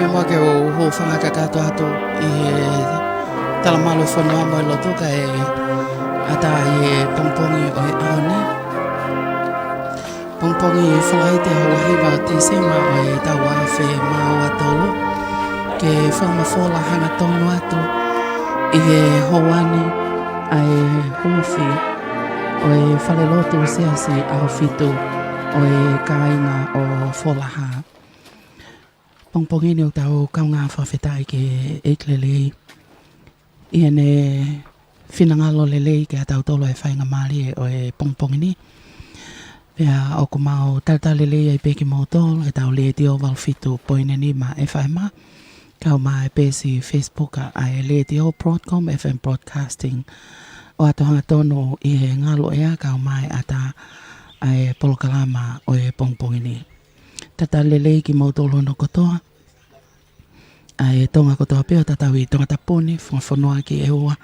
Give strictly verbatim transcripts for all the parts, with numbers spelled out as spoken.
Mua ke u hūfanga kakato atu ʻi he talamalu ʻo e fonua mo e lotu kae ʻatā ʻi he pongipongi ʻo e ʻaho ni. Pongipongi Falaite houa hiva ʻo Tīsema ʻo e taʻu ua afe mā ua tolu. Ke fakamafola hangatonu atu ʻi he houa ni ʻa e huufi ʻo e falelotu Siasi ʻAhofitu ʻo e kāinga ʻo Folaha. Pongipongi ni ʻoku tau kaungā fakafetaʻi ki he ʻEiki lelei ʻi heʻene finangalo lelei kiate kitautolu ʻa e faingamālie ʻo e pongipongi ni. Pea ʻoku mau talitali lelei ai pē kimoutolu ʻe he tau Letiō valu fitu poini nima FM, kau mai pē siʻi Facebook ʻa e Letiō Broadcom FM Broadcasting. ʻOatu hangatonu ʻi he ngaluʻea kau mai ʻatā ʻa e polokalama ʻo e pongipongi ni. Talitali lelei kimoutolu hono kotoa, ʻa e Tonga kotoa pē ʻo tatau ʻi Tongatapu ni, Funga Fonua ki ʻEua,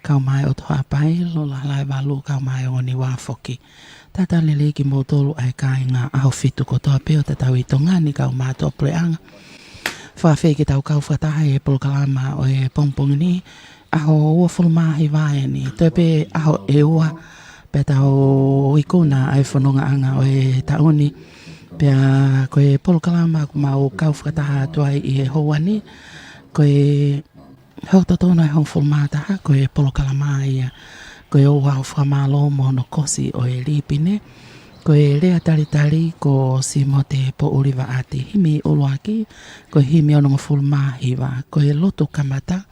kau mai ʻOtu Haʻapai, Lolo Halaevalu, kau mai Ongo Niua foki. Talitali lelei kimoutolu ʻa e kāinga ʻAhofitu kotoa pē ʻo tatau ʻi Tonga ni, kau mai Tuʻapuleʻanga. Fakaafeʻi ke tau kau fakataha ʻi he polokalama ʻo e pongipongi ni, ʻaho uofulu mā hiva eni, toe pē ʻaho ʻe ua pea tau ikuna ʻa e fonongaʻanga ʻo e taʻu ni. Pea ko e polokalama ʻoku mau kau fakataha atu ai ʻi he houa ni, ko e hoko totonu ʻa e hongofulu mā taha, ko e polokalama ia ko e ʻOua ʻo Fakamālō mo hono Kosi ʻo e Līpine. Ko e lea talitali ko Simote Poʻuli Vaʻati, himi ʻuluaki, ko e himi onongofulu mā hiva, ko e lotu kamata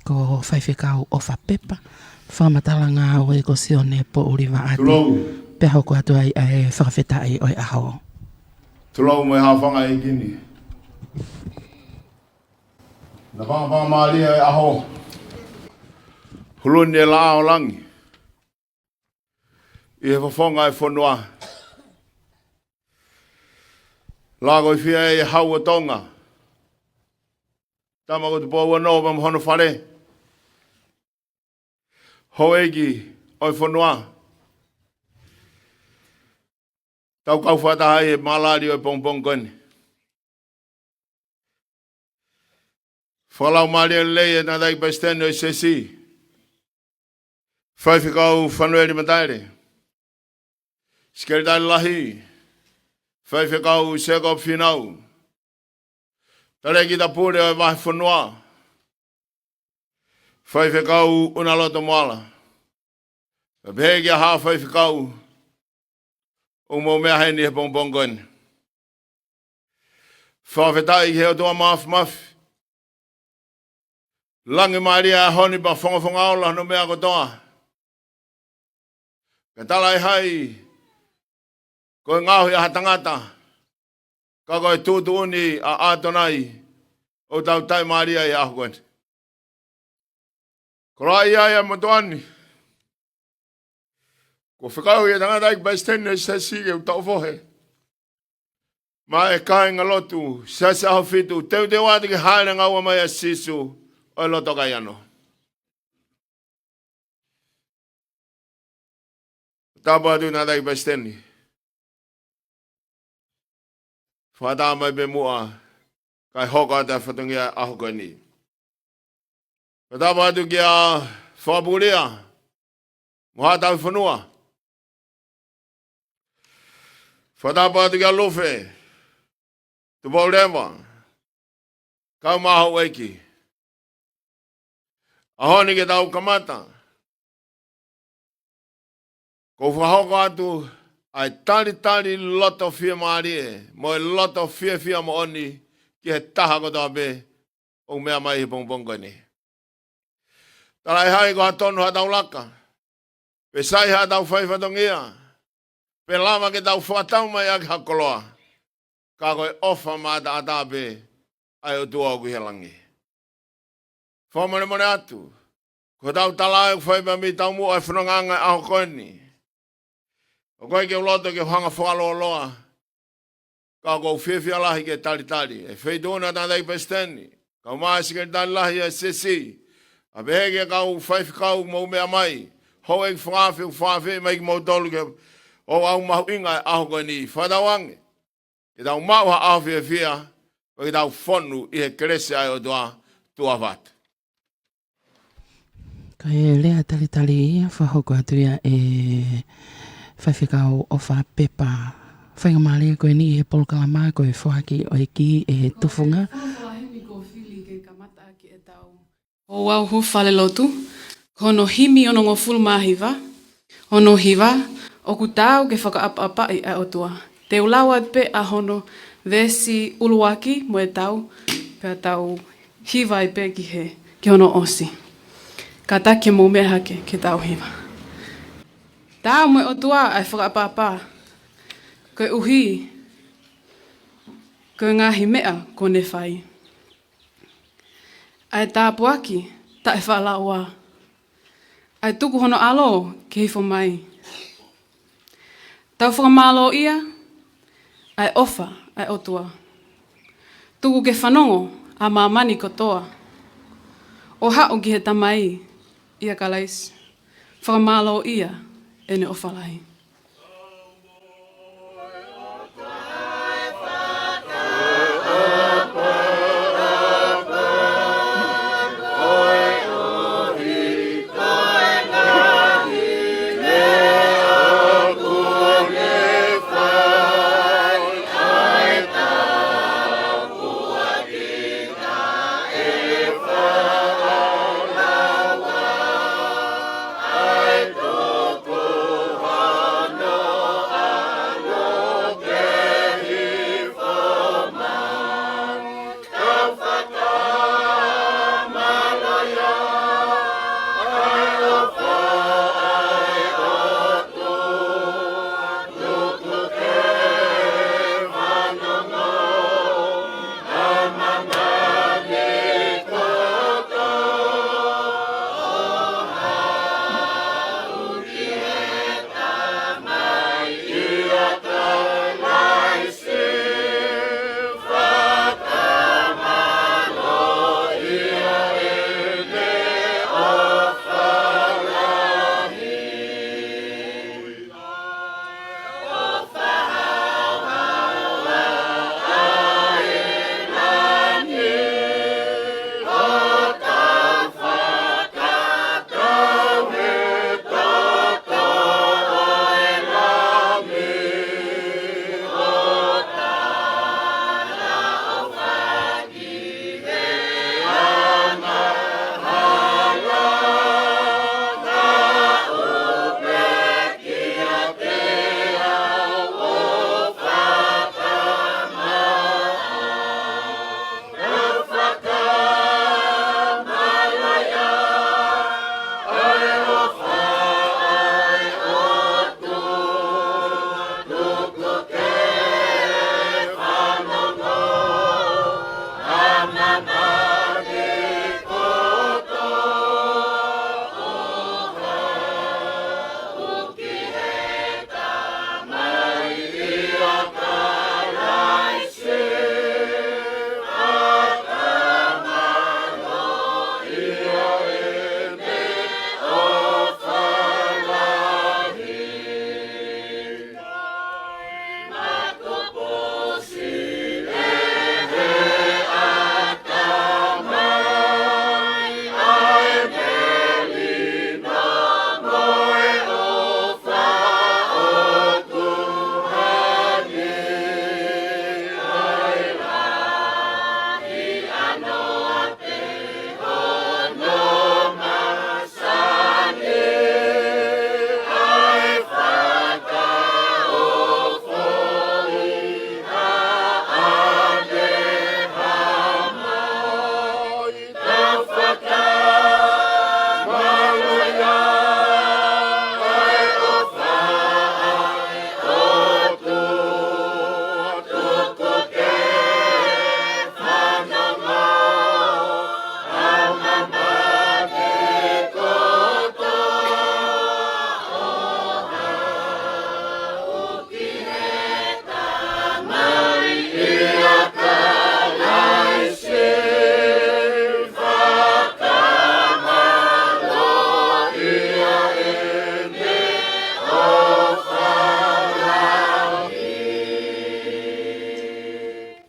ko Faifekau ʻOfa Pepa, fakamatala ngāue ko Sione Poʻuli Vaʻati. Tulou. Pea hoko atu ai ʻa e fakafetaʻi ʻo e ʻaho. Tulou mo e hāfanga ʻEiki ni. Naʻa fakamālie ʻa e ʻaho. Hulu ni e laʻā ʻo langi ʻi he fofonga ʻo e fonua. Lako ʻi fē ʻa e Hau ʻo Tonga, Tama ko Tupou ʻa Nova mo hono fale, houʻeiki ʻo e fonua. Tau kau fakataha ʻi he malali ʻo e pongipongi ko eni. Fakalaumālie lelei ʻa e Tangataʻeiki Palesiteni ʻo e Siasi, Faifekau Fanueli Mataele, Sekelitali Lahi, Faifekau Sēkope Fīnau, Talēkita Pule ʻo e Vahefonua, Faifekau ʻUnaloto Moala, pea pehē ki he Haʻa Faifekau ʻoku mou meʻa heni he pongipongi ko eni. Fakafetaʻi ki he ʻOtua Māfimafi. Langi mālie ʻa e ʻaho ni pea fongafonga ola hono meʻa kotoa. Ka talaʻehai ko e ngaohi ʻa ha tangata, ka ko e tuʻutuʻuni ʻa ʻAtonai ʻoku tau taʻimālie ai he ʻaho ko eni. Koloaʻia ʻa e motuʻa ni. Kuo fekau ʻe he Tangataʻeiki Palesiteni ʻo e Siasi ke u toʻo fohe maʻa e kāingalotu Siasi ʻAhofitu, teuteu atu ki he hāʻele ngaua mai ʻa Sīsū ʻo e loto Kaiano. Tapu atu Tangataʻeiki Palesiteni. Fakatā mai pē muʻa, kae hoko atu ʻa e fatongia ʻo e ʻaho ko eni. Fakatapu atu kia Fakapulia mo Haʻa Tauhi Fonua. Fakatapu atu kia Lufe Tupouleva, kau mai houʻeiki. ʻAho ni ke tau kamata, ʻoku ou fakahoko atu ʻa e talitali loto fiemālie mo e loto fiefia moʻoni ki he taha kotoa pē ʻoku meʻa mai he pongipongi ko eni. Talaʻehai ko ha tonu haʻatau laka, pe sai haʻatau fai fatongia, pe lava ke tau fakatau mai ʻaki ha koloa, ka ko e ʻofa mataʻatā pē ʻa e ʻOtua ʻoku ʻi he langi. Fakamolemole atu, ko hotau tala ʻoku fai pē mei taumuʻa ʻa e fonongaʻanga ʻo e ʻaho ko eni. ʻOku ʻikai ke u loto ke u hanga fakalōloa, ka ʻoku ou fiefia lahi ke talitali ʻe he Feituʻuna Tangataʻeiki Palesiteni, kau mai Sekelitali Lahi ʻa e Siasi, pea pehē ki he kau faifekau mou meʻa mai, houʻeiki fakaafe, ʻoku ou fakaafe mai kimoutolu ke ʻoua ʻe mahuʻinga ʻa e ʻaho ko eni. Fakatauange ke tau maʻu ha ʻaho fiefia, ʻo ʻetau fonu ʻi he kelesi ʻa e ʻOtua. Tuʻa ʻofa atu. Ko e lea talitali ia fakahoko atu ia ʻe Faifekau ʻOfa Pepa. Faingamālie ko eni ʻi he polokalama ko e foaki ʻo e kī ʻe he tufunga. Ko e folofola himi kuo fili ke kamata ʻaki ʻetau ouau falelotu, ko hono himi onongofulu mā hiva, hono hiva, ʻOku Taau ke Fakaʻapaʻapaʻi ʻa e ʻOtua. Te u lau atu pē ʻa hono veesi ʻuluaki mo ʻetau, pea tau hiva ai pē ki he, ki hono ʻosi. Kātaki ke mou meʻa hake ke tau hiva. Taau mo e ʻOtua ʻa e fakaʻapaʻapa, koeʻuhi ko e ngaahi meʻa kuo ne fai. ʻA e tāpuaki taʻefaʻalaua, ʻa e tuku hono ʻAlo ke hifo mai. Tau fakamālōʻia ʻa e ʻofa ʻa e ʻOtua. Tuku ke fanongo ʻa māmani kotoa, ʻo haʻu ki he Tamai ʻia Kalaisi. Fakamālōʻia ʻene ʻofa lahi.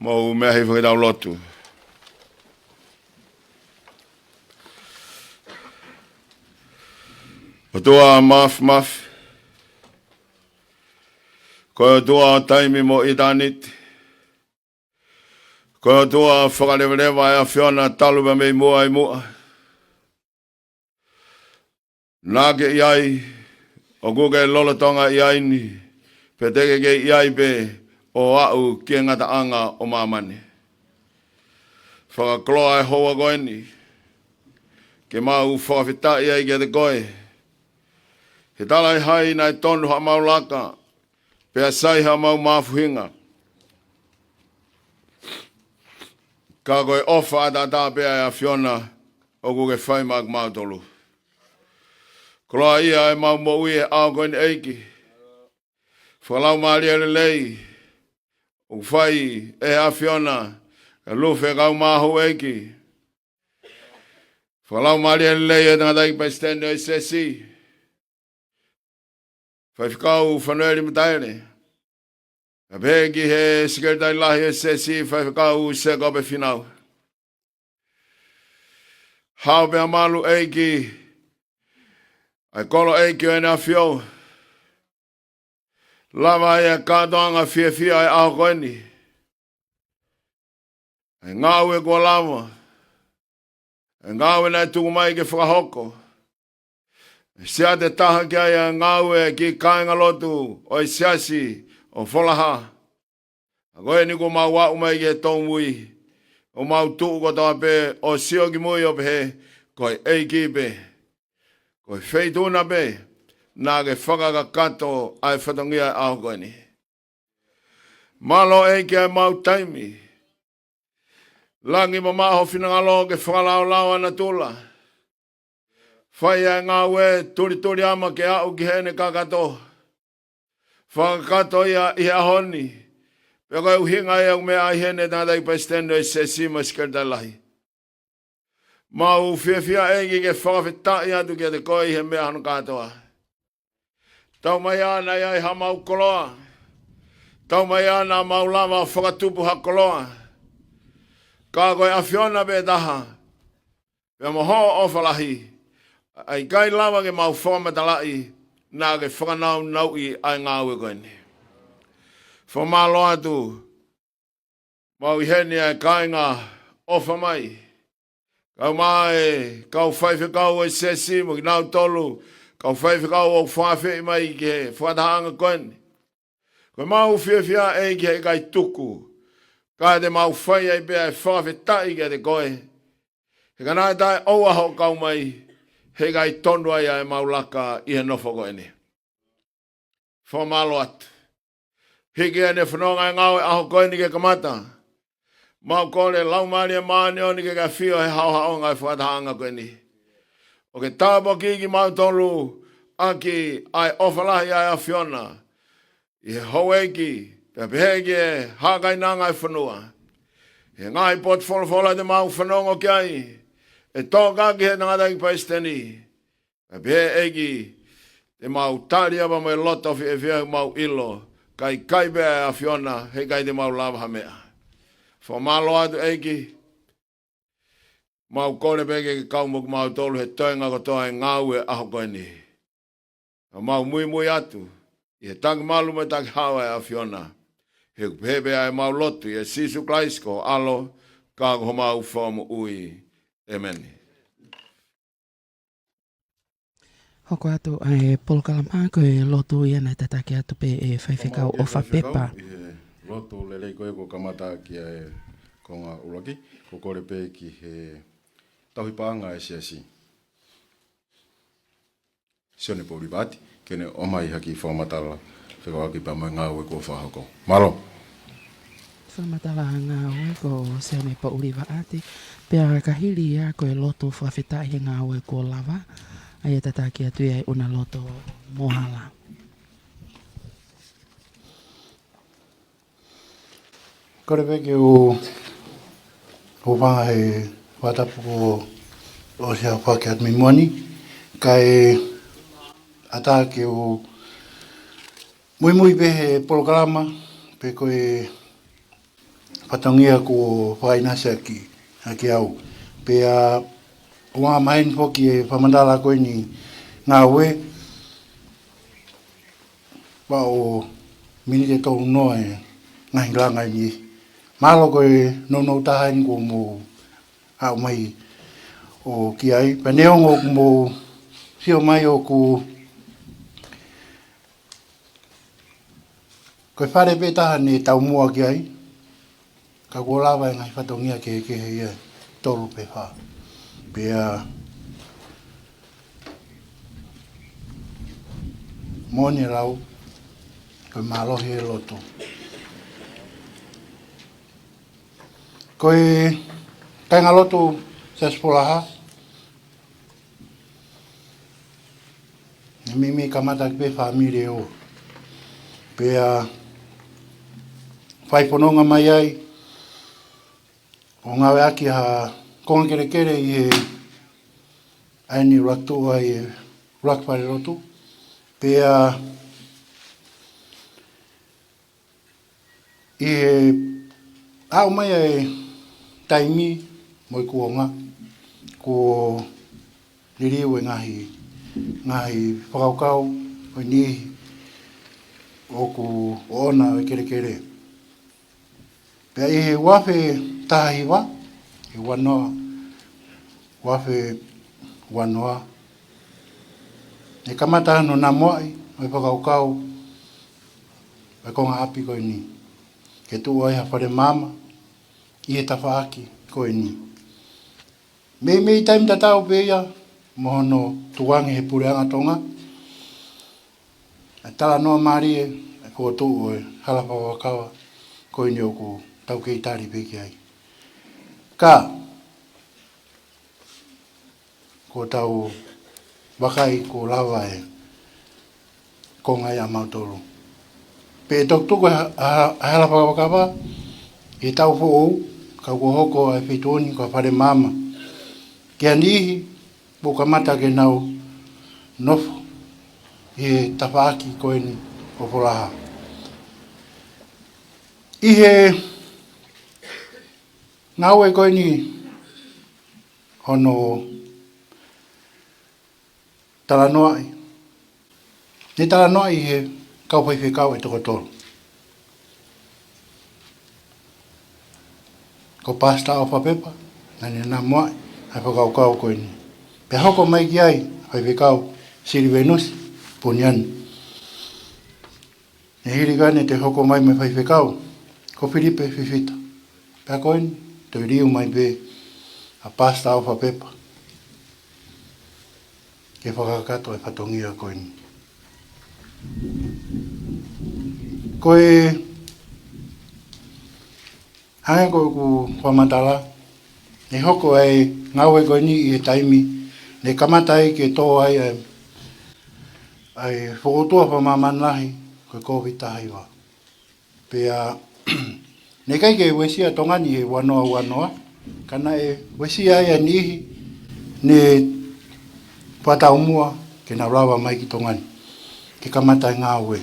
Mou meʻa hifo ke tau lotu. ʻOtua Māfimafi, ko e ʻOtua ʻo taimi mo ʻitāniti, ko e ʻOtua fakalevaleva ʻa e ʻAfiona talu pē mei muʻa ʻi muʻa. Naʻa ke ʻi ai, ʻoku ke lolotonga ʻi ai ni, pea te ke kei ʻi ai pē ʻo aʻu ki he ngataʻanga ʻo māmani. Fakakoloa e houa ko eni, ke mau fakafetaʻi ai kiate koe. He talaʻehai naʻe tonu haʻamau laka, pea sai haʻamau mafuhinga. Ka ko e ʻofa ʻataʻatā pē ʻa e ʻAfiona ʻoku ke fai maʻa kimautolu. Koloaʻia ʻemau moʻui he ʻaho ko eni ʻEiki. Fakalaumālie lelei ʻoku fai ʻe he ʻAfiona, ʻa Lufe Kaumāhu ʻEiki. Fakalaumālie lelei ʻa e tangataʻeiki palesiteni ʻo e siasi, Faifekau Fanueli Mataele. Pea pehē ki he sekelitali lahi ʻo e siasi, Faifekau Sēkope Fīnau. Hao pea malu ʻEiki, ʻa e kolo ʻEiki ʻo ʻEne ʻAfio. Lava ʻa e kātoanga fiefia ʻa e ʻaho ko eni. ʻA e ngāue kuo lava. ʻA e ngāue naʻe tuku mai ke fakahoko. ʻE siate taha ki ai ʻa e ngāue ʻa e kiʻi kāingalotu ʻo e siasi ʻo Folaha. ʻA ko eni kuo mau aʻu mai ki he tōmui, ʻo mau tuʻu kotoa pē ʻo sio ki mui ʻo pehē, ko e ʻEiki pē. Ko e feituʻu na pē, naʻa ke fakakakato ʻa e fatongia ʻo e ʻaho ko eni. Mālō ʻEiki ʻa ʻemau taimi. Langi mamaʻo ho finangalo ke fakalaolao ʻa natula. Fai ʻa e ngāue tulituli ama ke aʻu ki heʻene kakato. Fakakakato ia ʻi he ʻaho ni. Pea ko e ʻuhinga ia ʻoku meʻa ai heni e tangataʻeiki palesiteni ʻo e siasi mo e sekelitali lahi. Mau fiefia ʻEiki ke fakafetaʻi atu kiate koe ʻi he meʻa hono kātoa. Taumaiā naʻe ʻi ai haʻamau koloa. Taumaiā naʻa mau lava fakatupu ha koloa. Ka ko e ʻAfiona pē taha. Pea mo hoʻo ʻofa lahi. ʻA ia ʻikai lava ke mau fakamatalaʻi, naʻa ke fakanaunauʻi ʻa e ngāue ko eni. Fakamālō atu. Mau ʻi heni ʻa e kāinga ʻofa mai. Kau mai e kau faifekau ʻo e siasi mo kinautolu, kau faifekau ʻoku fakaafeʻi mai ki he fakatahaʻanga ko eni. Ko ʻemau fiefia ʻEiki he ʻikai tuku. Ka te mau fai ai pē ʻa e fakafetaʻi kiate koe. He ka naʻe taʻeʻoua hoʻo kau mai, he ʻikai tonu ai ʻa ʻemau laka ʻi he nofo ko eni. Fakamālō atu. Hiki ʻene fononga e ngāue ʻaho ko eni ke kamata. Mau kole Laumālie Māʻoniʻoni ke ke ʻafio he haohaoanga e fakatahaʻanga ko eni. ʻO ke tāpuakiʻi kimautolu ʻaki ʻa e ʻofa lahi ʻa e ʻAfiona. ʻI he houʻeiki, pea pehē ki he haʻa kainanga e fonua. ʻI he ngaahi potu folofola te mau fanongo ki ai. ʻE toka ki he tangataʻeiki palesiteni. Pea pehē ʻEiki, te mau tali ʻa pea mo e loto fiefia mau ʻilo, ka ʻikai pē ʻa e ʻAfiona, he ʻikai te mau lava ha meʻa. Fakamālō atu ʻEiki, mau kole pē ke ke kau mo kimautolu he toenga kotoa e ngāue ʻaho ko eni. Ka mau muimui atu, ʻi he taki malu mo e taki hao ʻa e ʻAfiona. He ʻoku pehē pē ʻa ʻemau lotu, ʻia Sīsū Kalaisi ko ho ʻAlo, ka ko homau Fakamoʻui. ʻEmeni. Hoko atu ʻa e polokalama ko e lotu ia naʻe tataki atu pē ʻe Faifekau ʻOfa Pepa. ʻI he lotu lelei ko ē kuo kamata ki ai e konga ʻuluaki, ko e kole pē ki he tauhi paʻanga e siasi. Sione Pouli Vaʻati, ke ne ʻomai ha kiʻi fakamatala, fekauʻaki pea mo e ngāue kuo fakahoko. Mālō. Fakamatala ngāue ko Sione Pouli Vaʻati, pea ka hili ia ko e lotu fakafetaʻi he ngāue kuo lava, ʻa ia tataki atu ia ʻe ʻUnaloto Moala. Kole pē ke u, u hūfanga he fakatapu kuo ʻosi aofaki atu mei muʻa ni, kae ʻatā ke u muimui pē he polokalama, pe ko e fatongia kuo fakaʻinasi ʻaki, ʻaki au. Pea ʻoku angamaheni foki e fakamatala ko eni ngāue, pea ʻoku miniti ʻe tolu noa e ngaahi langa eni. Mahalo ko e nounou taha eni kuo mou aʻu mai ʻo ki ai. Pea neongo ʻoku mou sio mai ʻoku ko e fale pē taha ne taumuʻa ki ai, ka kuo lava e ngaahi fatongia kehekehe ia ʻe tolu pe fā. Pea moʻoni e lau, ko e mālohi e lotu. Ko e kāingalotu Siasi Folaha, ne meimei kamata ʻaki pē fāmili ʻe ua. Pea fai fononga mai ai, ʻo ngāueʻaki ha konga kelekele ʻi he ʻaho ni ʻuluaki tuʻu ai e ʻuluaki falelotu. Pea ʻi he aʻu mai e taimi mo e kuonga, kuo liliu e ngaahi, ngaahi fakakaukau ʻo e niʻihi ʻoku ʻoʻona e kelekele. Pea ʻi he ua afe taha hiva, ʻi he ua noa, ua afe ua noa, ne kamata hono namuaʻi ʻo e fakakaukau ʻo e konga ʻapi ko eni, ke tuʻu ai ha fale maama ʻi he tafaʻaki ko eni. Meimei taimi tatau pē ia mo hono tukuange he Puleʻanga Tonga e talanoa mālie e fokotuʻu ʻo e hala fakavakava ko eni ʻoku tau kei tali pē ki ai. Ka kuo tau vakai kuo lava e konga ia ʻamautolu. Pea toki tuku e ha-, ha-, hala fakavakava ʻi he taʻu foʻou, ka kuo hoko e feituʻu ni ko e fale maama ki ha niʻihi ʻoku kamata ke nau nofo ʻi he tafaʻaki ko eni ʻo Folaha. ʻI he ngāue ko eni hono talanoaʻi, ne talanoaʻi he kau faifekau ʻe toko tolu. Ko Pastor ʻOfa Pepa, naʻa ne namuaʻi ʻa e fakakaukau ko eni. Pea hoko mai ki ai faifekau Silivenusi Puniani. Ne hili ko ia ne toe hoko mai mo e faifekau ko Filipe Fifita. Pea ko eni, toe liu mai pē ʻa Pastor ʻOfa Pepa ke fakakakato e fatongia ko eni. Ko e hangē ko ʻeku fakamatala, ne hoko e ngāue ko eni ʻi he taimi ne kamata ai ke tō ai e, e fokotuʻu fakamāmani lahi ko e Kōviti taha hiva. Pea naʻe ʻikai ke uesia Tonga ni he ua noa ua noa, ka naʻe uesia ai e niʻihi ne fakataumuʻa ke nau lava mai ki Tonga ni ke kamata e ngāue.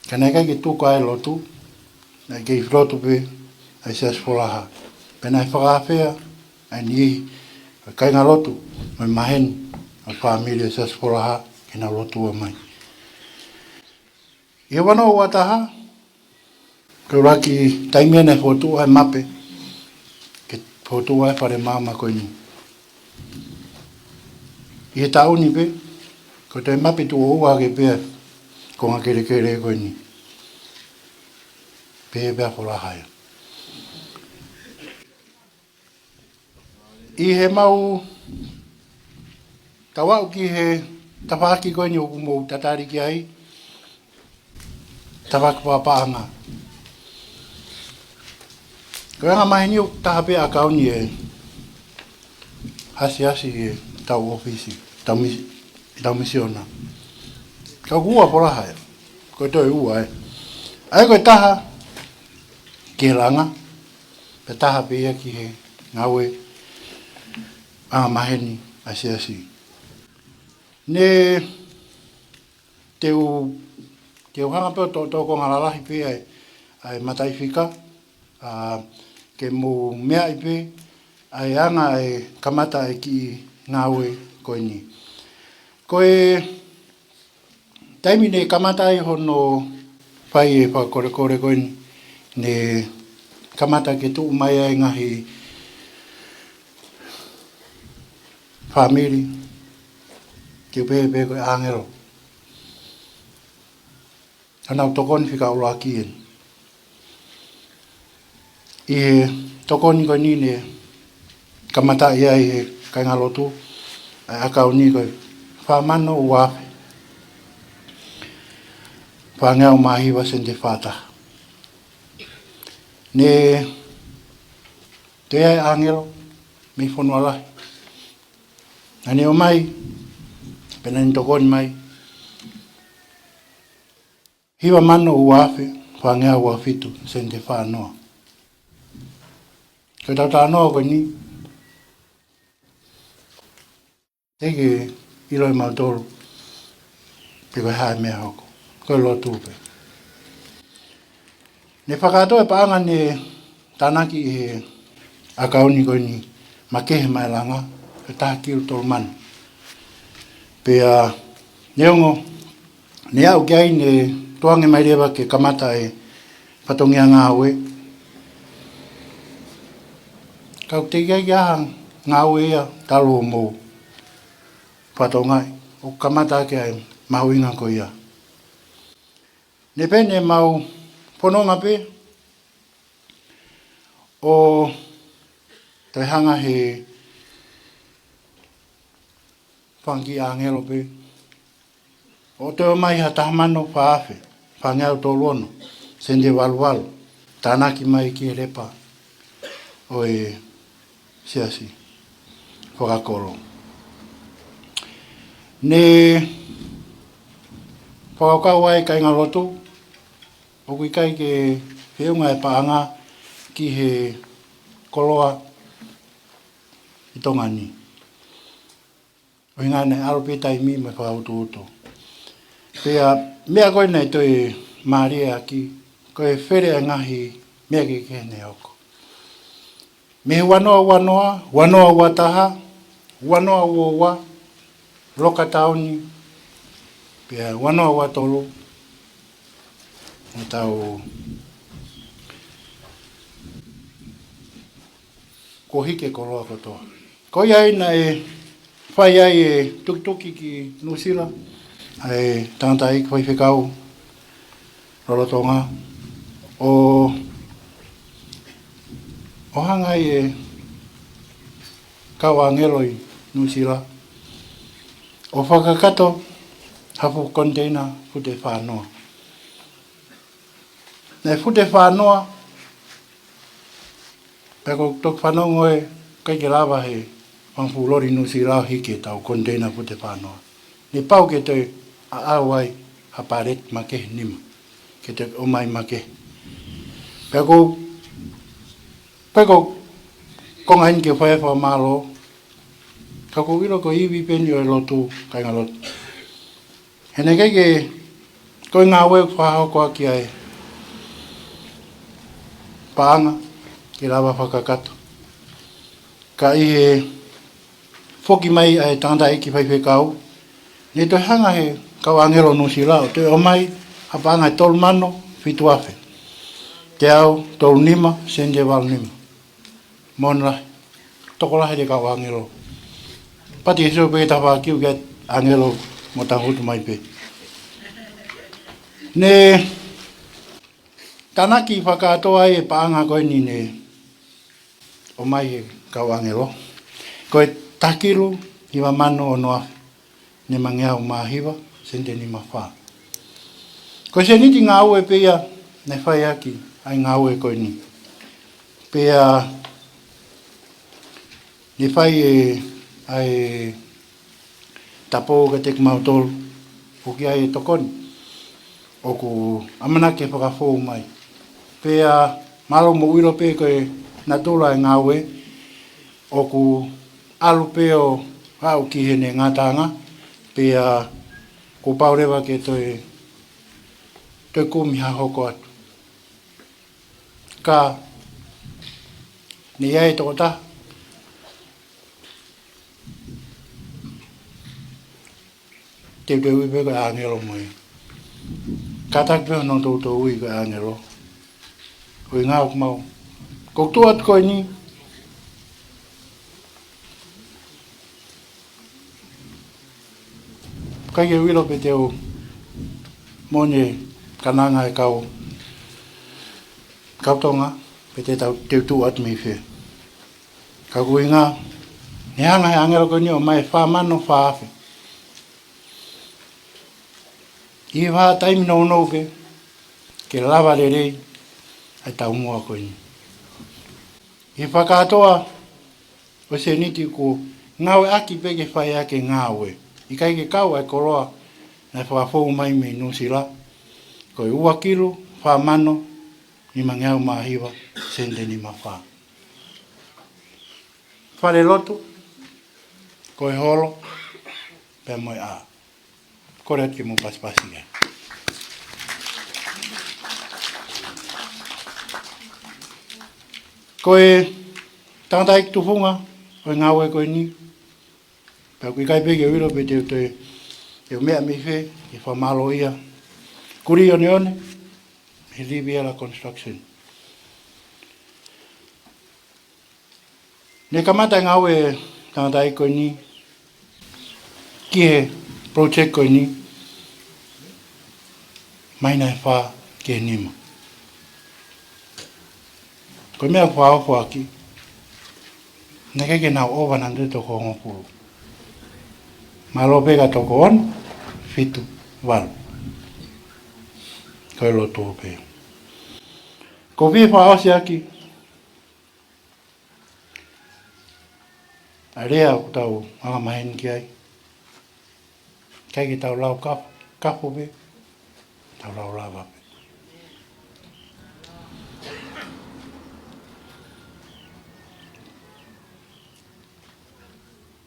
Ka naʻe ʻikai ke tuku ai e lotu, naʻe kei lotu pē ʻa e Siasi Folaha. Pea naʻe fakaafeʻi ʻa e niʻihi, ʻa e kāingalotu mo e maheni ʻo e fāmili ʻo e Siasi Folaha ke nau lotua mai. ʻI he ua noa ua taha, ko e ʻuluaki taimi ia naʻe fokotuʻu ai e mape ke fokotuʻu ai e fale maama ko eni. ʻI he taʻu ni pē, ko e toe mape tuʻo ua hake pē ʻa e konga kelekele ko eni. Pehē pē ʻa Folaha ia. ʻI heʻemau tau aʻu ki he tafaʻaki ko eni ʻoku mou tatali ki ai, tafaʻaki fakapaʻanga. Ko e anga maheni ʻoku taha pē ʻakauni ʻe asiasi ʻetau ʻōfisi, tau misi-, tau misiona. Ka ʻoku ua Folaha ia, ko e toe ua ē. ʻA ia ko e taha ki he langa, pea taha pē ia ki he ngāue anga maheni ʻa e siasi. Ne te u, te u hanga pē ʻo toʻo, toʻo konga lalahi pē ʻa e, ʻa e mataʻifika, ʻa, ke mou meaʻi pē ʻa e anga e kamata e kiʻi ngāue ko eni. Ko e taimi ne kamata ai hono fai e fakakolekole ko eni, ne kamata ke tuʻu mai ai ngaahi fāmili, ke pehē pē ko e ʻāngelo. Ka nau tokoni fika ʻuluaki eni. ʻI he tokoni ko eni ne kamata ai ʻe he kāingalotu ʻa e ʻakauni ko e fā mano ua afe fāngeau mā hiva sēniti fā taha. Ne toe ʻi ai e ʻāngelo mei fonua lahi. Naʻa ne ʻomai, pea naʻa ne tokoni mai hiva mano ua afe fāngeau ua fitu sēniti fā noa. Ko e tautau noa ko eni, teʻeki ke ʻilo ʻe mautolu pe ko e hā e meʻa hoko. Ko e lotu pē. Ne fakakātoa e paʻanga ne tānaki ʻe he ʻakauni ko eni, Makehe Maʻelanga, ko e taha kilu tolu mano. Pea neongo ne aʻu ki ai, ne tukuange mai leva ke kamata e fatongia ngāue. Ka ʻoku teʻeki ai ke ʻi ai ha ngāue ia talu hoʻomou fatongia ʻo kamata ʻaki ʻa e mahuʻinga ko ia. Ne pehē ne mau fononga pē ʻo toe hanga ʻe he fanga kiʻi ʻāngelo pē ʻo toe ʻomai ha taha mano fā afe fāngeau tolu ono sēniti valu valu, tānaki mai ki he lepa ʻo e siasi fakakolo. Ne fakakaukau ai e kāingalotu ʻoku ʻikai ke feʻunga e paʻanga ki he koloa ʻi Tonga ni. ʻUhinga naʻe ʻalu pē taimi mo e fakautuutu. Pea meʻa ko ē naʻe toe mālie ʻaki, ko e fele e ngaahi meʻa kehekehe ne hoko. Mei he ua noa ua noa, ua noa ua taha, ua noa ua ua, Loka Tauni, pea ua noa ua tolu, naʻa tau kuo hiki e koloa kotoa. Ko ia ai naʻe fai ai e tukituki ki Nuʻusila ʻa e tangataʻeiki faifekau lolotonga ʻo, ʻo hanga ai e kau ʻāngelo ʻi Nuʻusila ʻo fakakakato ha fuʻu koniteina fute fā noa. Naʻe fute fā noa, pea ʻoku ou toki fanongo ʻe ʻikai ke lava ʻe he fanga fuʻu loli Nuʻusila ʻo hiki ʻetau koniteina fute fā noa. Ne pau ke toe ʻaʻau ai ha paleti makehe nima, ke toe ʻomai makehe. Pea ʻoku ou, pea ʻoku ou konga eni ke fai e fakamālō, ka ʻoku ou ʻilo ko e ivi pē eni ʻo e lotu, kāingalotu. He naʻe ʻikai ke, ko e ngāue ʻoku fakahoko ʻaki ʻa e paʻanga ke lava fakakakato. Ka ʻi he foki mai ʻa e tangataʻeiki faifekau, ne toe hanga ʻe he kau ʻāngelo Nuʻusila ʻo toe ʻomai ha paʻanga ʻe tolu mano fitu afe teau tolu nima sēniti valu nima. Moʻoni lahi, tokolahi e kau ʻāngelo. Pati e sio pē ki he tafaʻaki ʻoku ʻi ai e ʻāngelo mo tangutu mai pē. Ne tānaki fakakātoa ai e paʻanga ko eni ne ʻomai ʻe he kau ʻāngelo. Ko e taha kilu hiva mano ono afe nima ngeau mā hiva sēniti nima fā. Ko e sēniti ngāue pē ia ne fai ʻaki ʻa e ngāue ko eni. Pea ne fai e, ʻa e tapou kiate kimautolu ʻoku ʻi ai e tokoni ʻoku ʻamanaki ke fakafou mai. Pea mālō mou ʻilo pē ko e natula e ngāue ʻoku ʻalu pē ʻo aʻu ki heʻene ngataʻanga, pea kuo pau leva ke toe, toe kumi ha hoko atu. Ka Ne ʻi ai e tokotaha teuteu pē ko e ʻāngelo mo ia. Kātaki pē hono toutou ui ko e ʻāngelo. ʻUhinga ʻoku mau, ko e tuʻu atu ko eni, ʻikai ke u ʻilo pe te u moʻoni e kananga e kau, kau Tonga, pe te tau, te u tuʻu atu mei fē. Ka ko e ʻuhinga, ne hanga he ʻāngelo ko eni ʻo ʻomai e fā mano fā afe ʻi he vahaʻa taimi nounou pē, ke lava lelei ʻa e taumuʻa ko eni. ʻI he fakakātoa ʻo e sēniti, ko e ngāueʻaki pē ke fai ʻaki e ngāue. ʻIkai ke kau ʻa e koloa naʻe fakafou mai mei Nuʻusila, ko e ua kilu, fā mano, nimangeau mā hiva, sēniti nima fā. Falelotu, ko e holo, pea mo e ʻā. Kole atu ke mou pasipasi ai. Ko e tangataʻeiki tufunga ʻo e ngāue ko eni, pea ʻoku ʻikai pē ke u ʻilo pe te u toe, te u meʻa mei fē, ke fakamālōʻia. Kuli Oneone, he Liviela Construction. Ne kamata e ngāue e tangataʻeiki ko eni ki he project ko eni, māhina ʻe fā ki he nima. Ko e meʻa fakaofo ʻaki, naʻe ʻikai ke nau ʻova, naʻa nau toko hongofulu. Mālō pē ka toko ono, fitu, valu. Ko e lotu pē. Ko e fie fakaʻosi ʻaki ʻa e lea ʻoku tau angamaheni ki ai. ʻIkai ke tau lau kaf-, kafo pē, tau lau lava pē.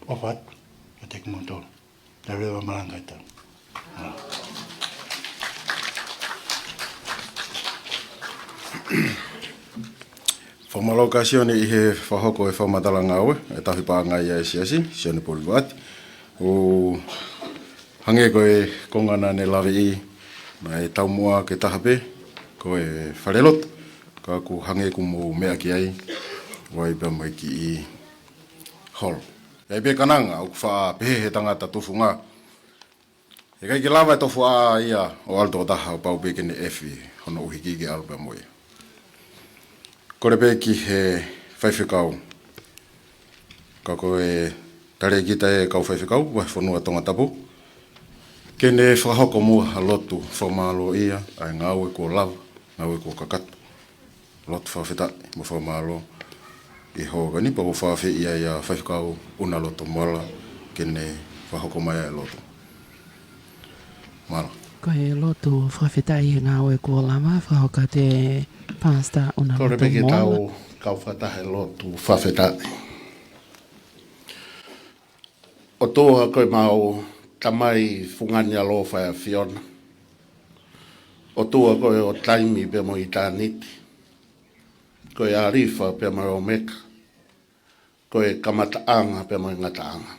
ʻOfa atu kiate kimoutolu. Tau leva malanga ʻi he tau. Fakamālō kia Sione ʻi he fakahoko e fakamatala ngāue e tauhi paʻanga ʻa e siasi, Sione Polivati. ʻO hangē ko e konga naʻa ne laveʻi, naʻe taumuʻa ke taha pē, ko e falelotu, ka ʻoku hangē ʻoku mou meʻa ki ai, ʻoku ʻi ai pē mo e kiʻi holo. ʻI ai pē kananga ʻoku faʻa pehē he tangata tufunga. ʻIkai ke lava e tofuaʻa ia ʻo ʻalu tokotaha, ʻo pau pē ke ne ʻefi hono ʻuhiki ke ʻalu pē mo ia. Kole pē ki he faifekau. Ka ko e talēkita e kau faifekau, vahefonua Tongatapu. Ke ne fakahoko muʻa ha lotu fakamālōʻia, ʻa e ngāue kuo lava, ngāue kuo kakato. Lotu fakafetaʻi mo fakamālō ʻi he houa ko eni, pea ʻoku ou fakaafeʻi ai ʻa Faifekau ʻUnaloto Moala ke ne fakahoko mai ʻa e lotu. Mālō. Ko e lotu fakafetaʻi he ngāue kuo lava, fakahoko atu ʻe Pastor ʻUnaloto Moala. Kole pē ke tau kau fakataha he lotu fakafetaʻi. ʻOtua ko e mau Tamai fungani ʻaloʻofa ʻa e ʻAfiona. ʻOtua ko e ʻo taimi pea mo ʻitāniti. Ko e ʻAlifa pea mo e ʻOmeka. Ko e kamataʻanga pea mo e ngataʻanga.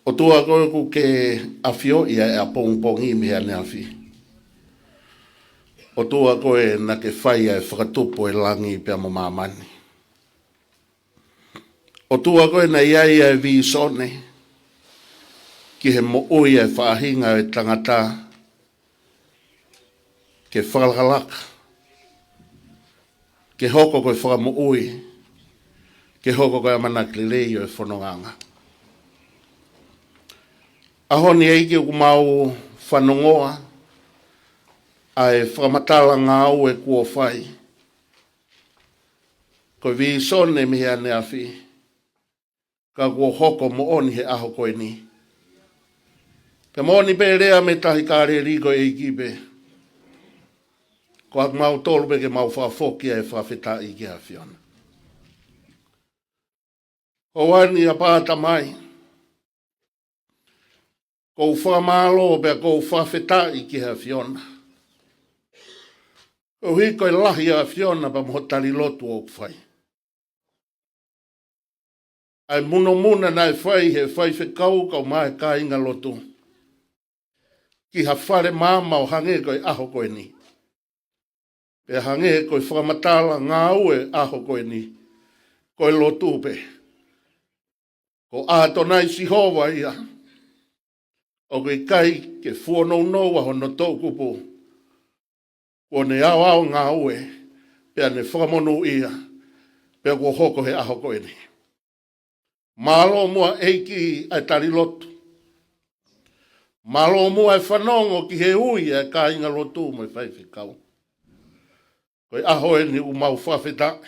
ʻOtua ko e ʻoku ke ʻafioʻi ʻa e ʻapongipongi mei he ʻaneafi. ʻOtua ko e naʻa ke fai ʻa e fakatupu ʻo e langi pea mo māmani. ʻOtua ko e naʻe ʻi ai ʻa e vīsone ki he moʻui ʻa e faʻahinga ʻo e tangata ke fakalakalaka, ke hoko ko e fakamoʻui, ke hoko ko e ʻamanaki lelei ʻo e fonongaʻanga. ʻAho ni ʻEiki ʻoku mau fanongoa ʻa e fakamatala ngāue kuo fai. Ko e vīsone mei he ʻaneafi, ka kuo hoko moʻoni he ʻaho ko eni. Pea moʻoni pē lea mei he Tahi Kāleli ko e ʻEiki pē. Ko kimautolu pē ke mau fakafoki ʻa e fakafetaʻi ki he ʻAfiona. ʻOku ou ʻoatu ʻa e pātā mai. ʻOku ou fakamālō pea ʻoku ou fakafetaʻi ki he ʻAfiona. Koeʻuhi ko e lahi ʻa e ʻAfiona pea mo hoʻo tali lotu ʻoku fai. ʻA e munomuna naʻe fai he faifekau kae ʻumaʻā e kāingalotu ki ha fale maama ʻo hangē ko e ʻaho ko eni. Pea hangē ko e fakamatala ngāue ʻaho ko eni, ko e lotu pē. Ko ʻAtonai Sihova ia, ʻoku ʻikai ke fuonounou ʻa hono toʻukupu. Kuo ne aoao ngāue, pea ne fakamonūʻia, pea kuo hoko he ʻaho ko eni. Mālō muʻa ʻEiki ʻa e tali lotu. Mālō muʻa e fanongo ki he ui ʻa e kāingalotu mo e faifekau. Ko e ʻaho eni ʻoku mau fakafetaʻi.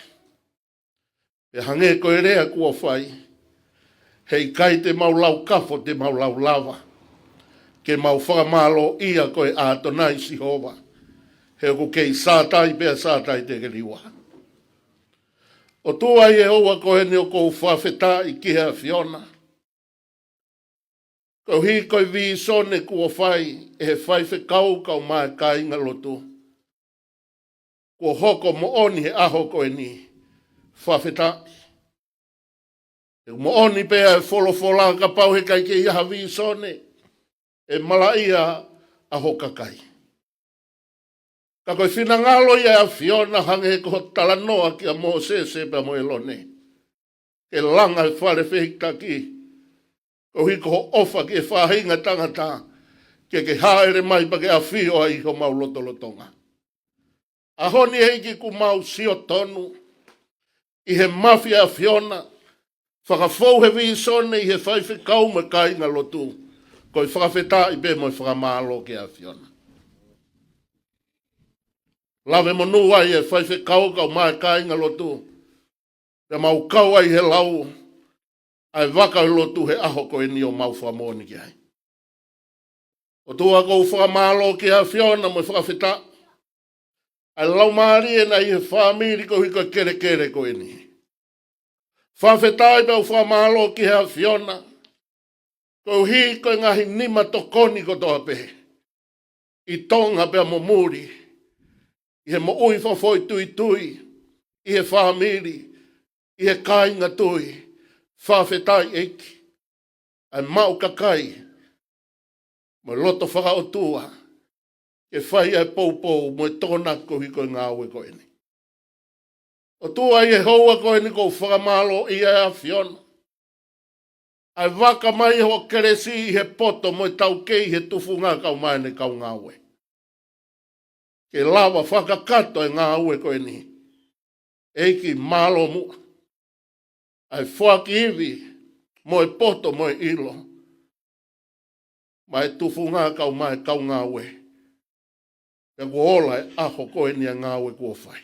Pea hangē ko e lea kuo fai, heʻikai te mau laukafo, te mau laulava ke mau fakamālōʻia koe ʻAtonai Sihova, he ʻoku kei sātai pea sātai te ke liua. ʻOtua ʻi he houa ko eni ʻoku ou fakafetaʻi ki he ʻAfiona. Koeʻuhi ko e vīsone kuo fai ʻe he faifekau kae ʻumaʻā e kāingalotu, kuo hoko moʻoni he ʻaho ko eni. Fakafetaʻi. He moʻoni pē ʻa e folofola, kapau heʻikai ke ʻi ai ha vīsone, ʻe malaʻia ʻa ho kakai. Ka ko e finangalo ia ʻa e ʻAfiona, hangē ko hoʻo talanoa kia Mōsese pea mo ʻĒlone, ke langa e fale fehikitaki, koeʻuhi ko hoʻo ʻofa ki he faʻahinga ʻo e tangata, ke ke hāʻele mai pea ke ʻafio ai ʻi homau lotolotonga. ʻAho ni ʻEiki ʻoku mau sio tonu ʻi he mafi ʻa e ʻAfiona, fakafou he vīsone ʻi he faifekau mo e kāingalotu, ko e fakafetaʻi pē mo e fakamālō ki he ʻAfiona. Lave monū ai e faifekau kae ʻumaʻā e kāingalotu, pea mau kau ai he lau ʻa e vaka ʻo e lotu he ʻaho ko eni ʻo mau fakamoʻoni ki ai. ʻOtua ʻoku ou fakamālō ki he ʻAfiona mo e fakafetaʻi ʻa e laumālie naʻe ʻi he fāmili koeʻuhi ko e kelekele ko eni. Fakafetaʻi pea u fakamālō ki he ʻAfiona, koeʻuhi ko e ngaahi nima tokoni kotoa pē, ʻi Tonga pea mo muli, ʻi he moʻui fakafoʻituitui, ʻi he fāmili, ʻi he kāinga tui. Fakafetaʻi ʻEiki, ʻa e maʻu kakai mo e loto fakaʻotua ke fai ʻa e poupou mo e tokonaki koeʻuhi ko e ngāue ko eni. ʻOtua ʻi he houa ko eni ʻoku ou fakamālōʻia ʻa e ʻAfiona, ʻa e vaka mai hoʻo kelesi ʻi he poto mo e taukei he tufunga kae ʻumaʻā ʻene kau ngāue, ke lava fakakakato e ngāue ko eni. ʻEiki, mālō muʻa ʻa e foaki ivi mo e poto mo e ʻilo maʻa e tufunga kae ʻumaʻā e kau ngāue, pea kuo ola e ʻaho ko eni ʻa e ngāue kuo fai.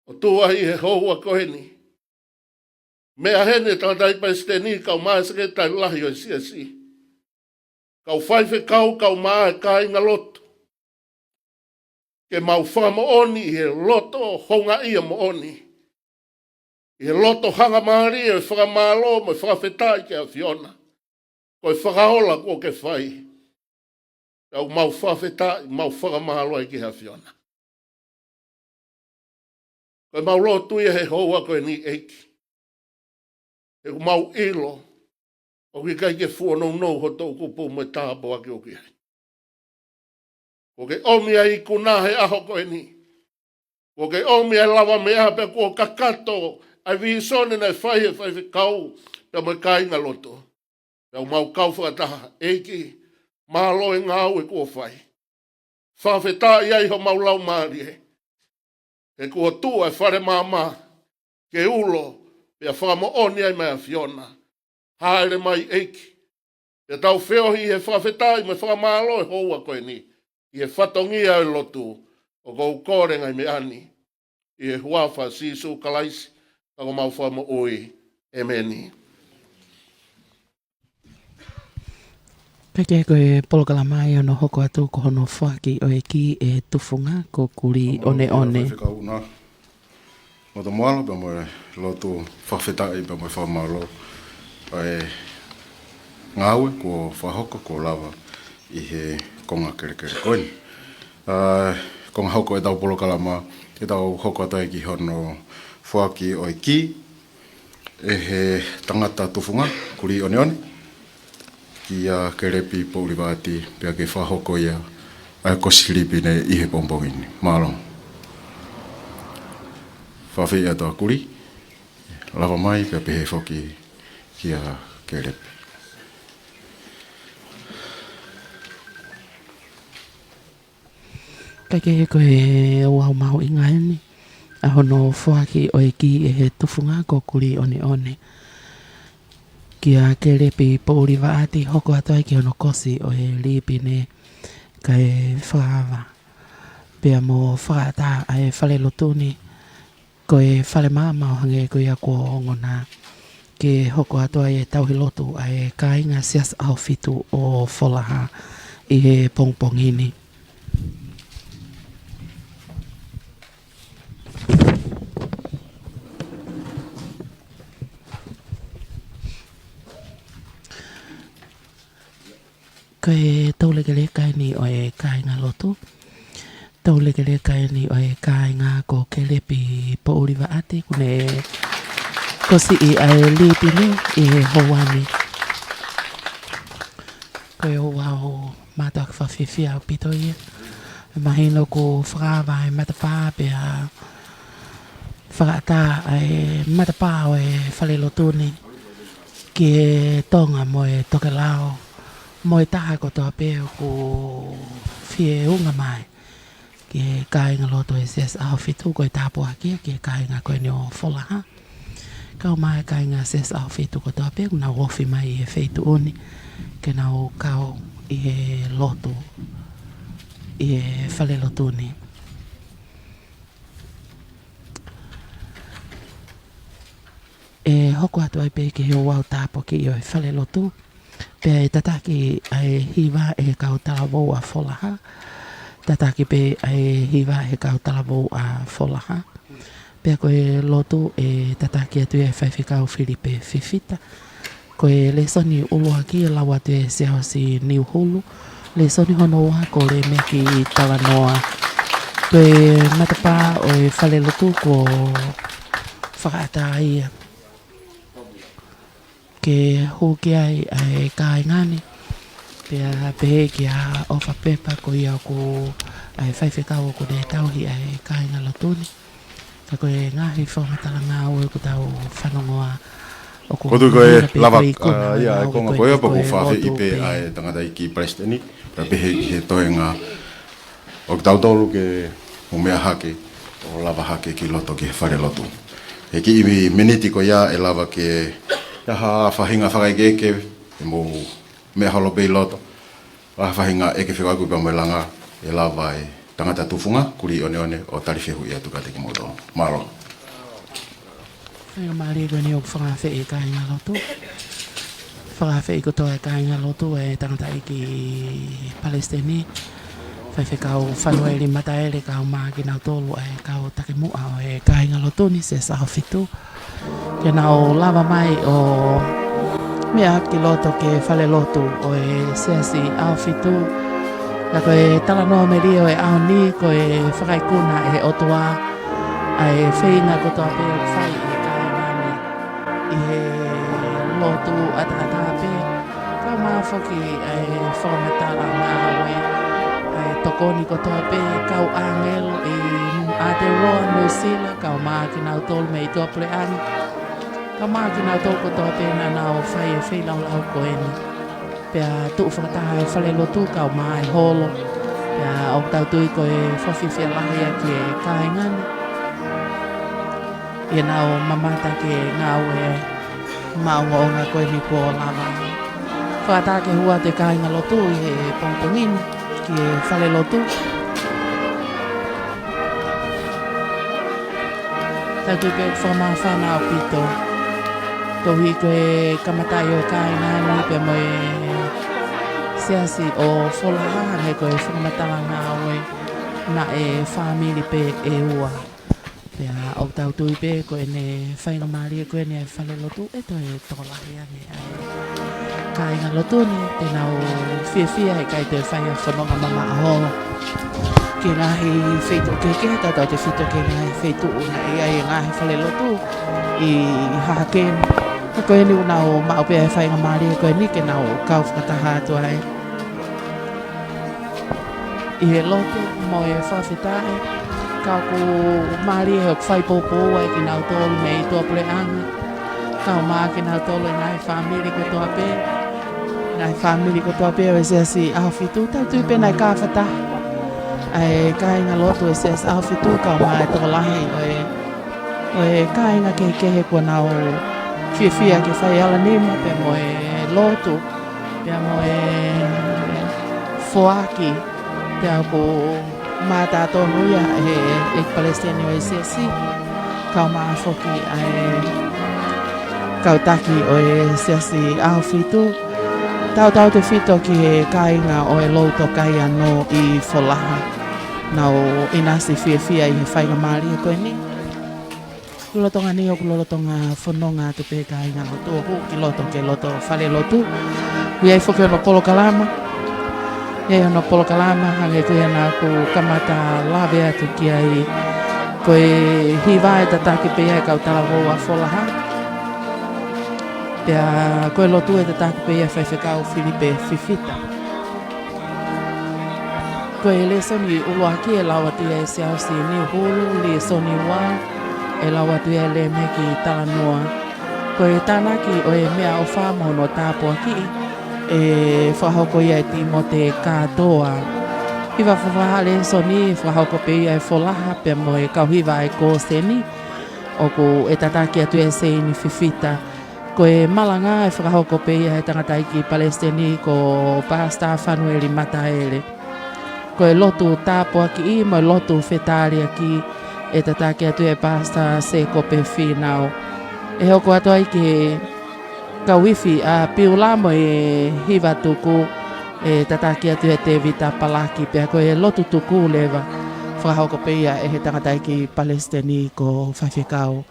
ʻOtua ʻi he houa ko eni, meʻa heni e tangataʻeiki palesiteni kae ʻumaʻā e sekelitali lahi ʻo e siasi, kau faifekau kae ʻumaʻā e kāingalotu, ke mau fakamoʻoni ʻi he loto houngaʻia moʻoni, ʻi he loto hangamālie ʻo e fakamālō mo e fakafetaʻi ki he ʻAfiona, ko e fakaola kuo ke fai. Pea ʻoku mau fakafetaʻi, mau fakamālō ai ki he ʻAfiona. Ko ʻemau lotu ia he houa ko eni ʻEiki, he ʻoku mau ʻilo ʻoku ʻikai ke fuonounou ho toʻukupu mo e tāpuaki ʻoku ʻi ai. Kuo ke ʻomi ʻa e ikuna he ʻaho ko eni. Kuo ke ʻomi ʻa e lavameʻa pea kuo kakato ʻa e vīsone naʻe fai he faifekau pea mo e kāingalotu. Pea ʻoku mau kau fakataha, ʻEiki, mālō e ngāue kuo fai. Fakafetaʻi ai homau laumālie, he kuo tuʻu ʻa e fale maama ke ulo pea fakamoʻoni ai maʻa e ʻAfiona. Hāʻele mai ʻEiki, pea tau feohi he fakafetaʻi mo e fakamālō he houa ko eni, ʻi he fatongia ʻo e lotu ʻoku ou kole ngaahi meʻa ni ʻi he huafa ʻo Sīsū Kalaisi ko homau Fakamoʻui. ʻĒmeni. Kae kehe, ko e polokalama ʻi hono hoko atu ko hono foaki ʻo e kī ʻe he tufunga ko Kulī ʻOneʻone. Faifekau na. Loto moʻalo pea mo e lotu fakafetaʻi pea mo e fakamālō ʻa e ngāue kuo fakahoko kuo lava ʻi he konga kelekele ko eni. ʻA, konga hoko ʻetau polokalama, te tau hoko atu ai ki hono foaki ʻo e kī ʻe he tangata tufunga, Kuliʻoneʻone, kia Kelepi Poʻuli Vaʻati, pea ke fakahoko ia ʻa e kosi lipi ni ʻi he pongipongi ni. Mālō. Fakaafeʻi atu ʻa Kuli, lava mai pea pehē foki kia Kelepi. Kae kehe, ko e ouau mahuʻinga eni ʻa hono foaki ʻo e kī ʻe he tufunga ko Kuliʻoneʻone kia Kelepi Poʻuli Vaʻati, hoko atu ai ki hono kosi ʻo e lipi ni, kae fakaava pea mo fakaʻatā ʻa e falelotu ni ko e fale maama, ʻo hangē ko ia kuo ongona, ke hoko atu ai e tauhi lotu ʻa e kāinga Siasi ʻAhofitu ʻo Folaha ʻi he pongipongi ni. Ko e toulekeleka eni ʻo e kāingalotu. Toulekeleka eni ʻo e kāinga ko Kelepi Poʻuli Vaʻati, kuo ne kosiʻi ʻa e lipi ni ʻi he houa ni. Ko e ouau mātuʻaki fakafiefia ʻaupito ia. Mahino kuo fakaava e matapā pea fakaʻatā ʻa e matapā ʻo e falelotu ni ki he tonga mo e tokelau mo e taha kotoa pē ʻoku fie unga mai ki he kāingalotu ʻo e Siasi ʻAhofitu. Ko e tāpuaki ia ki he kāinga ko eni ʻo Folaha, kae ʻumaʻā e kāinga Siasi ʻAhofitu kotoa pē ʻoku nau ofi mai ʻi he feituʻu ni ke nau kau ʻi he lotu ʻi he falelotu ni. ʻE hoko atu ai pē ki he ouau tāpuaki ʻo e falelotu, pea ʻe tataki ʻa e hiva ʻe he kau talavou ʻa Folaha. Tataki pē ʻa e hiva ʻe he kau talavou ʻa Folaha. Pea ko e lotu ʻe tataki atu ia ʻe Faifekau Filipe Fifita. Ko e lēsoni ʻuluaki ʻe lau atu ʻe Siaosi Niuhulu. Lēsoni hono ua ko Lemeki Talanoa. Ko e matapā ʻo e falelotu kuo fakaʻatā ia ke hū ki ai ʻa e kāinga ni. Pea pehē kia ʻOfa Pepa, ko ia ʻoku ʻa e faifekau ʻoku ne tauhi ʻa e kāingalotu ni. Ka ko e ngaahi fakamatala ngāue ʻoku tau fanongoa ʻoku ʻOku ou tui ko e hangē pē lava, ko e ikuna ʻa e ia, e ngāue konga ko ko eni ia, pea ko e ʻoku ou fakaafeʻi lotu pē pē. ʻA e tangataʻeiki palesiteni, pea pehē ki he toenga ʻo kitautolu ke mou meʻa hake, ʻo lava hake ki loto ki he falelotu. He kiʻi miniti ko ia ʻe lava ke ʻi ai ha faʻahinga fakaʻekeʻeke, ʻe mou meʻa holo pē ʻi loto. ʻA e faʻahinga ʻeke fekauʻaki pea mo e langa, ʻe lava e tangata tufunga, Kuliʻoneʻone, ʻo tali fehuʻi atu kiate kimoutolu. Mālō. Faingamālie ko eni ʻoku fakaafeʻi e kāingalotu. Fakaafeʻi kotoa e kāingalotu, e tangataʻeiki palesiteni, faifekau Fanueli Mataele, kae ʻumaʻā kinautolu ʻa e kau takimuʻa ʻo e kāingalotu ni, Siasi ʻAhofitu, ke nau lava mai ʻo meʻa ki loto ki he falelotu ʻo e Siasi ʻAhofitu. Ka ko e talanoa melie ʻo e ʻaho ni, ko e fakaikuna ʻe he ʻOtua ʻa e feinga kotoa pē ʻoku fai ʻe he kāinga ni ʻi he lotu ʻataʻatā pē. Kae ʻumaʻā foki ʻa e fakamatala ngāue, ʻa e tokoni kotoa pē, kau ʻāngelo ʻi Aotearoa, Nuʻusila, kae ʻumaʻā kinautolu mei tuʻapuleʻanga, kae ʻumaʻā kinautolu kotoa pē naʻa nau fai e feilaulau ko eni. Pea tuʻu fakataha e falelotu kae ʻumaʻā e holo. Pea ʻoku tau tui ko e fakafiefia lahi ia ki he kāinga ni ʻi heʻenau mamata ki he ngāue maʻongoʻonga ko eni kuo lava. Fakaʻatā ke hū atu e kāingalotu ʻi he pongipongi ni ki he falelotu. Tau tui pē ʻoku fakamāfana ʻaupito. Koeʻuhi ko e kamataʻi ʻo e kāinga ni pea mo e Siasi ʻo Folaha, hangē ko e fakamatala ngāue, naʻe fāmili pē ʻe ua. Pea ʻoku tau tui pē ko ʻene faingamālie ko eni ʻa e falelotu, ʻe toe tokolahi ange ʻa e kāingalotu ni, te nau fiefia he ʻikai toe fai ha fononga mamaʻo holo ki ʻI he ngaahi feituʻu kehekehe, tautautefito ki he ngaahi feituʻu naʻe ʻi ai e ngaahi falelotu ʻi Hahake ni. Ka ko eni ʻoku nau maʻu pē ʻa e faingamālie ko eni ke nau kau fakataha atu ai ʻi he lotu mo e fakafetaʻi. Ka ʻoku mālie he ʻoku fai poupou ai kinautolu mei tuʻapuleʻanga, kae ʻumaʻā kinautolu e ngaahi fāmili kotoa pē, ngaahi fāmili kotoa pē ʻo e Siasi ʻAhofitu. Tau tui pē naʻe kāfata ʻa e kāingalotu ʻo e Siasi ʻAhofitu, kae ʻumaʻā e tokolahi ʻo e, ʻo e kāinga kehekehe kuo nau fiefia ke fai ala nima pea mo e lotu pea mo e foaki. Pea ʻoku mātā tonu ia ʻe he ʻEiki Palesiteni ʻo e Siasi, kae ʻumaʻā foki ʻa e kau taki ʻo e Siasi ʻAhofitu, tautautefito ki he kāinga ʻo e Lou Tokaiano ʻi Folaha. Nau ʻinasi fiefia ʻi he faingamālie ko eni. Lolotonga ni ʻoku lolotonga fononga atu pē kāingalotu ʻo hū ki loto ki he loto falelotu. ʻOku ʻi ai foki hono polokalama. ʻI ai hono polokalama, hangē ko ia naʻa ku kamata lave atu ki ai, ko e hiva ʻe tataki pē ia ʻe he kau talavou ʻa Folaha. Pea ko e lotu ʻe tataki pē ia ʻe Faifekau Filipe Fifita. Ko e lēsoni ʻuluaki ʻe lau atu ia ʻe Siaosi Niuhulu, lēsoni ua ʻe lau atu ia ʻe Lēmeki Talanoa. Ko e tānaki ʻo e meʻaʻofa mo hono tāpuakiʻi ʻe fakahoko ia ʻe Tīmote Kātoa. Hiva fakafaʻahi lēsoni ʻe fakahoko pē ia ʻe Folaha pea mo e kau hiva ʻa e Kōseni, ʻoku ʻe tataki atu ʻe Seini Fifita. Ko e malanga ʻe fakahoko pē ia ʻe he tangataʻeiki palesiteni ko Pasita Fanueli Mataele. Ko e lotu tāpuakiʻi mo e lotu fetaliaki ʻe tataki atu ʻe Pasita Sēkope Fīnau. ʻE hoko atu ai ki he kau ifi ʻa Piula mo e hiva tuku ʻe tataki atu ʻe Tēvita Palaki, pea ko e lotu tuku leva fakahoko pē ia ʻe he tangataʻeiki palesiteni ko Faifekau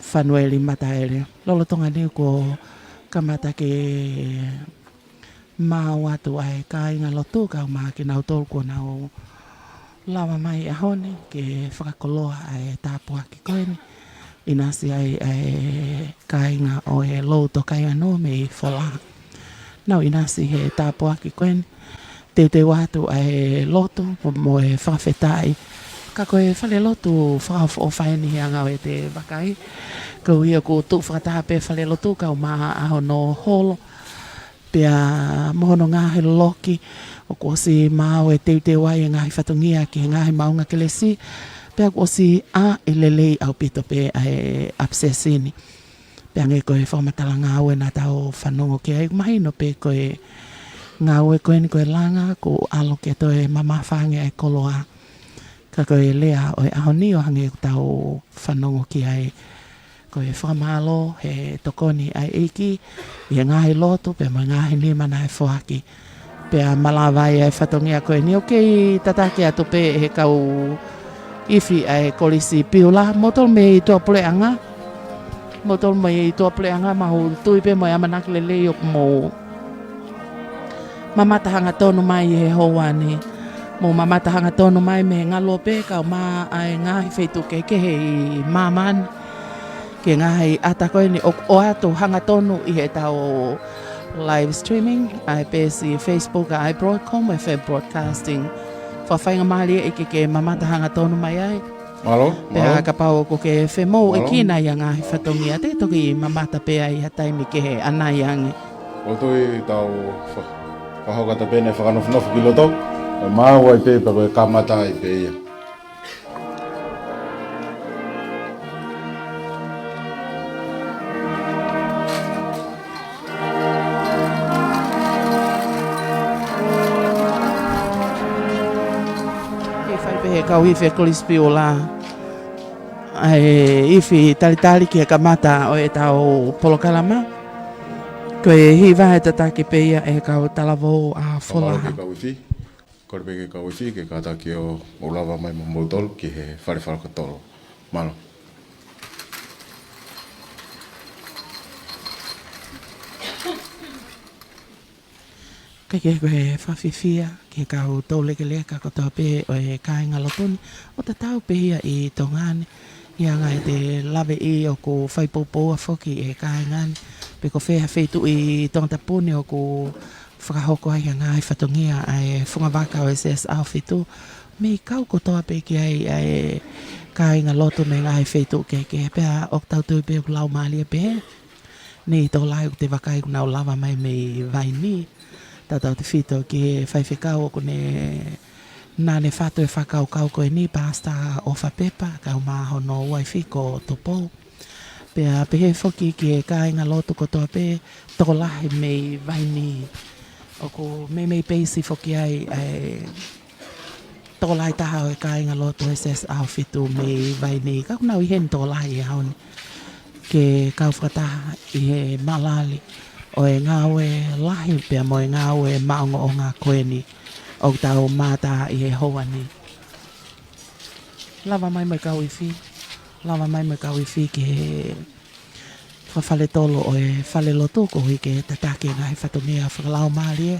Fanueli Mataele. Lolotonga ni kuo kamata ke maau atu ʻa e kāingalotu kae ʻumaʻā kinautolu kuo nau lava mai he ʻaho ni ke fakakoloa ʻa e tāpuaki ko eni. ʻInasi ai ʻa e kāinga ʻo e Lou Tokaiano mei Folaha. Nau ʻinasi he tāpuaki ko eni. Teuteu atu ʻa e lotu mo e fakafetaʻi. Ka ko e falelotu fakaʻofoʻofa eni he anga ʻo ʻete vakai. Koeʻuhi ʻoku tuʻu fakataha pē falelotu kae ʻumaʻā hono holo, pea mo hono ngaahi loloki. ʻOku ʻosi maau e teuteu ai e ngaahi fatongia ki he ngaahi maʻunga kelesi, pea kuo ʻosi ʻā lelei ʻaupito pē ʻa e ʻapisiasi ni. Pea hangē ko e fakamatala ngāue naʻa tau fanongo ki ai, mahino pē ko e ngāue ko eni ko e langa, kuo ʻalu ke toe mamafa ange ʻa e koloa. Ka ko e lea ʻo e ʻaho ni ʻo hangē ʻoku tau fanongo ki ai, ko e fakamālō he tokoni ʻa e ʻEiki ʻi he ngaahi lotu pea mo e ngaahi nima naʻe foaki. Pea malava ai ʻa e fatongia ko eni ʻo kei tataki atu pē ʻe he kau ifi ʻa e Kolisi Piula, moutolu mei tuʻapuleʻanga. Moutolu mei tuʻapuleʻanga, mau tui pē mo e ʻamanaki lelei ʻoku mou mamata hangatonu mai he houa ni. Mou mamata hangatonu mai mei he ngaluope kae ʻumaʻā e ngaahi feituʻu kehekehe ʻi māmani ki he ngaahi ʻata ko eni ʻoku ʻoatu hangatonu ʻi heʻetau live streaming, ʻa e peesi Facebook ʻa e Broadcom F M Broadcasting. Fakafaingamālie ʻEiki ke mamata hangatonu mai ai. Mālō, pea mālō. Kapau ʻoku ke femoʻuekina ia ngaahi fatongia, te toki mamata pē ai ha taimi kehe ʻanai ange. ʻOku ou tui tau fa-, fakahoko atu pē ʻene fakanofonofo ki loto, ʻe maau ai pē pea ko e kamata ai pē ia. Ke fai pē he kau ifi ʻa e Kolisi Piula ʻa e ifi talitali ki he kamata ʻo ʻetau polokalama. Ko e hiva ʻe tataki pē ia ʻe he kau talavou ʻa Folaha. Mālō ki he kau ifi. Kole pē ki he kau ifi ke kātaki ʻo mou lava mai mo moutolu ki he fale fakatotolo. Mālō. Kae kehe ko e fakafiefia ki he kau toulekeleka kotoa pē ʻo e kāinga lotu ni, ʻo tatau pē ia ʻi Tonga ni, ʻi he anga ʻete laveʻi ʻoku fai poupoua foki ʻe he kāinga ni, pe ko fē ha feituʻu ʻi Tongatapu ni ʻoku fakahoko ai ha ngaahi fatongia ʻa e fungavaka ʻo e Siasi ʻAhofitu, mei kau kotoa pē ki ai ʻa e kāinga lotu mei he ngaahi feituʻu kehekehe, pea ʻoku tau tui pē ʻoku laumālie pē. Naʻe tokolahi ʻoku te vakai ʻoku nau lava mai mei Vainī. Tautautefito ki he faifekau ʻoku ne, naʻa ne fatu e fakakaukau ko eni, Pastor ʻOfa Pepa, kae ʻumaʻā hono uaifi ko Tupou. Pea pehē foki ki he kāinga lotu kotoa pē, tokolahi mei Vainī. ʻOku meimei peisi foki ai ʻa e tokolahi taha ʻo e kāinga lotu ʻo e Siasi ʻAhofitu mei Vainī. Ka ʻoku nau ʻi heni tokolahi he ʻaho ni ke kau fakataha ʻi he maʻalali ʻo e ngāue lahi pea mo e ngāue maʻongoʻonga ko eni ʻoku tau mātā ʻi he houa ni. Lava mai mo e kau ifi, lava mai mo e kau ifi ki he fakafaletolo ʻo e falelotu koeʻuhi ke tataki e ngaahi fatongia fakalaumālie.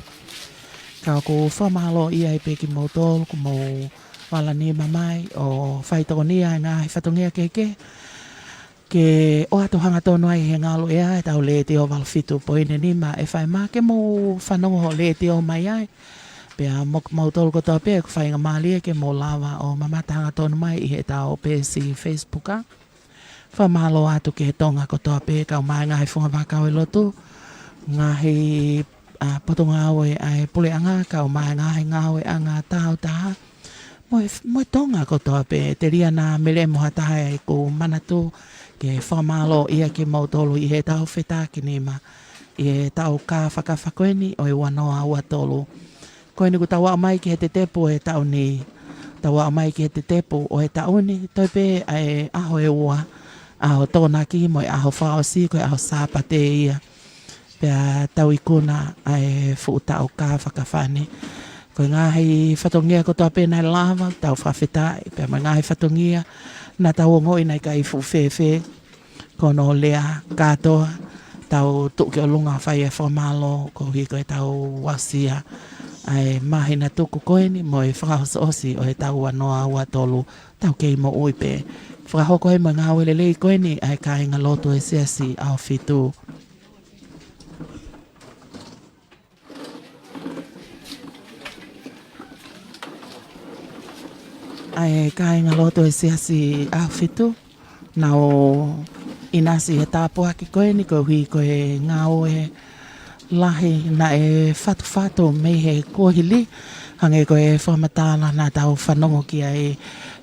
Ka ʻoku fakamālōʻia ai pē kimoutolu kuo mou vala nima mai ʻo fai tokonia e ngaahi fatongia kehekehe ke ʻoatu hangatonu ai he ngaluʻea ʻetau letiō valu fitu poini nima FM ke mou fanongo hoʻo letiō mai ai. Pea mo kimoutolu kotoa pē ʻoku faingamālie ke mou lava ʻo mamata hangatonu mai ʻi heʻetau peesi Facebook. Fakamālō atu ki he Tonga kotoa pē, kae ʻumaʻā e ngaahi fungavaka ʻo e lotu, ngaahi, ʻa, potungāue ʻa e puleʻanga, kae ʻumaʻā e ngaahi ngāueʻanga tāutaha. Mo e, mo e Tonga kotoa pē, telia naʻa mele mo ha taha ʻe ʻikai manatu ke fakamālōʻia kimoutolu ʻi heʻetau fetakinima ʻi he taʻu kāfakafa ko eni ʻo e ua noa ua tolu. Ko eni kuo tau aʻu mai ki he tetepu ʻo e taʻu ni. Tau aʻu mai ki he tetepu ʻo e taʻu ni, toe pē ʻa e ʻaho ʻe ua, ʻaho Tokonaki mo e ʻaho fakaʻosi ko e ʻaho Sāpate ia. Pea tau ikuna ʻa e fuʻu taʻu kāfakafa ni. Ko e ngaahi fatongia kotoa pē naʻe lava, tau fakafetaʻi, pea mo e ngaahi fatongia naʻa tau ongoʻi naʻe ʻikai fuʻu fēfē, ko hono lea kātoa, tau tuʻu ki ʻolunga fai e fakamālō koeʻuhi ko ʻetau aʻusia ʻa e māhina tuku ko eni mo e fakaʻosiʻosi ʻo e taʻu ua noa ua tolu, tau kei moʻui pē. Fakahoko ai mo e ngāue lelei ko eni ʻa e kāinga lotu ʻo e Siasi ʻAhofitu. ʻA e kāinga lotu ʻo e Siasi ʻAhofitu, nau ʻinasi he tāpuaki ko eni koeʻuhi ko e ngāue lahi naʻe fatufatu mei he kuohili, hangē ko e fakamatala naʻa tau fanongo ki ai,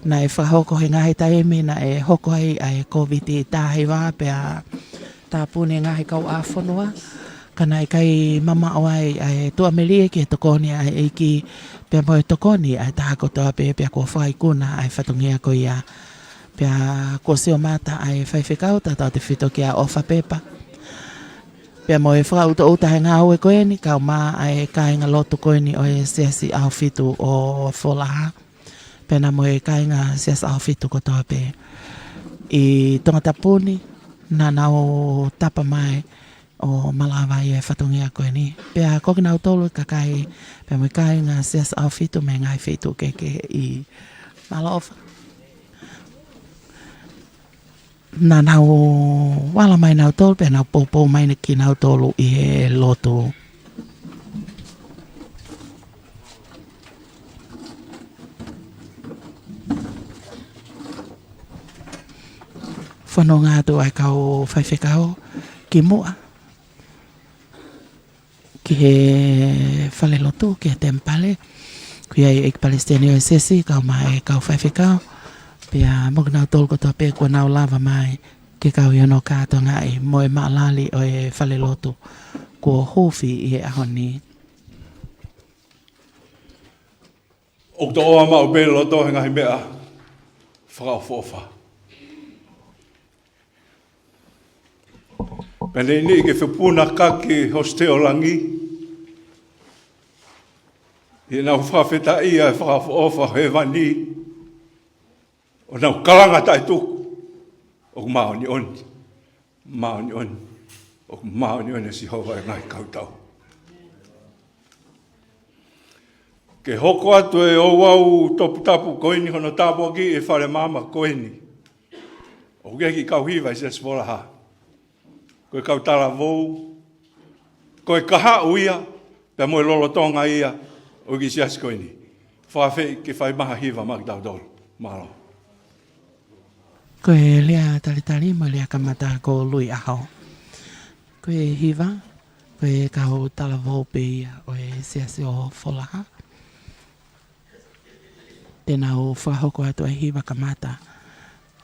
naʻe fakahoko he ngaahi taimi naʻe hoko ai ʻa e Kōviti taha hiva pea tāpuni e ngaahi kauʻāfonua, ka naʻe ʻikai mamaʻo ai ʻa e tuʻamelie ki he tokoni ʻa e ʻEiki, pea mo e tokoni ʻa e taha kotoa pē, pea kuo fakaikuna ʻa e fatongia ko ia. Pea kuo sio mata ʻa e faifekau, tautautefito kia ʻOfa Pepa. Pea mo e fakaʻutoʻuta he ngāue ko eni, kae ʻumaʻā ʻa e kāinga lotu ko eni ʻo e Siasi ʻAhofitu ʻo Folaha. Pea mo e kāinga Siasi ʻAhofitu kotoa pē ʻi Tongatapu ni, naʻa nau tapa mai ʻo malava ʻa e fatongia ko eni. Pea ko kinautolu e kakai, pea mo e kāinga Siasi ʻAhofitu mei he ngaahi feituʻu kehekehe ʻi Mālō ʻOfa. Naʻa nau vala mai nautolu, pea nau poupou mai kinautolu ʻi he lotu. Fanongo atu ʻa e kau faifekau ki muʻa ki he falelotu, ki he temipale. Ko ia ʻa e ʻEiki Palesiteni ʻo e Siasi, kae ʻumaʻā e kau faifekau. Pea mo kinautolu kotoa pē kuo nau lava mai ke kau ʻi hono kātoangaʻi mo e maʻalali ʻo e falelotu kuo huufi ʻi he ʻaho ni. ʻOku toʻoa maʻu pē loto he ngaahi meʻa fakaʻofoʻofa. Pea neʻineʻi ke fepunakaki Hosite ʻo Langi, ʻi heʻenau fakafetaʻia e fakaʻofoʻofa hēvani, ʻo nau kalanga taʻetuku, ʻOku māʻoniʻoni, māʻoniʻoni, ʻoku māʻoniʻoni ʻa Sihova ʻi he ngaahi kautau. Ke hoko atu e ouau toputapu ko eni hono tāpuakiʻi e falemaama ko eni. ʻOku ʻi ai e kiʻi kau hiva ʻi he Siasi Folaha. Ko e kau talavou, ko e kahaʻu ia, pea mo e lolotonga ia ʻo e kiʻi siasi ko eni. Fakaafeʻi ke fai mai ha hiva maʻa kitautolu. Mālō. Ko e lea talitali mo e lea kamata ko Lui ʻAho. Ko e hiva, ko e kau talavou pē ia ʻo e Siasi ʻo Folaha. Te nau fakahoko atu e hiva kamata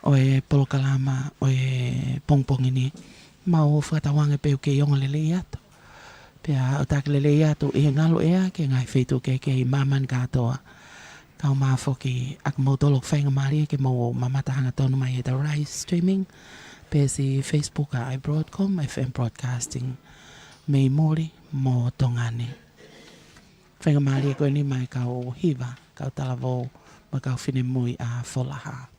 ʻo e polokalama ʻo e pongipongi ni. Mau fakatauange pē ʻoku kei ongo lelei atu. Pea ʻoku taki lelei atu ʻi he ngalu ʻea ki he ngaahi feituʻu kehekehe ʻi māmani kātoa. Kae ʻumaʻā foki ʻa kimoutolu ʻoku faingamālie ke mou mamata hangatonu mai ʻi heʻetau live streaming, peesi Facebook ʻa iBroadcom, F M Broadcasting, mei muli mo Tonga ni. Faingamālie ko eni maʻa e kau hiva, kau talavou, mo e kau finemui ʻa Folaha.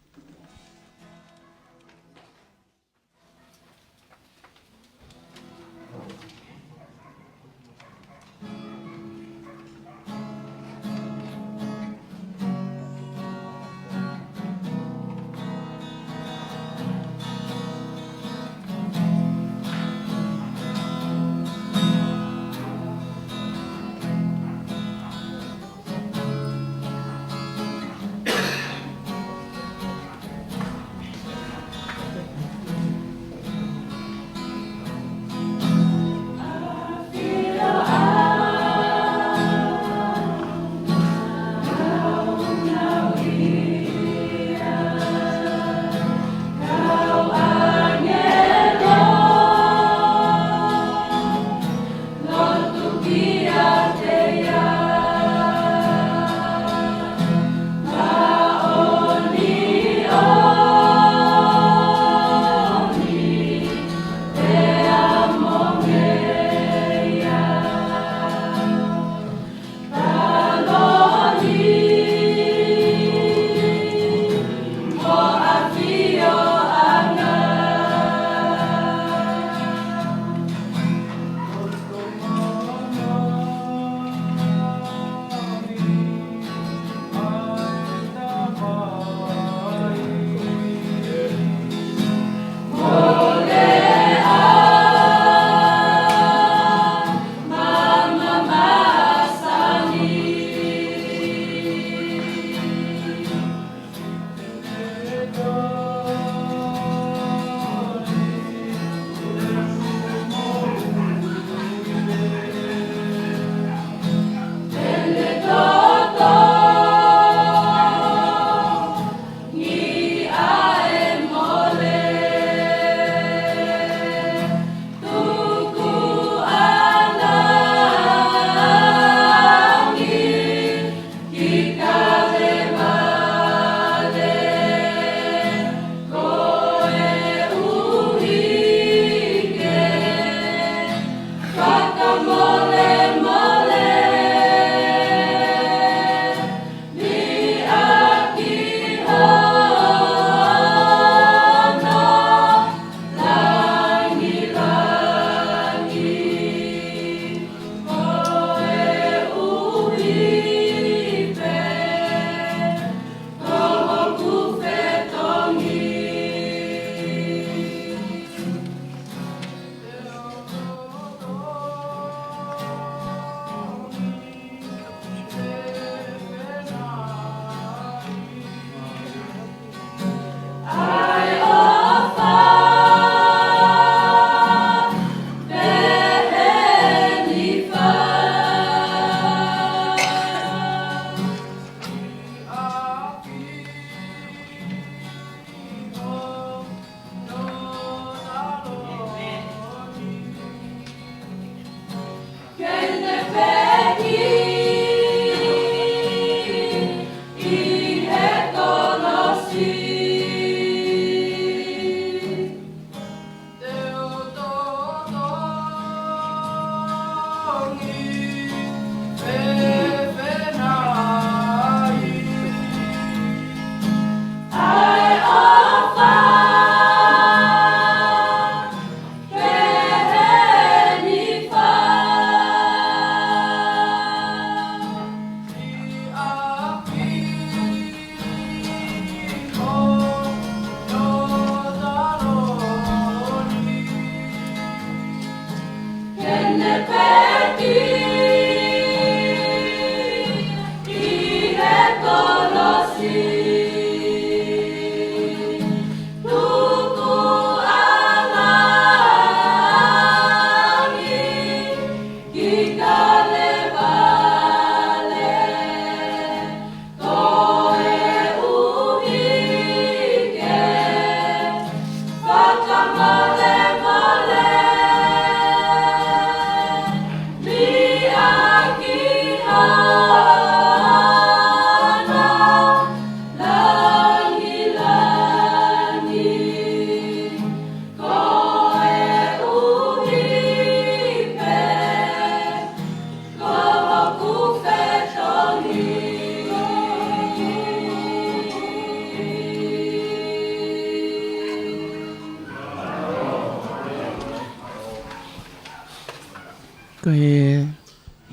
Ko e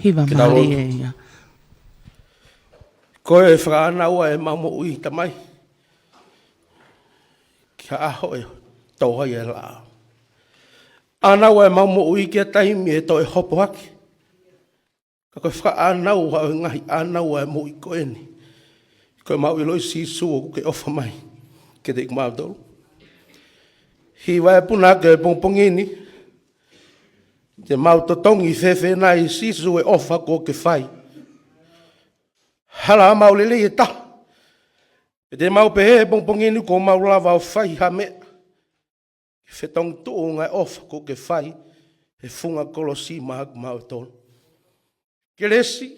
hiva mālie ia. Ko e fakaʻānaua ʻemau moʻui, Tamai, ki ha ʻaho ʻe tō ai e laʻā. ʻĀnaua ʻemau moʻui ki ha taimi ʻe toe hopo hake. Ka ko e fakaʻānaua ʻo e ngaahi ʻānaua ʻo e moʻui ko eni, ko ʻemau ʻiloʻi, Sīsū, ʻoku ke ʻofa mai kiate kimautolu. Hiva e puna ʻaki e pongipongi ni, te mau totongi fēfē nai, Sīsū, e ʻofa kuo ke fai? Hala ʻemau lelei ʻe taha, pea te mau pehē he pongipongi ni kuo mau lava ʻo fai ha meʻa ke fetongi tuʻunga e ʻofa kuo ke fai he funga kolosi maʻa kimautolu. Kelesi,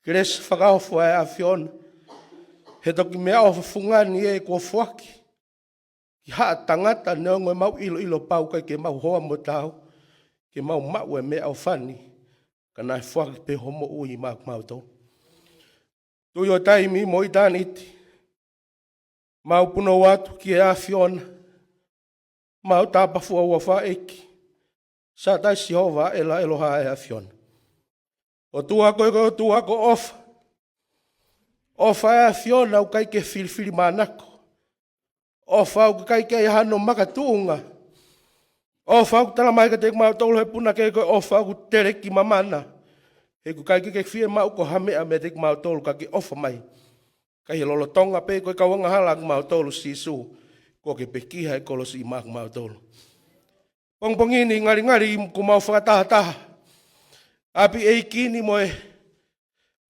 kelesi fakaofo ʻa e ʻAfiona, he toki meʻaʻofa fungani ē kuo foaki ki haʻa tangata, neongo ʻemau ʻiloʻilo pau ʻikai ke mau hoa mo taau ke mau maʻu e meʻaʻofa ni, ka naʻe foaki pē ho moʻui maʻa kimautolu. Tuʻi ʻo e taimi mo ʻitāniti, mau punou atu ki he ʻAfiona, mau tāpafua ua faʻeki, Sātai Sihova ʻEla ʻEloha e ʻAfiona. ʻOtua ko e, ko e ʻOtua ko e ʻofa. ʻOfa e ʻAfiona ʻoku ʻikai ke filifilimānako. ʻOfa ʻoku ʻikai ke ʻi ai hano makatuʻunga. ʻOfa ʻoku tala mai kiate kimautolu he punake ko e ʻofa ʻoku teleki mamana. He ʻoku ʻikai ke ke fiemaʻu ko ha meʻa meiate kimautolu ka ke ʻofa mai. Ka ʻi he lolotonga pē ko e kau angahala ʻa kimautolu, Sīsū, kuo ke pekia he kolosi maʻa kimautolu. Pongipongi ni ngalingali kuo mau fakatahataha ʻapi ʻeiki ni mo e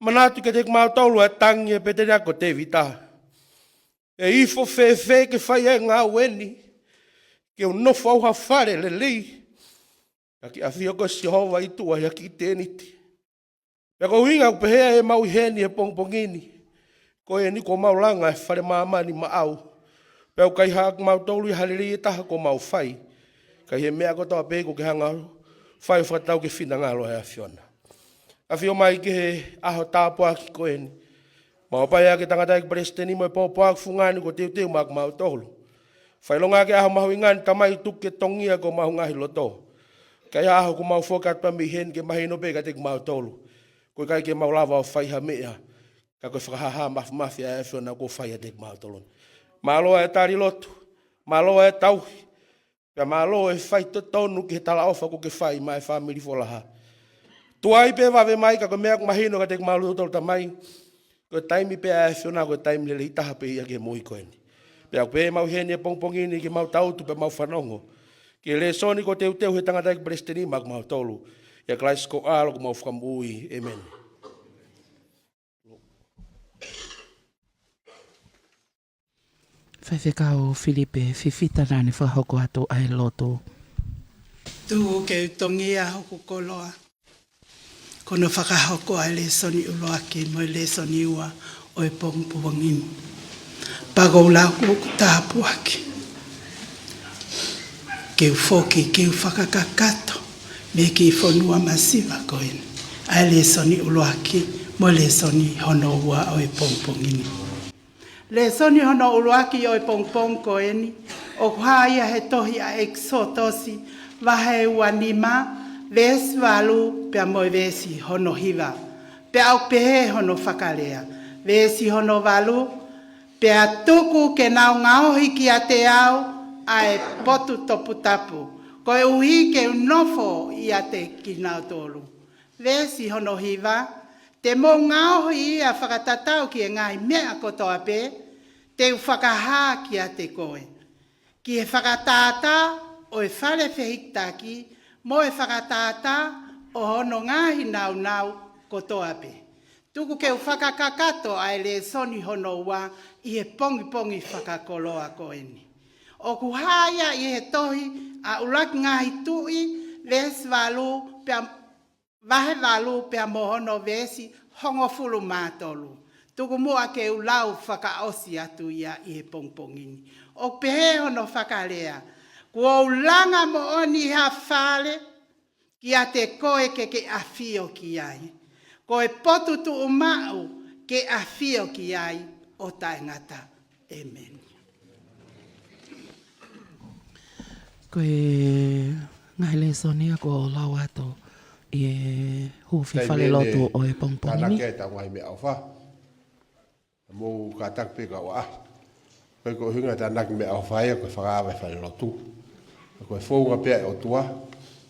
manatu kiate kimautolu ʻa e tangi ʻa e pēteliake ko Tēvita. ʻE ifo fēfē ke fai e ngāue ni, ke u nofo au ha fale lelei, ka ke ʻafio koe, Sihova, ʻi tuʻa ʻi ha kiʻi tēniti. Pea ko e ʻuhinga ʻoku pehē ai ʻemau ʻi heni he pongipongi ni, ko eni kuo mau langa e fale māmani maʻau. Pea ʻoku ʻikai haʻa kimautolu ʻi ha lelei ʻe taha kuo mau fai, ka ʻi he meʻa kotoa pē kuo ke hanga ʻo fai ʻo fakatatau ki he finangalo ʻo e ʻAfiona. ʻAfio mai ki he ʻaho tāpuaki ko eni. Mau ʻofa ʻaki e tangataʻeiki palesiteni mo e pōpoaki fungani kuo teuteu maʻa kimautolu. Fakaʻilonga ʻaki e ʻaho mahuʻinga ni, Tamai, tuku ke tongia ki homau ngaahi loto. Ka ʻi he ʻaho kuo mau foki atu pē mei heni ke mahino pē kiate kimautolu, ʻoku ʻikai ke mau lava ʻo fai ha meʻa, ka ko e fakahāhā māfimafi ʻa e ʻAfiona kuo fai ʻiate kimautolu. Mālō e tali lotu, mālō e tauhi, pea mālō e faitotonu ki he talaʻofa kuo ke fai maʻa e fāmili Folaha. Tuai pē vave mai, ka ko e meʻa ʻoku mahino kiate kimautolu, Tamai, ko e taimi pē ʻa e ʻAfiona ko e taimi lelei taha pē ia ki he moʻui ko eni. Pea ʻoku pehē ʻemau ʻi heni he pongipongi ni ke mau tangutu pea mau fanongo ki he lēsoni kuo teuteu ʻe he tangataʻeiki palesiteni maʻa kimautolu. ʻIa Kalaisi ko e ʻAlo ko homau Fakamoʻui. ʻĒmeni. Faifekau Filipe Fifita naʻa ne fakahoko atu ʻa e lotu. Tuku ke u tongia hoku koloa, ko hono fakahoko ʻa e lēsoni ʻuluaki mo e lēsoni ua ʻo e pongipongi ni. Pea ko u lau hoku tāpuaki, ke u foki ke u fakakakato mei he kiʻi fonua masiva ko eni ʻa e lēsoni ʻuluaki mo e lēsoni hono ua ʻo e pongipongi ni. Lēsoni hono ʻuluaki ʻo e pongipongi ko eni ʻoku hā ia he tohi ʻa ʻEkisotosi vahe ua nima, veesi valu pea mo e veesi hono hiva. Pea ʻoku pehē hono fakalea. Veesi hono valu: Pea tuku ke nau ngaohi kiate au ʻa e potu toputapu, koeʻuhi ke u nofo ʻiate kinautolu. Veesi hono hiva: Te mou ngaohi ia fakatatau ki he ngaahi meʻa kotoa pē te u fakahā kiate koe, ki he fakatātā ʻo e fale fehikitaki mo e fakatātā ʻo hono ngaahi nāunau kotoa pē. Tuku ke u fakakakato ʻa e lēsoni hono ua ʻi he pongipongi fakakoloa ko eni. ʻOku hā ia ʻi he tohi ʻa ʻUluaki Ngaahi Tuʻi, veesi valu pea vahe valu pea mo hono veesi hongofulu mā tolu. Tuku muʻa ke u lau fakaʻosi atu ia ʻi he pongipongi ni. ʻOku pehē hono fakalea: Kuo u langa moʻoni ha fale kiate koe ke ke ʻafio ki ai. Ko e potu tuʻumaʻu ke ʻafio ki ai ʻo taʻengata. ʻĒmeni. Ko e ngaahi lēsoni ia kuo lau atu ʻi he huufi falelotu ʻo e pongipongi ni. Tānaki ʻetau ngaahi meʻaʻofa. Mou kātaki pē kau ʻaʻahi. Ko e ʻuhinga tānaki meʻaʻofa ia ko e fakaava e falelotu. Ko e founga pē ʻa e ʻOtua,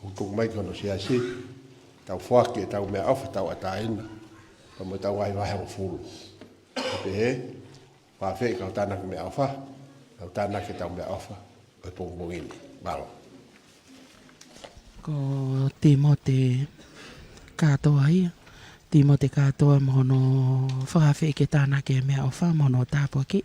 ʻoku tuku mai ki hono siasi, tau foaki ʻetau meʻaʻofa, tauʻatāina, pea mo ʻetau ngaahi vahehongofulu. Pehē, fakaafeʻi kau tānaki meʻaʻofa, kau tānaki ʻetau meʻaʻofa ʻo e pongipongi ni. Mālō. Ko Tīmote Kātoa ia. Tīmote Kātoa mo hono fakaafeʻi ke tānaki e meʻaʻofa mo hono tāpuaki.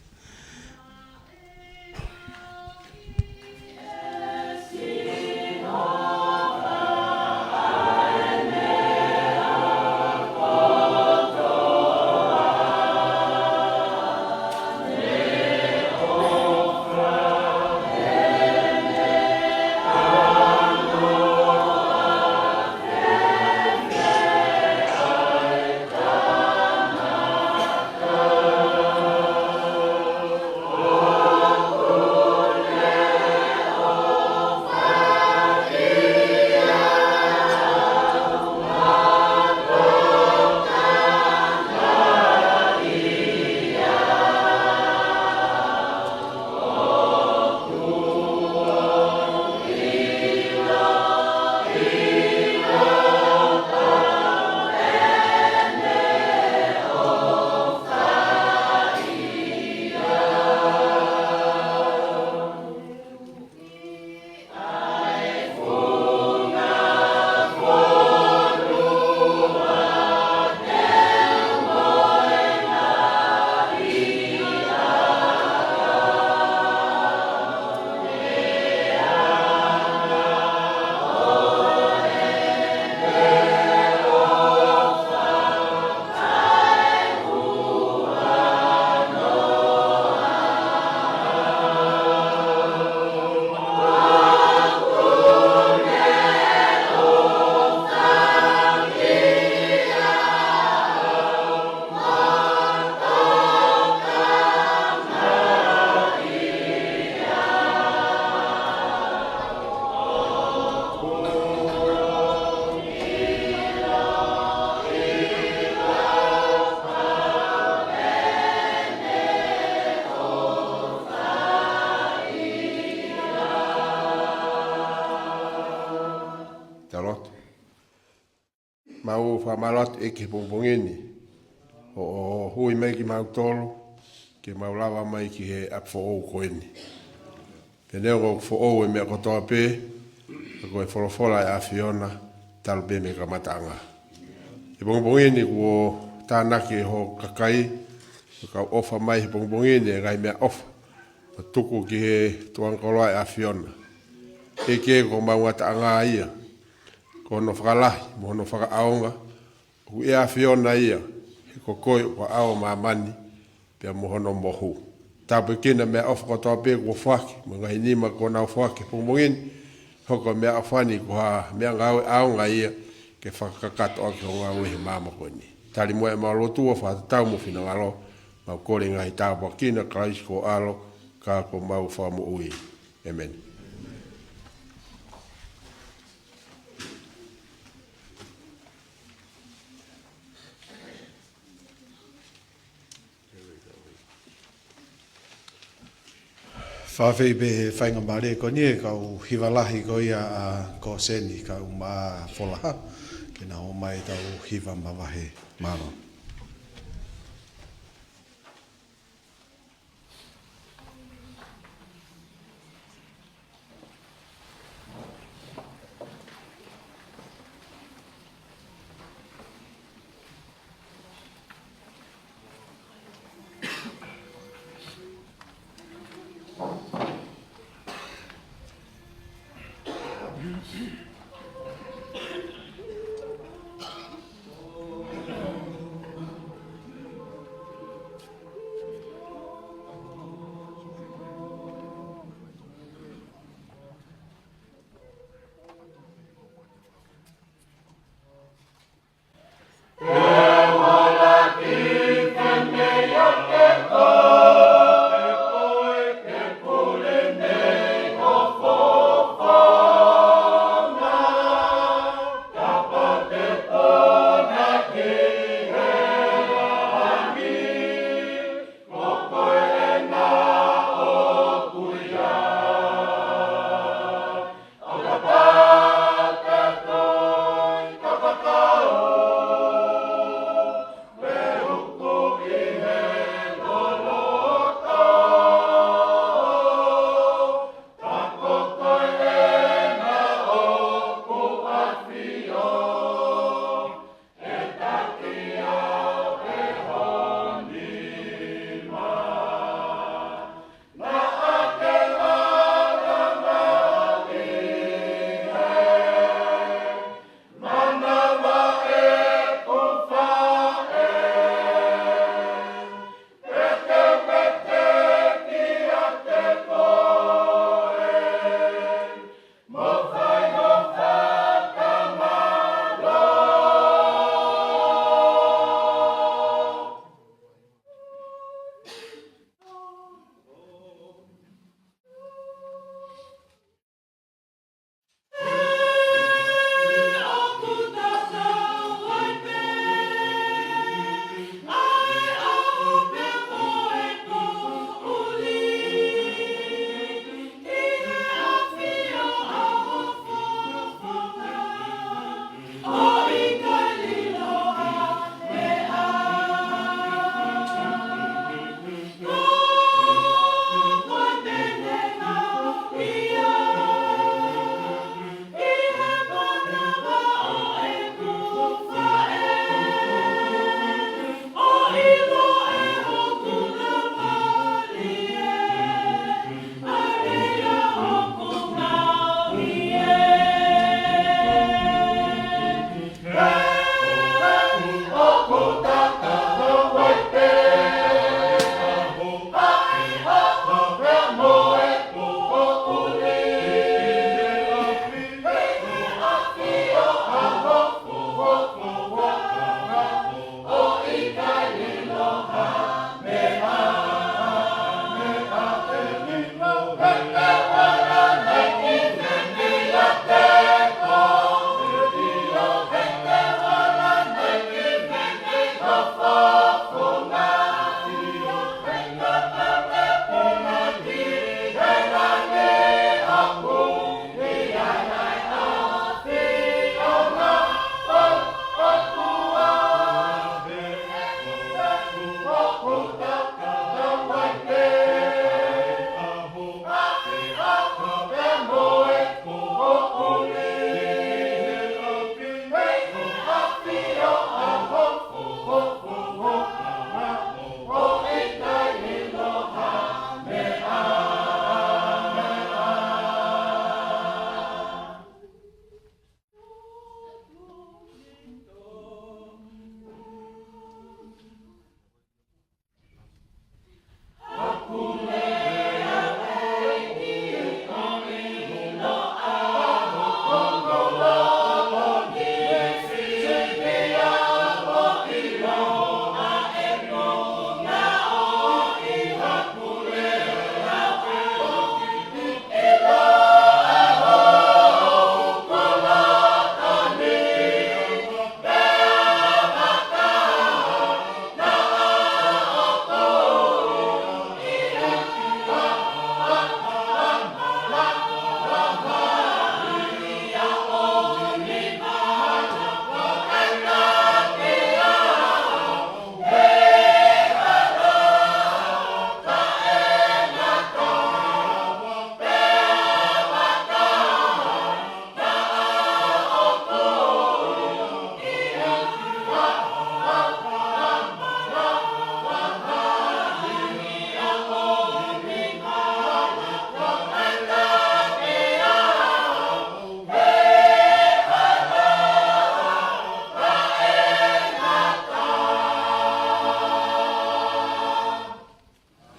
Tau lotu. Mau fakamālō atu ʻEiki he pongipongi ni, hoʻo ui mai kimautolu, ke mau lava mai ki he ʻapi foʻou ko eni. Pea neongo ʻoku foʻou e meʻa kotoa pē, ka ko e folofola ʻa e ʻAfiona, talu pē mei he kamataʻanga. He pongipongi ni kuo tānaki ʻe ho kakai, ʻo kau ʻofa mai he pongipongi ni, e ngaahi meʻaʻofa, ʻo tuku ki he tuʻunga koloa ʻa e ʻAfiona. ʻEiki ko homau ngataʻanga ia, ko hono fakalahi, mo hono fakaʻaonga, ʻoku ʻi he ʻAfiona ia, he ko koe ʻoku ʻa e ʻao ʻo māmani, pea mo hono mohu. Tāpuekina e meʻaʻofa kotoa pē kuo foaki, mo e ngaahi nima kuo nau foaki he pongipongi ni, hoko e meʻaʻofa ni ko ha meʻangāue ʻaonga ia, ke fakakakato ʻaki hoʻo ngāue he māmani ko eni. Tali muʻa ʻemau lotu ʻo fakatatau mo ho finangalo, mau kole e ngaahi tāpuaki ni ʻia Kalaisi ko ho ʻAlo, ka ko homau Fakamoʻui. ʻĒmeni. Fakaafeʻi pē he faingamālie ko eni e kau hiva lahi ko ia ʻa Koseni, kau Mafolaha, ke nau ō mai ʻetau hiva mavahe. Mālō.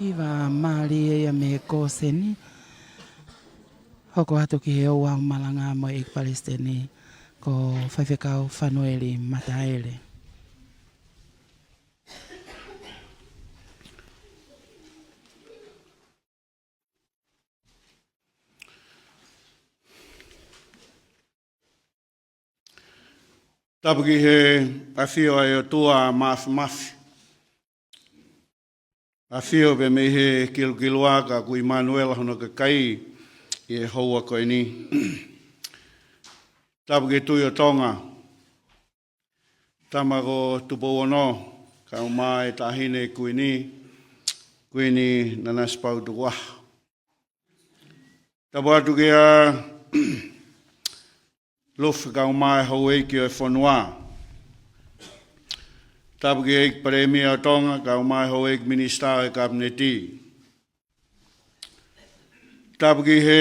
Hiva mālie ia mei Kōseni. Hoko atu ki he ouau malanga mo e ʻEiki Palesiteni ko Faifekau Fanueli Mataele. Tapu ki he ʻafio ʻa e ʻOtua Māfimafi. ʻAfio pē mei he kilukiluʻa ka ko ʻImanuela hono kakai ʻi he houa ko eni. Tapu ki he Tuʻi ʻo Tonga. Tama ko Tupou Ono, kae ʻumaʻā e Taʻahine Kuini, Kuini Nanasipauʻu Tukuʻaho. Tapu atu kia Lufi kae ʻumaʻā e houʻeiki ʻo e fonua. Tapu ki he ʻEiki Palēmia ʻo Tonga kae ʻumaʻā e houʻeiki minisitā ʻo e Kapineti. Tapu ki he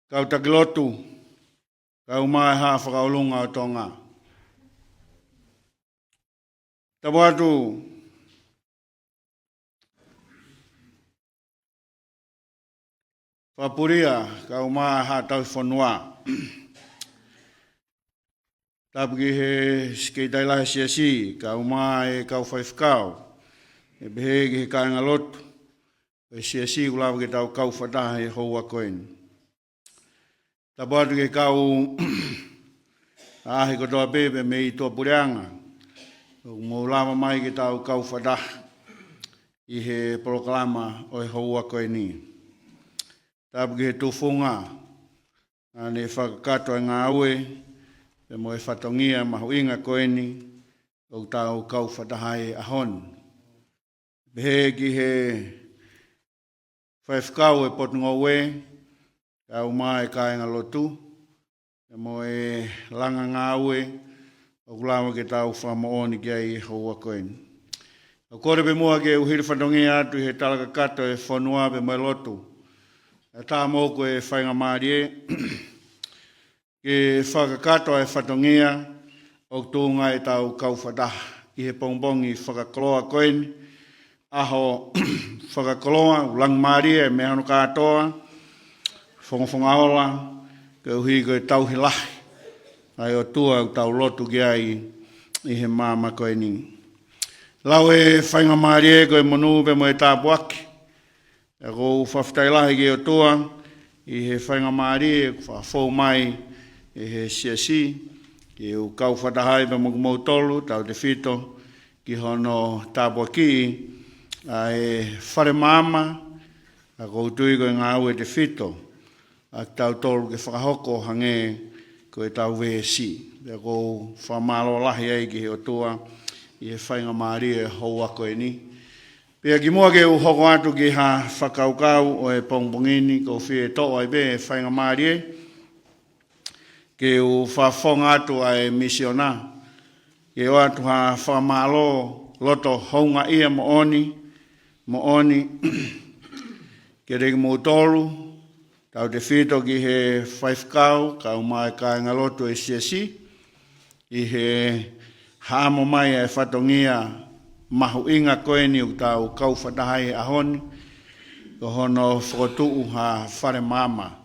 kau taki lotu kae ʻumaʻā e Haʻa Fakaʻolunga ʻo Tonga. Tapu atu Fapulia kae ʻumaʻā e Haʻa Tauhi Fonua. Tapu ki he Sekelitali Lahi ʻo e Siasi kae ʻumaʻā e kau faifekau, ʻe pehē ki he kāingalotu ʻo e Siasi ʻoku lava ke tau kau fakataha he houa ko eni. Tapu atu ki he kau ʻaʻahi kotoa pē pea mei tuʻapuleʻanga ʻoku mou lava mai ke tau kau fakataha ʻi he polokalama ʻo e houa ko eni. Tapu ki he tufunga naʻa ne fakakakato e ngāue pea mo e fatongia mahuʻinga ko eni ʻoku tau kau fakataha ai he ʻaho ni. Pehē ki he faifekau ʻo e Potungāue kae ʻumaʻā e kāingalotu, pea mo e langa ngāue ʻoku lava ke tau fakamoʻoni ki ai he houa ko eni. ʻOku ou kole pē muʻa ke u hili fatongia atu ʻi he tala kakato ʻo e fonua pea mo e lotu. ʻE tā moʻoku e faingamālie ke fakakakato ʻa e fatongia ʻoku tuʻunga ʻetau kau fakataha ʻi he pongipongi fakakoloa ko eni, ʻaho fakakoloa, ʻoku laumālie e meʻa hono kātoa, fongafonga ola, koeʻuhi ko e tauhi lahi ʻa e ʻOtua ʻoku tau lotu ki ai ʻi he māmani ko eni. Lau e faingamālie ko e monū pea mo e tāpuaki ʻoku ou fakafetaʻi lahi ki he ʻOtua ʻi he faingamālie kuo fakafou mai ʻe he Siasi ke u kau fakataha ai pea mo kimoutolu, tautefito ki hono tāpuakiʻi ʻa e fale maama, ʻa ia ʻoku ou tui ko e ngāue tefito ʻa kitautolu ke fakahoko hangē ko ʻetau veesi. Pea ʻoku ou fakamālō lahi ai ki he ʻOtua ʻi he faingamālie houa ko eni. Pea kimuʻa ke u hoko atu ki ha fakakaukau ʻo e pongipongi ni, ʻoku ou fie toʻo ai pē e faingamālie ke u fakafofonga atu ʻa e misiona ke ʻoatu ha fakamālō loto houngaʻia moʻoni, moʻoni kiate kimoutolu, tautefito ki he faifekau kae ʻumaʻā e kāingalotu ʻo e Siasi, ʻi he haʻamo mai ʻa e fatongia mahuʻinga ko eni ʻoku tau kau fakataha ai he ʻaho ni, ko hono fokotuʻu ha fale maama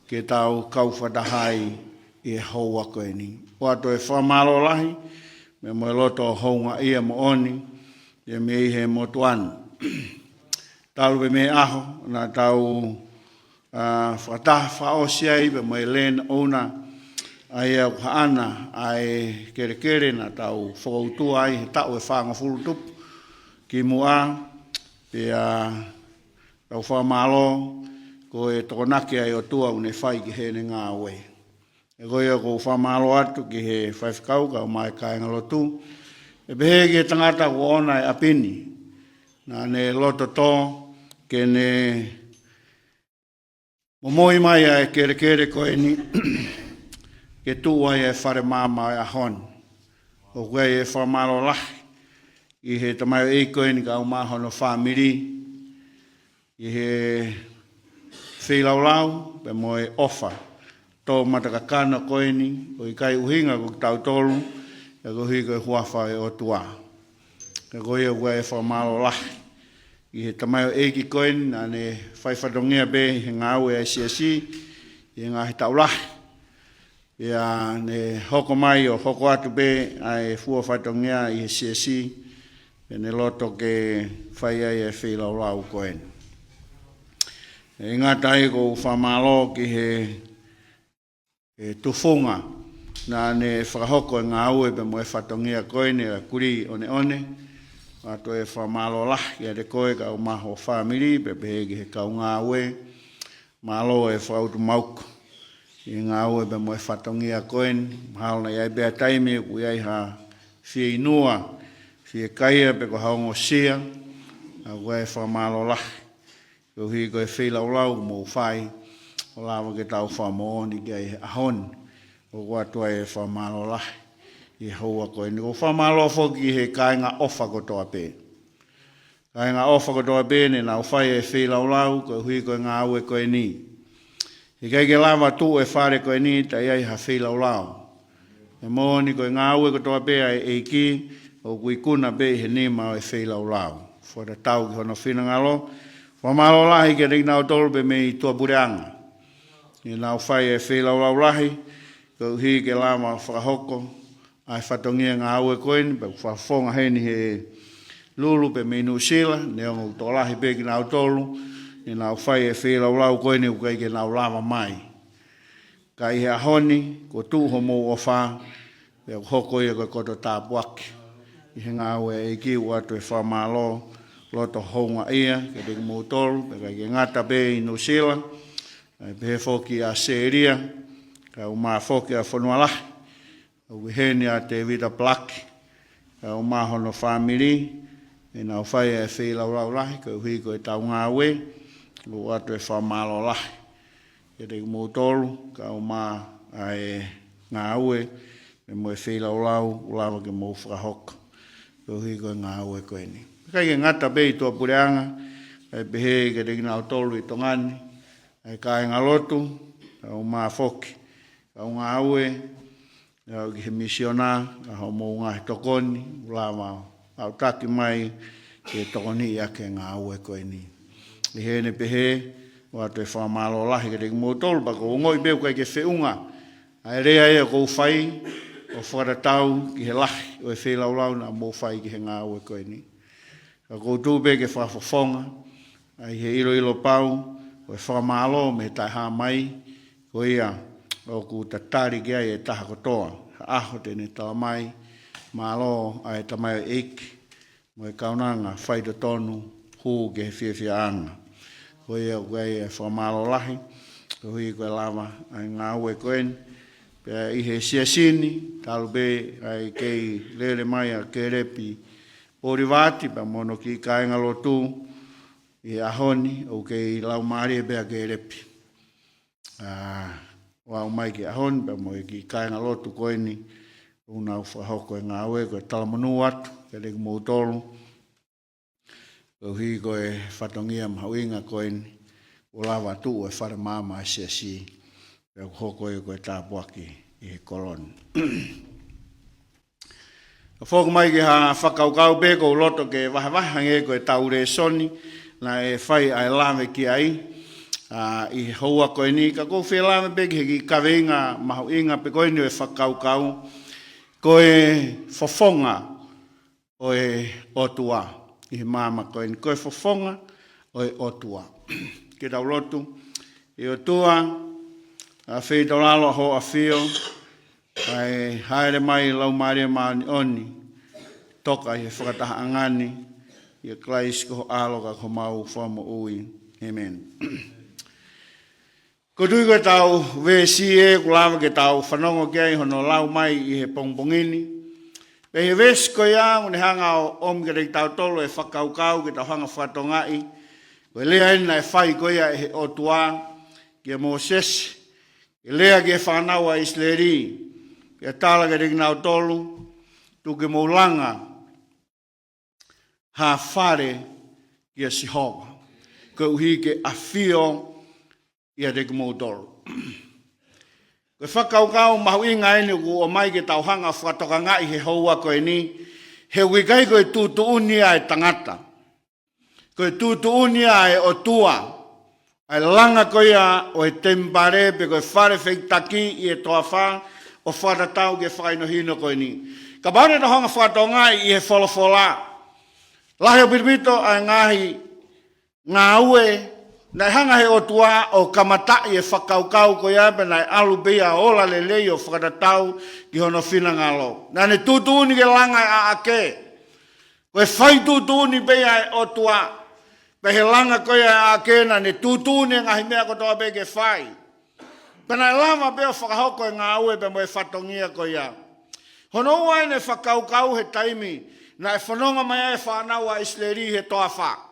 ke tau kau fakataha ai ʻi he houa ko eni. ʻOatu e fakamālō lahi pea mo e loto houngaʻia moʻoni ia mei he motuʻa ni. Talu pē mei he ʻaho naʻa tau, ā, fakataha fakaʻosi ai pea mo e land owner, ʻa ia ʻoku haʻana ʻa e kelekele naʻa tau fokoutua ai he taʻu ʻe fāngofulu tupu kimuʻa, pea tau fakamālō ko e tokonaki ʻa e ʻOtua ʻoku ne fai ki heʻene ngāue. Pea ko ia ʻoku ou fakamālō atu ki he faifekau kae ʻumaʻā e kāingalotu, ʻe pehē ki he tangata kuo ʻouna e ʻapi ni, naʻa ne loto tō ke ne momoi mai ʻa e kelekele ko eni ke tuʻu ai e fale maama ʻo e ʻaho ni. ʻOku ʻi ai e fakamālō lahi ʻi he tamaioʻeiki ko eni kae ʻumaʻā hono fāmili ʻi he feilaulau pea mo e ʻofa tō matakakano ko eni, ʻoku ʻikai ʻuhinga ko kitautolu, ka koeʻuhi ko e huafa ʻo e ʻOtua. Ka ko ia ʻoku ʻi ai e fakamālō lahi ki he tamaioʻeiki ko eni naʻa ne fai fatongia pē he ngāue ʻa e siasi ʻi he ngaahi taʻu lahi. Pea ne hoko mai ʻo hoko atu pē ʻa e fua fatongia ʻi he siasi, pea ne loto ke fai ai e feilaulau ko eni. ʻE ngata ai ʻeku fakamālō ki he, he tufunga naʻa ne fakahoko e ngāue pea mo e fatongia ko eni, ʻa Kulī ʻOneʻone. ʻOatu e fakamālō lahi kiate koe kae ʻumaʻā ho fāmili, pea pehē ki he kau ngāue. Mālō e fakautu mauku ʻi he ngāue pea mo e fatongia ko eni. Mahalo naʻe ʻi ai pē ha taimi ʻoku ʻi ai ha fieinua, fiekaia pe ko ha ongosia, ka ʻoku ʻi ai e fakamālō lahi koeʻuhi ko e feilaulau ʻoku mou fai, ʻo lava ke tau fakamoʻoni ki ai he ʻaho ni. ʻOku ʻoatu ai e fakamālō lahi ʻi he houa ko eni. ʻOku ou fakamālō foki ki he kāinga ʻofa kotoa pē. Kāinga ʻofa kotoa pē ne nau fai e feilaulau koeʻuhi ko e ngāue ko eni. Heʻikai ke lava tuʻu e fale ko eni taʻe ʻi ai ha feilaulau. ʻE moʻoni ko e ngāue kotoa pē ʻa e ʻEiki ʻoku ikuna pē ʻi he nima ʻo e feilaulau. Fakatatau ki hono finangalo. Fakamālō lahi kiate kinautolu pē mei tuʻapuleʻanga ne nau fai e feilaulau lahi koeʻuhi ke lava fakahoko ʻa e fatongia ngāue ko eni, pea ʻoku fakafofonga heni he Lulu pē mei Nuʻusila, neongo ʻoku tokolahi pē kinautolu ne nau fai e feilaulau ko eni ʻoku ʻikai ke nau lava mai. Ka ʻi he ʻaho ni, kuo tuʻu homou ʻofa, pea ʻoku hoko ia ko e koto tāpuaki ʻi he ngāue ʻa e ʻEiki. ʻOatu e fakamālō loto houngaʻia kiate kimoutolu, pea ʻikai ke ngata pē ʻi Nuʻusila, kae pehē foki ʻAositelēlia, kae ʻumaʻā foki ʻa Fonualahi. ʻOku ʻi heni ʻa Tēvita Palaki kae ʻumaʻā hono fāmili, ʻenau fai e feilaulau lahi koeʻuhi ko ʻetau ngāue. ʻOatu e fakamālō lahi kiate kimoutolu kae ʻumaʻā ʻa e ngāue pea mo e feilaulau ʻoku lava ke mou fakahoko koeʻuhi ko e ngāue ko eni. ʻIkai ke ngata pē ʻi tuʻapuleʻanga, kae pehē kiate kinautolu ʻi Tonga ni, ʻa e kāingalotu, kae ʻumaʻā foki kau ngāue, ʻa ia ki he misiona, ʻa hoʻomou ngaahi tokoni, ʻoku lava ʻo aʻutaki mai ke tokoniʻi ʻaki e ngāue ko eni. ʻI heʻene pehē, ʻoatu e fakamālō lahi kiate kimoutolu, pea ʻoku ou ongoʻi pē ʻoku ʻikai ke feʻunga ʻa e lea ia ʻoku ou fai ʻo fakatatau ki he lahi ʻo e feilaulau naʻa mou fai ki he ngāue ko eni. Ka ʻoku ou tuʻu pē ke fakafofonga ʻa e ʻiloʻilo pau ʻo e fakamālō mei he taʻehāmai, ko ia ʻoku tatali ki ai e taha kotoa ha ʻaho te ne tala mai, mālō ʻa e tamaioʻeiki mo e kaunanga faitotonu hū ki he fiefiaʻanga. Ko ia ʻoku ʻi ai e fakamālō lahi koeʻuhi ko e lava ʻa e ngāue ko eni. Pea ʻi he siasi ni, talu pē ʻa e kei lele mai ʻa Kelepi Polivati pea mo hono kiʻi kāingalotu ʻi he ʻaho ni, ʻoku kei laumālie pē ʻa Kelepi ʻo aʻu mai ki he ʻaho ni pea mo e kiʻi kāingalotu ko eni ʻoku nau fakahoko e ngāue. Ko e talamonū atu kiate kimoutolu koeʻuhi ko e fatongia mahuʻinga ko eni, ʻo lava tuʻu e fale maama ʻa e siasi, pea ʻoku hoko ia ko e tāpuaki ʻi he kolo ni. Ka foki mai ki ha fakakaukau pē, ʻoku ou loto ke vahevahe hangē ko ʻetau lēsoni naʻe fai ʻa e lave ki ai, ʻa, ʻi he houa ko eni, ka ʻoku ou fie lave pē ki he kiʻi kaveinga mahuʻinga pē ko eni ʻo e fakakaukau, ko e fofonga ʻo e ʻOtua ʻi he maama ko eni, ko e fofonga ʻo e ʻOtua. Ke tau lotu. ʻE ʻOtua, ʻa, feitoʻolalo ʻa hoʻo ʻAfio, ʻa e hāʻele mai Laumālie Māʻoniʻoni, toka ʻi he fakatahaʻanga ni, ʻia Kalaisi ko ho ʻAlo ka ko homau Fakamoʻui. ʻĒmeni. ʻOku ou tui ko ʻetau veesi ē ʻoku lava ke tau fanongo ki ai hono lau mai ʻi he pongipongi ni. Pea ʻi he veesi ko ia ʻoku ne hanga ʻo ʻomi kiate kitautolu e fakakaukau ke tau hanga ʻo fakatokangaʻi, ko e lea eni naʻe fai ko ia ʻe he ʻOtua kia Mōsese, ke lea ki he fānau ʻa ʻIsileli, pea tala kiate kinautolu, tuku ke mou langa ha fale kia Sihova, koeʻuhi ke ʻafio ʻiate kimoutolu. Ko e fakakaukau mahuʻinga eni ʻoku ʻomai ke tau hanga ʻo fakatokangaʻi he houa ko eni, He ʻoku ʻikai ko e tuʻutuʻuni ʻa e tangata. Ko e tuʻutuʻuni ʻa e ʻOtua. ʻA e langa ko ia ʻo e temipale pe ko e fale fehikitaki ʻi he toafa ʻo fakatatau ki he fakahinohino ko eni. Kapau te tau hanga ʻo fakatokangaʻi ʻi he folofola. Lahi ʻaupito ʻa e ngaahi ngāue, naʻe hanga he ʻOtua ʻo kamataʻi e fakakaukau ko ia pea naʻe ʻalu pē ia ʻo ola lelei ʻo fakatatau ki hono finangalo. Naʻa ne tuʻutuʻuni ke langa e ʻaʻake. Ko e fai tuʻutuʻuni pē ia ʻa e ʻOtua. Pea he langa ko ia ʻa e ʻaʻake naʻa ne tuʻutuʻuni e ngaahi meʻa kotoa pē ke fai. Pea naʻe lava pē ʻo fakahoko e ngāue pea mo e fatongia ko ia. Hono ua ʻene fakakaukau he taimi naʻe fononga mai ai e fānau ʻa ʻIsileli he toafa.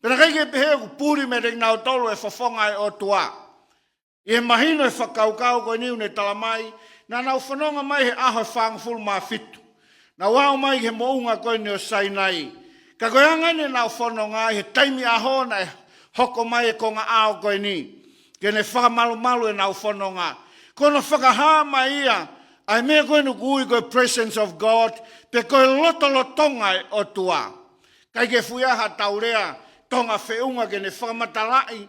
Pea naʻe ʻikai ke pehē ʻoku puli meiate kinautolu e fofonga ʻa e ʻOtua. ʻI he mahino e fakakaukau ko eni ʻoku ne talamai, naʻa nau fononga mai he ʻaho ʻe fāngofulu mā fitu. Nau aʻu mai ki he moʻunga ko eni ʻo Sainai. Ka ko e anga eni ʻenau fononga ʻi he taimi ʻaho naʻe hoko mai e konga ʻao ko eni. Ke ne fakamalumalu ʻenau fononga. Ko hono fakahā mai ia, ʻa e meʻa ko eni ʻoku ui ko e presence of God, pe ko e lotolotonga ʻa e ʻOtua. ʻIkai ke fuʻu ʻi ai haʻatau lea Tonga feʻunga ke ne fakamatalaʻi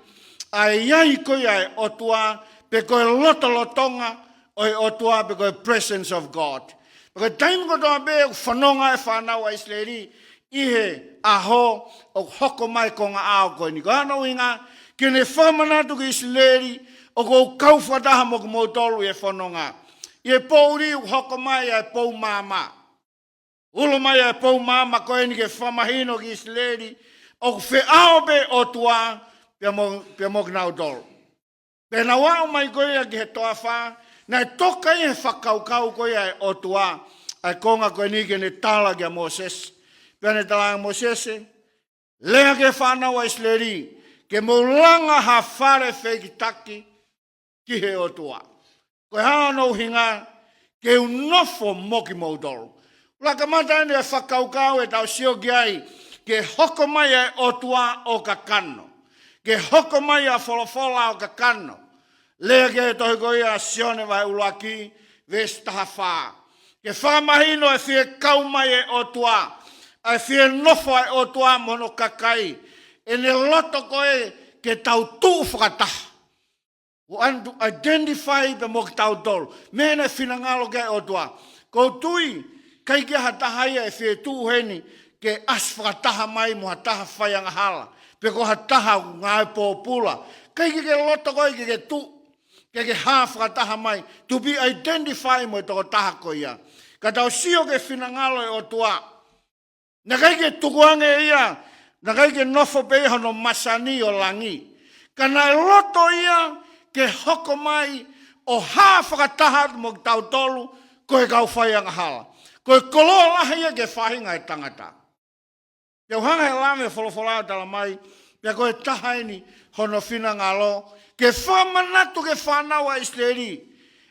ʻa e ʻi ai ko ia ʻa e ʻOtua, pe ko e lotolotonga ʻo e ʻOtua, pe ko e presence of God. Pea ko e taimi kotoa pē ʻoku fononga e fānau ʻa ʻIsileli ʻi he ʻaho ʻoku hoko mai e konga ʻao ko eni. Ko hono ʻuhinga, ke ne fakamanatu ki ʻIsileli, ʻoku ou kau fakataha mo kimoutolu ʻi he fononga. ʻI he poʻuli ʻoku hoko mai ʻa e pou maama. Ulo mai ʻa e pou maama ko eni ke fakamahino ki ʻIsileli, ʻoku feʻao pē e ʻOtua pea mo, pea mo kinautolu. Pea nau aʻu mai ko ia ki he toafa, naʻe toka ʻi he fakakaukau ko ia ʻa e ʻOtua, ʻa e konga ko eni ke ne tala kia Mōsese. Pea ne tala kia Mōsese, lea ki he fānau ʻa ʻIsileli, ke mou langa ha fale fehikitaki ki he ʻOtua. Ko e hā hono ʻuhinga, ke u nofo mo kimoutolu. Ula kamata eni e fakakaukau ʻetau sio ki ai, ke hoko mai ʻa e ʻOtua ʻo kakano. Ke hoko mai ʻa e folofola ʻo kakano. Lea ki he tohi ko ia ʻa Sione vahe ʻuluaki, veesi taha fā. Ke fakamahino e fie kau mai e ʻOtua, ʻa e fie nofo ʻa e ʻOtua mo hono kakai, ʻene loto ko ē ke tau tuʻu fakataha. ʻO ʻalu ʻo identify pea mo kitautolu. Meʻa naʻe finangalo ki ai e ʻOtua. ʻOku ou tui, ʻikai ke ʻi ai ha taha ia ʻe fie tuʻu heni, ke ʻasi fakataha mai mo ha taha faiangahala. Pe ko ha taha ʻoku ngāue pōpula. ʻIkai ke ke loto koe ke ke tuʻu. Ke ke hā fakataha mai. To be identified mo e tokotaha ko ia. Ka tau sio ki he finangalo ʻo e ʻOtua. Naʻe ʻikai ke tukuange ia, naʻe ʻikai ke nofo pē ia hono masani ʻo langi. Ka naʻe loto ia ke hoko mai ʻo hā fakataha atu mo kitautolu, ko e kau faiangahala. Ko e koloa lahi ia ki he faʻahinga ʻo e tangata. Pea ʻoku hanga he lave ʻo e folofola ʻo talamai, pea ko e taha eni hono finangalo, ke fakamanatu ki he fānau ʻa ʻIsileli,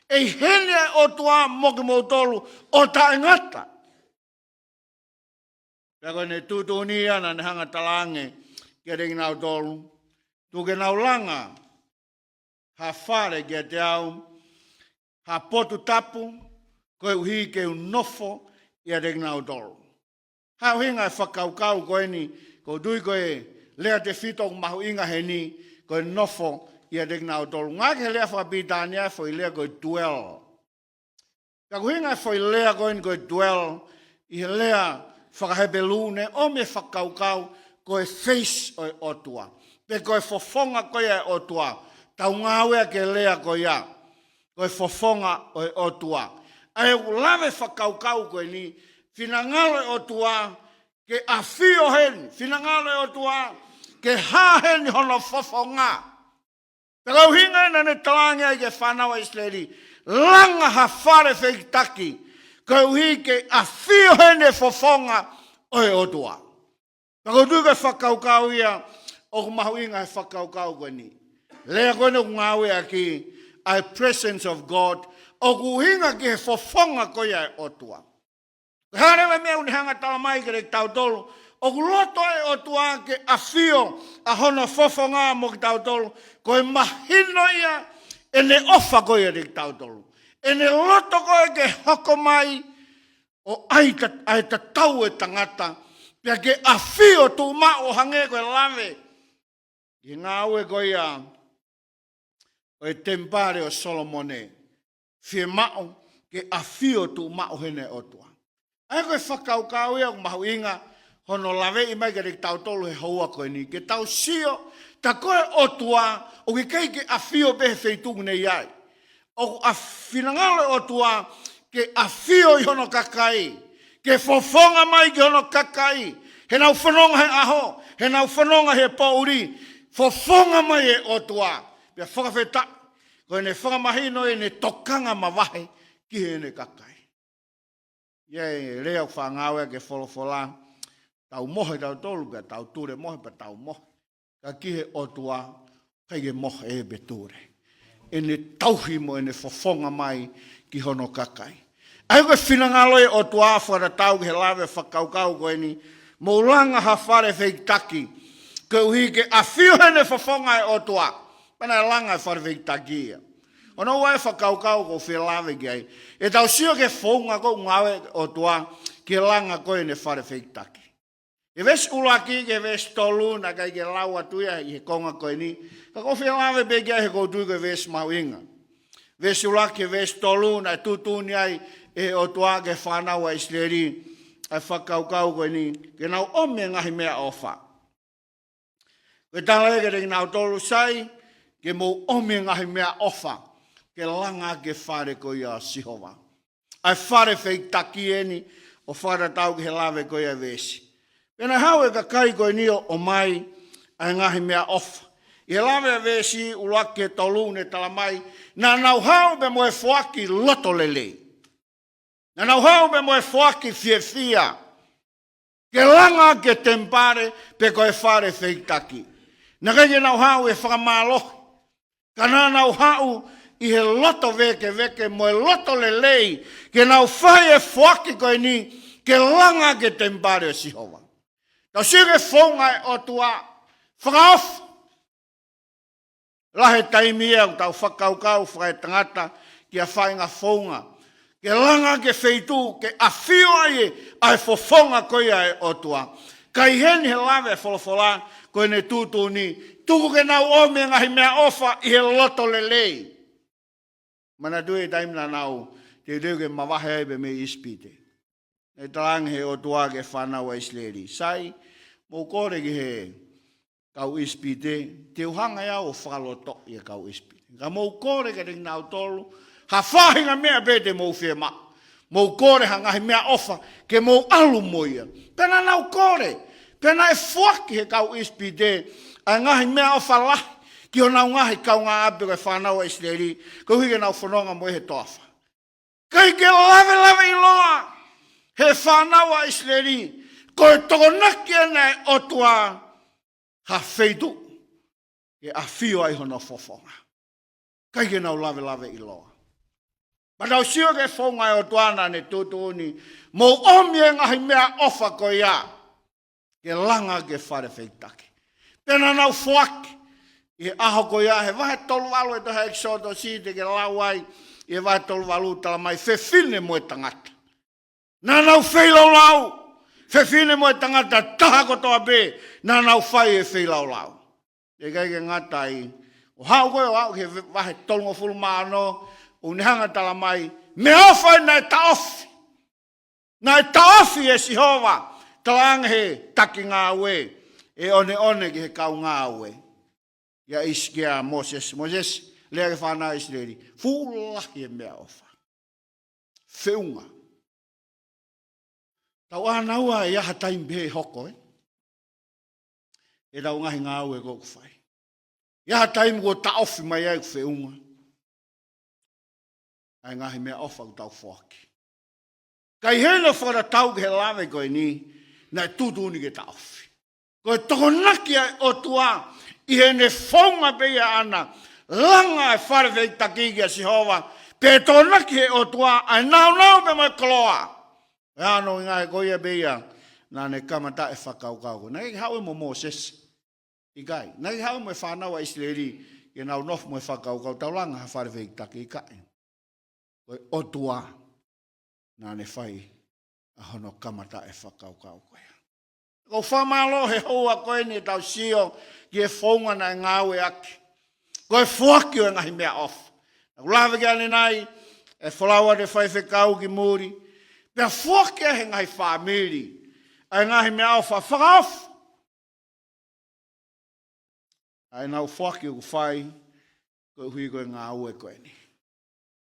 ʻe ʻi heni ʻa e ʻOtua mo kimoutolu ʻo taʻengata. Pea ko ʻene tuʻutuʻuni ia naʻa ne hanga ʻo talaange kiate kinautolu, tuku ke nau langa ha fale kiate au, ha potu tapu, koeʻuhi ke u nofo ʻiate kinautolu. Ko e ʻuhinga e fakakaukau ko eni, ʻoku ou tui ko e lea tefito ʻoku mahuʻinga heni, ko e nofo ʻiate kinautolu. Ngāueʻaki he lea fakapilitānia e foʻi lea ko e dwell. Ka ko e ʻuhinga e foʻi lea ko eni ko e dwell, ʻi he lea fakahepelū naʻe ʻomi e fakakaukau ko e face ʻo e ʻOtua. Pe ko e fofonga ko ia ʻo e ʻOtua. Tau ngāueʻaki e lea ko ia. Ko e fofonga ʻo e ʻOtua. ʻA ia ʻoku lave e fakakaukau ko eni, finangalo e ʻOtua ke ʻafio heni, finangalo e ʻOtua ke hā heni hono fofonga. Pea ko e ʻuhinga ia naʻa ne talaange ai ki he fānau ʻa ʻIsileli, langa ha fale fehikitaki, koeʻuhi ke ʻafio heni e fofonga ʻo e ʻOtua. Pea ʻoku ou tui ko e fakakaukau ia, ʻoku mahuʻinga he fakakaukau ko eni. Lea ko eni ʻoku ngāueʻaki, ʻa e presence of God, ʻoku ʻuhinga ki he fofonga ko ia ʻo e ʻOtua. Ko e hā leva e meʻa ʻoku ne hanga ʻo talamai kiate kitautolu, ʻoku loto e ʻOtua ke ʻafio ʻa hono fofonga mo kitautolu, ko e mahino ia ʻene ʻofa ko ia ʻiate kitautolu. ʻEne loto ko ē ke hoko mai, ʻo ʻai ta-, ʻai tatau e tangata, pea ke ʻafio tuʻumaʻu ʻo hangē ko e lave ʻi he ngāue ko ia ʻo e temipale ʻo Solomone, fiemaʻu ke ʻafio tuʻumaʻu heni e ʻOtua. ʻA ia ko e fakakaukau ia ʻoku mahuʻinga hono laveʻi mai kiate kitautolu he houa ko eni, ke tau sio, tā ko e ʻOtua ʻoku ʻikai ke ʻafio pē he feituʻu ʻoku ne ʻi ai. ʻOku finangalo e ʻOtua ke ʻafio ʻi hono kakai, ke fofonga mai ki hono kakai, heʻenau fononga he ʻaho, heʻenau fononga he poʻuli, fofonga mai e ʻOtua. Pea fakafetaʻi, ko ʻene fakamahino ʻene tokanga mavahe ki heʻene kakai. ʻI he lea ʻoku faʻa ngāueʻaki e folofola, tau mohe tautolu, pea tau tulemohe, pea tau mohe. Ka ki he ʻOtua, ʻikai ke mohe ʻe ia pe tule. ʻEne tauhi mo ʻene fofonga mai ki hono kakai. ʻA ia ko e finangalo e ʻOtua fakatatau ki he lave fakakaukau ko eni, mou langa ha fale fehikitaki, koeʻuhi ke ʻafio heni e fofonga e ʻOtua. Pea naʻe langa e fale fehikitaki ia. ʻOku ou ʻai e fakakaukau ʻoku ou fie lave ki ai. ʻE tau sio ki he founga ʻoku ngāue e ʻOtua ki he langa ko ē ʻene fale fehikitaki. ʻI he veesi ʻuluaki ki he veesi tolu, naʻe ʻikai ke lau atu ia ʻi he konga ko eni. Ka ʻoku ou fie lave pē ki ai he ʻoku ou tui ko e veesi mahuʻinga. Veesi ʻuluaki ki he veesi tolu, naʻe tuʻutuʻuni ai ʻe he ʻOtua ki he fānau ʻa ʻIsileli, ʻa e fakakaukau ko eni, ke nau ʻomi e ngaahi meʻaʻofa. Ko e tala ia kiate kinautolu, sai, ke mou ʻomi e ngaahi meʻaʻofa, ke langa ʻaki e fale ko ia ʻo Sihova. ʻA e fale fehikitaki eni, ʻo fakatatau ki he lave ko ia e veesi. Pea naʻe haʻu e kakai ko eni ʻo ʻomai ʻa e ngaahi meʻaʻofa. ʻI he lave e veesi ʻuluaki ki he tolu naʻe tala mai, naʻa nau haʻu pē mo e foaki loto lelei. Naʻa nau haʻu pē mo e foaki fiefia, ke langa ʻaki e temipale pe ko e fale fehikitaki. Naʻe ʻikai ke nau haʻu ʻi he fakamālohi. Ka naʻa nau haʻu ʻi he loto vēkeveke mo e loto lelei, ke nau fai e foaki ko eni, ke langa ʻaki e temipale ʻo Sihova. Tau sio ki he founga e ʻOtua, fakaʻofa. Lahi e taimi ia ʻoku tau fakakaukau fakaetangata ki ha faʻahinga founga, ke langa ʻaki e feituʻu ke ʻafio ai e, ʻa e fofonga ko ia e ʻOtua. Ka ʻi heni he lave e folofola, ko ʻene tuʻutuʻuni, tuku ke nau ʻomi e ngaahi meʻaʻofa ʻi he loto lelei. Manatuʻi e taimi naʻa nau teuteu ke mavahe ai pē mei ʻIsipite, naʻe talaange ʻe he ʻOtua ki he fānau ʻa ʻIsileli, sai, mou kole ki he kau ʻIsipite, te u hanga ʻe au ʻo fakalotoʻi e kau ʻIsipite. Ka mou kole kiate kinautolu ha faʻahinga meʻa pē te mou fiemaʻu. Mou kole ha ngaahi meʻaʻofa ke mou ʻalu mo ia. Pea naʻa nau kole, pea naʻe foaki ʻe he kau ʻIsipite ʻa e ngaahi meʻaʻofa lahi ki honau ngaahi kaungāʻapi ko e fānau ʻa ʻIsileli, koeʻuhi ke nau fononga mo ia he toafa. ʻIkai ke lavelaveʻiloa ʻe he fānau ʻa ʻIsileli, ko e tokonaki ena e ʻOtua ha feituʻu ke ʻafio ai hono fofonga. ʻIkai ke nau lavelaveʻiloa. Pea tau sio ki he founga e ʻOtua naʻa ne tuʻutuʻuni, mou ʻomi e ngaahi meʻaʻofa ko ia, ke langa ʻaki e fale fehikitaki. Pea naʻa nau foaki, ʻi he ʻaho ko ia, he vahe tolu valu e tohi ʻEkisoto, siʻi te ke lau ai, ʻi he vahe tolu valu tala mai, fefine mo e tangata. Naʻa nau feilaulau, fefine mo e tangata taha kotoa pē, naʻa nau fai e feilaulau. ʻIkai ke ngata ai, ʻo haʻu ko ē ʻo aʻu ki he vahe tolungofulu mā ono, ʻoku ne hanga tala mai, meʻaʻofa naʻe taʻofi. Naʻe taʻofi ʻe Sihova, talaange ʻe he taki ngāue, ʻe ʻoneʻone ki he kau ngāue. ʻIa ʻIsi-, kia Mōsese, Mōsese, lea ki he fānau ʻa ʻIsileli, fuʻu lahi e meʻaʻofa. Feʻunga. Tau ʻānaua ʻe ʻi ai ha taimi pē ʻe hoko, ē? ʻEtau ngaahi ngāue ko ē ʻoku fai. ʻI ai ha taimi kuo taʻofi mai ai ʻoku feʻunga ʻa e ngaahi meʻaʻofa ʻoku tau foaki. Ka ʻi heʻene fakatatau ki he lave ko eni, naʻe tuʻutuʻuni ke taʻofi. Ko e tokonaki ʻa e ʻOtua, ʻi heʻene founga pē ia ʻaʻana, langa e fale fehikitaki kia Sihova, pea tokonaki ʻe he ʻOtua ʻa e nāunau pea mo e koloa. ʻA ia ko e ʻuhinga ia ko ia pē ia, naʻa ne kamata e fakakaukau ko ē. Naʻe ʻikai ke haʻu ia mo Mōsese. ʻIkai. Naʻe ʻikai ke haʻu mo e fānau ʻa ʻIsileli, ke nau nofo mo e fakakaukau, tau langa ha fale fehikitaki, ʻikai. Ko e ʻOtua naʻa ne fai ʻa hono kamata e fakakaukau ko ia. Ko e fakamālō he houa ko eni ʻetau sio ki he founga naʻe ngāueʻaki. Ko e foaki ʻo e ngaahi meʻaʻofa. Naʻa ku lave ki ai ʻanenai, ʻe folau atu e faifekau ki muli. Pea foaki ʻe he ngaahi fāmili ʻa e ngaahi meʻaʻofa fakaʻofa. ʻA ʻenau foaki ʻoku fai, koeʻuhi ko e ngāue ko eni.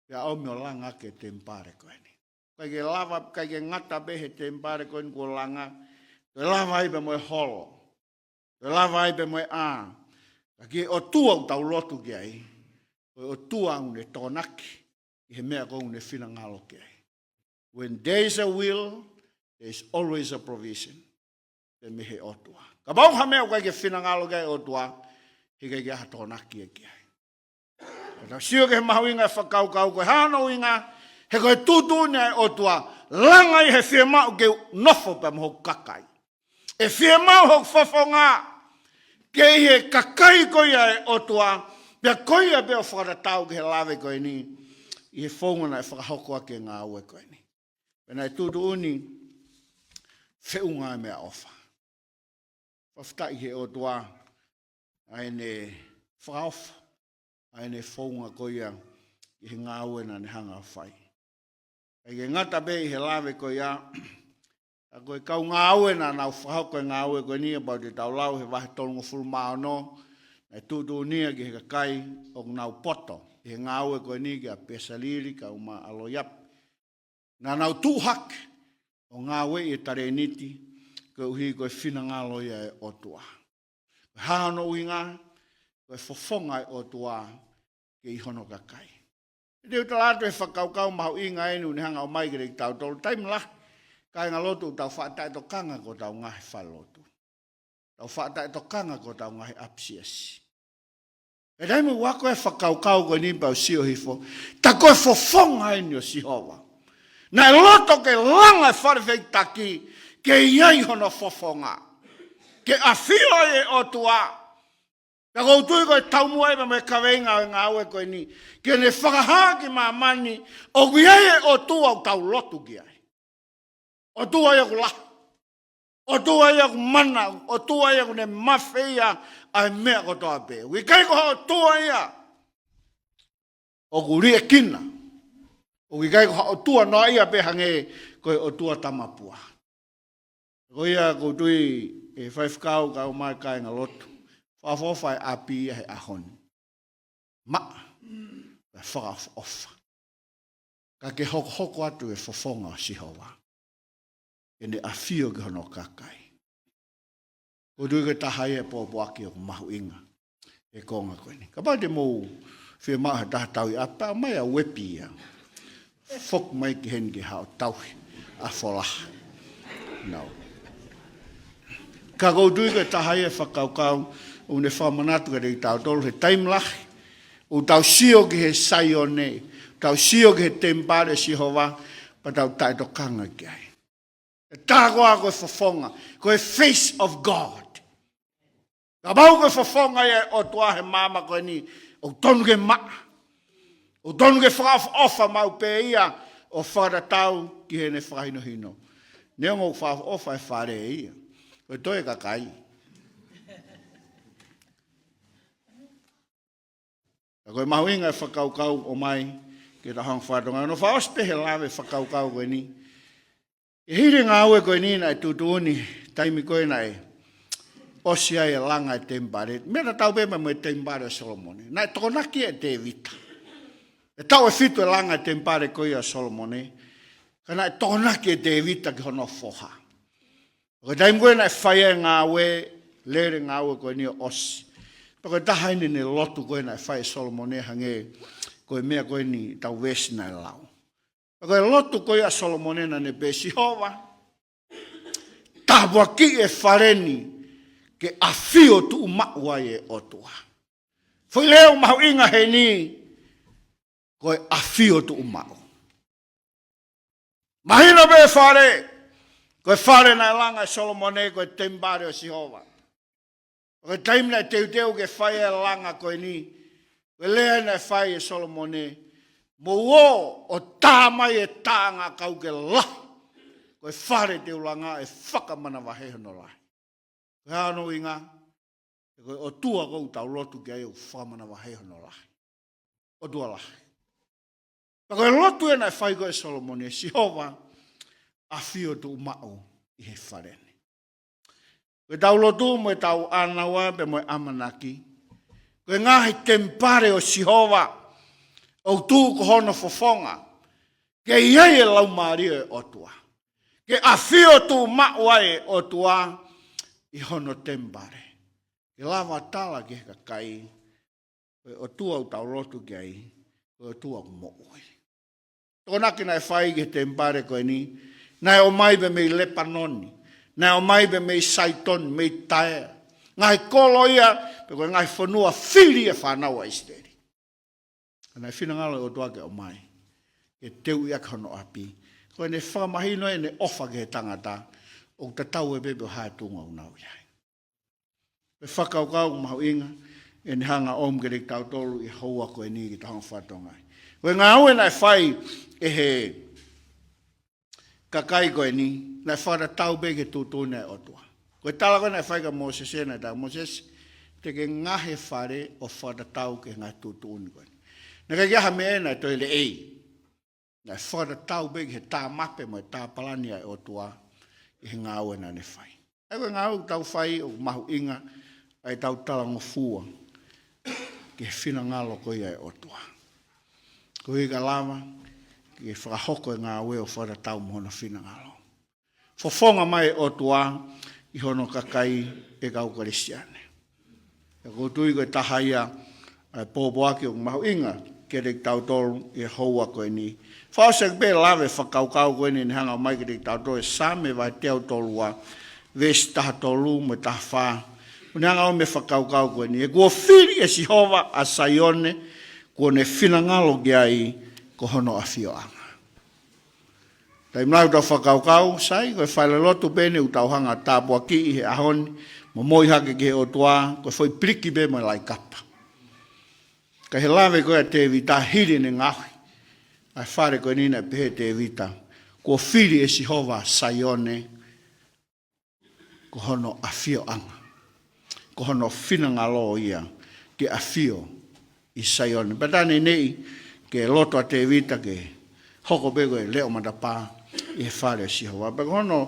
Pea ʻomi ʻo langa ʻaki e temipale ko eni. ʻIkai ke lava, ʻikai ke ngata pē he temipale ko eni kuo langa. Toe lava ai pē mo e holo. Toe lava ai pē mo e ʻā. Ka ki he ʻOtua ʻoku tau lotu ki ai, ko e ʻOtua ʻoku ne tokonaki ki he meʻa ko ē ʻoku ne finangalo ki ai. When there is a will, there is always a provision. Pea mei he ʻOtua. Kapau ha meʻa ʻoku ʻikai ke finangalo ki ai e ʻOtua, heʻikai ke ʻi ai ha tokonaki ia ki ai. Ka tau sio ki he mahuʻinga e fakakaukau ko e hā hono ʻuhinga, he ko e tuʻutuʻuni ʻa e ʻOtua, langa ʻi he fiemaʻu ke u nofo pea mo hoku kakai. ʻE fiemaʻu hoku fofonga, ke ʻi he kakai ko ia e ʻOtua, pea ko ia pē ʻoku fakatatau ki he lave ko eni, ʻi he founga naʻe fakahoko ʻaki e ngāue ko eni. Pea naʻe tuʻutuʻuni, feʻunga e meʻaʻofa. Fakafetaʻi he ʻOtua, ʻa ʻene fakaʻofa, ʻa ʻene founga ko ia, ʻi he ngāue naʻa ne hanga ʻo fai. ʻIkai ke ngata pē ʻi he lave ko ia, ka ko e kau ngāue naʻa nau fakahoko e ngāue ko eni, kapau te tau lau he vahe tolungofulu mā ono, naʻe tuʻutuʻuni ia ki he kakai ʻoku nau poto ʻi he ngāue ko eni kia Pesalili, kae ʻumaʻā ʻAloiapi. Naʻa nau tuʻu hake ʻo ngāueʻi e talēniti, koeʻuhi ko e finangalo ia e ʻOtua. Ko e hā hono ʻuhinga, ko e fofonga e ʻOtua ki hono kakai. Te u tala atu e fakakaukau mahuʻinga eni ʻoku ne hanga ʻo ʻomai kiate kitautolu, taimi lahi, kāinga lotu, ʻoku tau faʻa taʻetokanga ki hotau ngaahi falelotu. Tau faʻa taʻetokanga ki hotau ngaahi ʻapisiasi. Pea taimi ʻoku ako e fakakaukau ko eni pea u sio hifo, tā ko e fofonga eni ʻo Sihova. Naʻe loto ke langa e fale fehikitaki, ke ʻi ai hono fofonga. Ke ʻafio ai e ʻOtua. Pea ʻoku ou tui ko e taumuʻa ia mo e kaveinga ʻo e ngāue ko eni, ke ne fakahā ki māmani, ʻoku ʻi ai e ʻOtua ʻoku tau lotu ki ai. ʻOtua ia ʻoku lahi. ʻOtua ia ʻoku mana, ʻOtua ia ʻoku ne mafeia ʻa e meʻa kotoa pē. ʻOku ʻikai ko ha ʻOtua ia ʻoku liʻekina. ʻOku ʻikai ko ha ʻOtua noaʻia pē hangē ko e ʻOtua tamapua. Ko ia ʻoku ou tui ʻe faifekau kae ʻumaʻā e kāinga lotu. Fakaʻofoʻofa e ʻapi ia he ʻaho ni. Maʻa, pea fakaʻofoʻofa. Ka ke hokohoko atu e fofonga ʻo Sihova. Ke ne ʻafio ki hono kakai. ʻOku ou tui ko e taha ia e pōpoaki ʻoku mahuʻinga he konga ko eni. Kapau te mou fiemaʻu ha taha tauhi ʻapi, ʻomai ʻa e uepi ia. Foki mai ki heni ke haʻu ʻo tauhi ʻa Folaha. No. Ka ʻoku ou tui ko e taha ia e fakakaukau ʻoku ne fakamanatu kiate kitautolu he taimi lahi. ʻOku tau sio ki he Saione, tau sio ki he temipale ʻo Sihova, pea tau taʻetokanga ki ai. ʻE tā koā ko e fofonga, ko e face of God. Kapau ko e fofonga ia e ʻOtua he māmani ko eni, ʻoku tonu ke maʻa. ʻOku tonu ke fakaʻofoʻofa maʻu pē ia ʻo fakatatau ki heʻene fakahinohino. Neongo ʻoku fakaʻofoʻofa e fale ia. Ko e toe kakai. Ka ko e mahuʻinga e fakakaukau ʻoku ʻomai ke tau hanga ʻo fakatonga. Naʻe fakaʻosi pē he lave fakakaukau ko eni. ʻI he hili e ngāue ko eni naʻe tuʻutuʻuni taimi ko ē naʻe ʻosi ai e langa e temipale. Meʻa tatau pē mo e temipale ʻo Solomone. Naʻe tokonaki ʻe Tēvita. ʻE taʻu ʻe fitu e langa e temipale ko ia ʻo Solomone. Ka naʻe tokonaki ʻe Tēvita ki hono foha. Ko e taimi ko ē naʻe fai ai e ngāue, lele e ngāue ko eni ʻo ʻosi. Pea ko e taha eni e lotu ko ē naʻe fai ʻe Solomone hangē ko e meʻa ko eni ʻetau veesi naʻe lau. Pea ko e lotu ko ia ʻa Solomone naʻa ne pehē, Sihova, tāpuakiʻi e fale ni ke ʻafio tuʻumaʻu ai e ʻOtua. Foʻi lea ʻoku mahuʻinga heni, ko e ʻafio tuʻumaʻu. Mahino pē e fale, ko e fale naʻe langa ʻe Solomone, ko e temipale ʻo Sihova. Ko e taimi naʻe teuteu ke fai e langa ko eni, ko e lea naʻe fai ʻe Solomone, mou ō ʻo tā mai e taʻanga ʻo kau ke lahi. ʻo e fale te u langa ʻe fakamanavahē hono lahi. Ko e hā hono ʻuhinga? He ko e ʻOtua ʻoku tau lotu ki ai ʻoku fakamanavahē hono lahi. ʻOtua lahi. Pea ko e lotu ē naʻe fai ko ē ʻe Solomone, Sihova, ʻafio tuʻumaʻu ʻi he fale ni. Ko ʻetau lotu mo ʻetau ʻānaua pea mo e ʻamanaki, ko e ngaahi temipale ʻo Sihova ʻoku tuʻu ko hono fofonga, ke ʻi ai e Laumālie ʻo e ʻOtua. Ke ʻafio tuʻumaʻu ai e ʻOtua ʻi hono temipale. Ke lava tala ki he kakai, ko e ʻOtua ʻoku tau lotu ki ai, ko e ʻOtua ʻoku moʻui. Tokonaki naʻe fai ki he temipale ko eni, naʻe ʻomai pē mei Lepanoni, naʻe ʻomai pē mei Saitoni, mei Taea. Ngaahi kolo ia, pe ko e ngaahi fonua fili e fānau ʻa ʻIsileli. Ka naʻe finangalo e ʻOtua ke ʻomai, ke teuʻi ʻaki hono ʻapi. Ko ʻene fakamahino ʻene ʻofa ki he tangata, ʻoku tatau ai pē pe ko e hā e tuʻunga ʻoku nau ʻi ai. Ko e fakakaukau mahuʻinga ʻeni ʻe hanga ʻo ʻomi kiate kitautolu ʻi he houa ko eni ke tau hanga ʻo fakatokangaʻi. Ko e ngāue naʻe fai ʻe he kakai ko eni, naʻe fakatatau pē ki he tuʻutuʻuni ʻa e ʻOtua. Ko e tala ko ē naʻe fai kia Mōsese, naʻe tala, Mōsese, te ke ngaohi e fale ʻo fakatatau ki he ngaahi tuʻutuʻuni ko eni. Naʻe ʻikai ke ʻi ai ha meʻa naʻe toe lelei. Naʻe fakatatau pē ki he tāmape mo e tāpalani ʻa e ʻOtua ʻi he ngāue naʻa ne fai. ʻA ia ko e ngāue ʻoku tau fai ʻoku mahuʻinga ʻa ʻetau talangofua ki he finangalo ko ia ʻo e ʻOtua. Koeʻuhi ka lava ke fakahoko e ngāue ʻo fakatatau mo hono finangalo. Fofonga mai e ʻOtua ʻi hono kakai, ʻe kau Kalisitiane. ʻOku ou tui ko e taha ia ʻa e pōpoaki ʻoku mahuʻinga kiate kitautolu ʻi he houa ko eni. Fakaʻosi ʻaki pē lave fakakaukau ko eni naʻe hanga ʻo ʻomai kiate kitautolu ʻe Saame vahe teau tolu ua, veesi taha tolu mo e taha fā. ʻOku ne hanga ʻo ʻomi e fakakaukau ko eni. He kuo fili ʻe Sihova ʻa Saione, kuo ne finangalo ki ai, ko hono ʻafioʻanga. Taimi lahi ʻoku tau fakakaukau, sai, ko e falelotu pē eni ʻoku tau hanga ʻo tāpuakiʻi he ʻaho ni, momoi hake ki he ʻOtua, ko e foʻi piliki pē mo e laikapa. Ka ʻi he lave ko ē ʻa Tēvita hili ʻene ngaohi ʻa e fale ko eni, naʻe pehē ʻe Tēvita, kuo fili ʻe Sihova Saione, ko hono ʻafioʻanga, ko hono finangalo ia ke ʻafio ʻi Saione. Pea tā naʻe ʻi ai ke loto ʻa Tēvita ke hoko pē ko e leʻo matapā ʻi he fale ʻo Sihova. Pea ko hono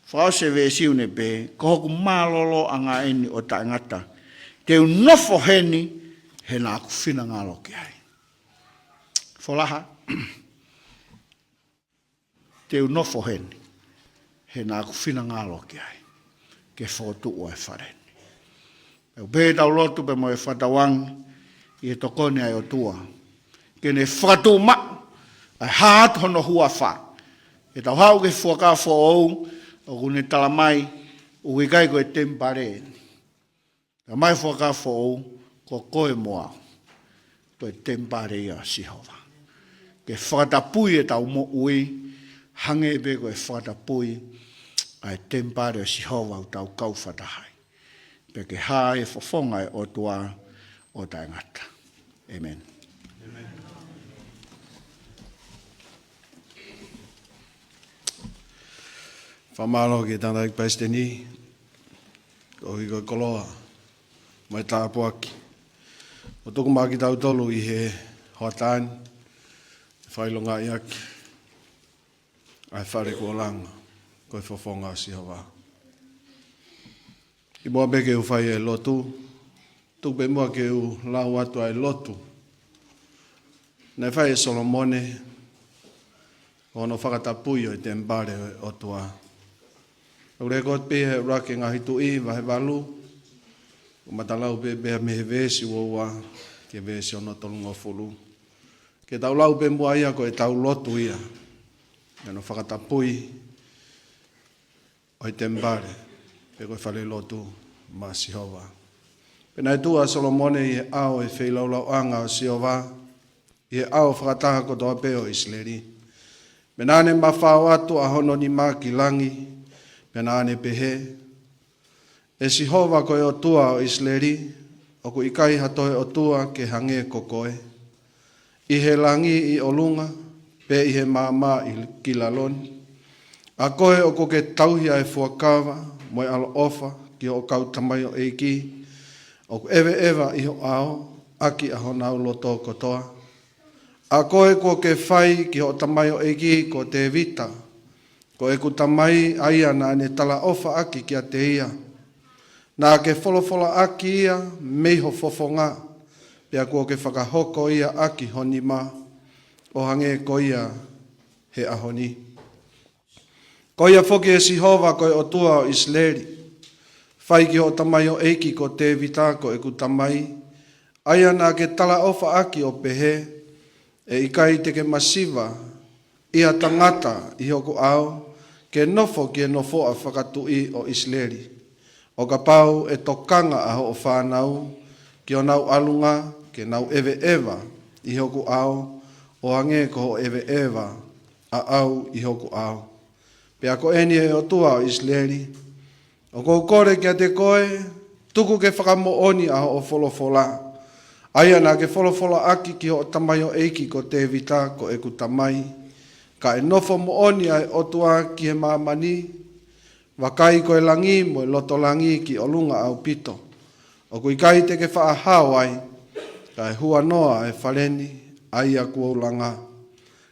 fakaʻosi e veesi ʻoku ne pehē, ko hoku mālōlōʻanga ʻeni ʻo taʻengata, te u nofo heni he naʻa ku finangalo ki ai. Folaha, te u nofo heni he naʻa ku finangalo ki ai, ke fokotuʻu ʻa e fale ni. ʻOku pehē ʻetau lotu pea mo e fakatauange ʻi he tokoni ʻa e ʻOtua, ke ne fakatuʻumaʻu ʻa e hā atu hono huafa. ʻE tau haʻu ki he Fuakava Foʻou, ʻoku ne tala mai, ʻoku ʻikai ko e temipale eni. Ka mai Fuakava Foʻou, ko koe mo au, ko e temipale ia ʻo Sihova. Ke fakatapui ʻetau moʻui, hangē pē ko e fakatapui ʻa e temipale ʻo Sihova ʻoku tau kau fakataha ai. Pea ke hā e fofonga ʻo e ʻOtua ʻo taʻengata. ʻĒmeni. Fakamālō ki he tangataʻeiki palesiteni, koeʻuhi ko e koloa mo e tāpuaki ʻoku tuku maʻa kitautolu ʻi he hoʻatā ni, fakaʻilongaʻi ʻaki ʻa e fale kuo langa, ko e fofonga ʻo Sihova. Kimuʻa pē ke u fai e lotu, tuku pē muʻa ke u lau atu ʻa e lotu naʻe fai ʻe Solomone, ko hono fakatapui ʻo e temipale ʻo e ʻOtua. ʻOku lēkooti pē he ʻUluaki Ngaahi Tuʻi, vahe valu, ʻoku ma lau pē pea mei he veesi ua ua ki he veesi hono tolungofulu. Ke tau lau pē muʻa ia ko ʻetau lotu ia, ʻi hono fakatapui ʻo e temipale, pe ko e falelotu maʻa Sihova. Pea naʻe tuʻu ʻa Solomone ʻi he ʻao ʻo e feilaulau ʻanga ʻo Sihova, ʻi he ʻao fakataha kotoa pē ʻo ʻIsileli. Pea naʻa ne mafao atu ʻa hono nima ki langi, pea naʻa ne pehē, ʻE Sihova ko e ʻOtua ʻo ʻIsileli, ʻoku ʻikai ha toe ʻOtua ke hangē ko koe, ʻi he langi ʻi ʻolunga, pe ʻi he maama ʻi kilaloni, ʻA koe ʻoku ke tauhi ʻa e fuakava mo e ʻaloʻofa ki hoʻo kau tamaioʻeiki ʻoku ʻeveʻeva ʻi ho ʻao ʻaki ʻa honau loto kotoa. ʻA koe kuo ke fai ki hoʻo tamaioʻeiki ko Tēvita, ko ʻeku tamai, ʻa ia naʻa ne talaʻofa ʻaki kiate ia. Naʻa ke folofolaʻaki ia mei ho fofonga, pea kuo ke fakahoko ia ʻaki ho nima, ʻo hangē ko ia he ʻaho ni. Ko ia foki ʻe Sihova ko e ʻOtua ʻo ʻIsileli, fai ki hoʻo tamaioʻeiki ko Tēvita ko ʻeku tamai, ʻa ia naʻa ke talaʻofa ʻaki ʻo pehē, ʻE ʻikai te ke masiva ʻi ha tangata ʻi hoku ʻao ke nofo ki he nofoʻa fakatuʻi ʻo ʻIsileli, ʻo kapau ʻe tokanga ʻa hoʻo fānau ki honau ʻalunga ke nau ʻeveʻeva ʻi hoku ʻao, ʻo hangē ko hoʻo ʻeveʻeva ʻaʻau ʻi hoku ʻao. Pea ko eni, ʻe ʻOtua ʻo ʻIsileli, ʻoku ou kole kiate koe, tuku ke fakamoʻoni ʻa hoʻo folofola, ʻa ia naʻa ke folofolaʻaki ki hoʻo tamaioʻeiki ko Tēvita ko ʻeku tamai. Ka ʻe nofo moʻoni ʻa e ʻOtua ki he māmani, vakai ko e langi mo e loto langi ki ʻolunga ʻaupito, ʻoku ʻikai te ke faʻa hao ai, kae huanoa ʻa e fale ni ʻa ia kuo u langa.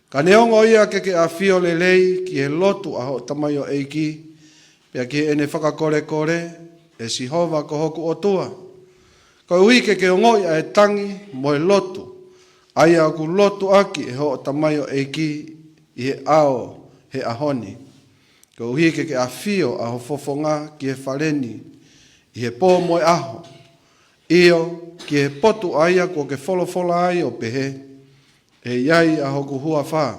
Ka neongo ia, ke ke ʻafio lelei ki he lotu ʻa hoʻo tamaioʻeiki, pea ki heʻene fakakolekole, ʻe Sihova ko hoku ʻOtua, koeʻuhi ke ke ongoʻi ʻa e tangi mo e lotu, ʻa ia ʻoku lotu ʻaki ʻe hoʻo tamaioʻeiki ʻi he ʻao he ʻaho ni, koeʻuhi ke ke ʻafio ʻa ho fofonga ki he fale ni ʻi he pō mo e ʻaho, ʻio, ki he potu ʻa ia kuo ke folofola ai ʻo pehē, ʻE ʻi ai ʻa hoku huafa,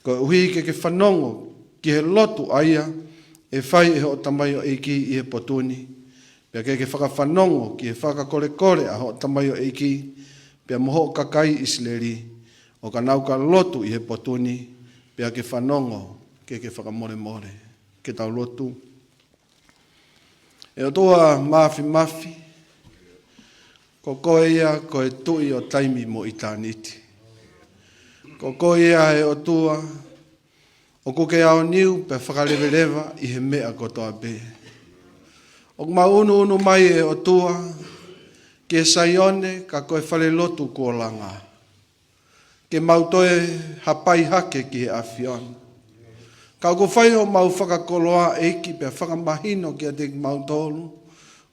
koeʻuhi ke ke fanongo ki he lotu ʻa ia ʻe fai ʻe hoʻo tamaioʻeiki ʻi he potu ni, pea ke ke fakafanongo ki he fakakolekole ʻa hoʻo tamaioʻeiki, pea mo hoʻo kakai ʻIsileli, ʻo ka nau ka lotu ʻi he potu ni, pea ke fanongo ke ke fakamolemole. Ke tau lotu. ʻE ʻOtua Māfimafi, ko koe ia ko e Tuʻi ʻo taimi mo ʻitāniti. Ko koe ia, ʻe ʻOtua, ʻoku ke aoniu pea fakaleveleva ʻi he meʻa kotoa pē. ʻOku mau ʻunuʻunu mai, ʻe ʻOtua, ki he Saione, ka ko e fale lotu kuo langa, ke mau toe hapai hake ki he ʻAfiona. Ka ʻoku fai homau fakakoloa, ʻEiki, pea fakamahino kiate kimautolu,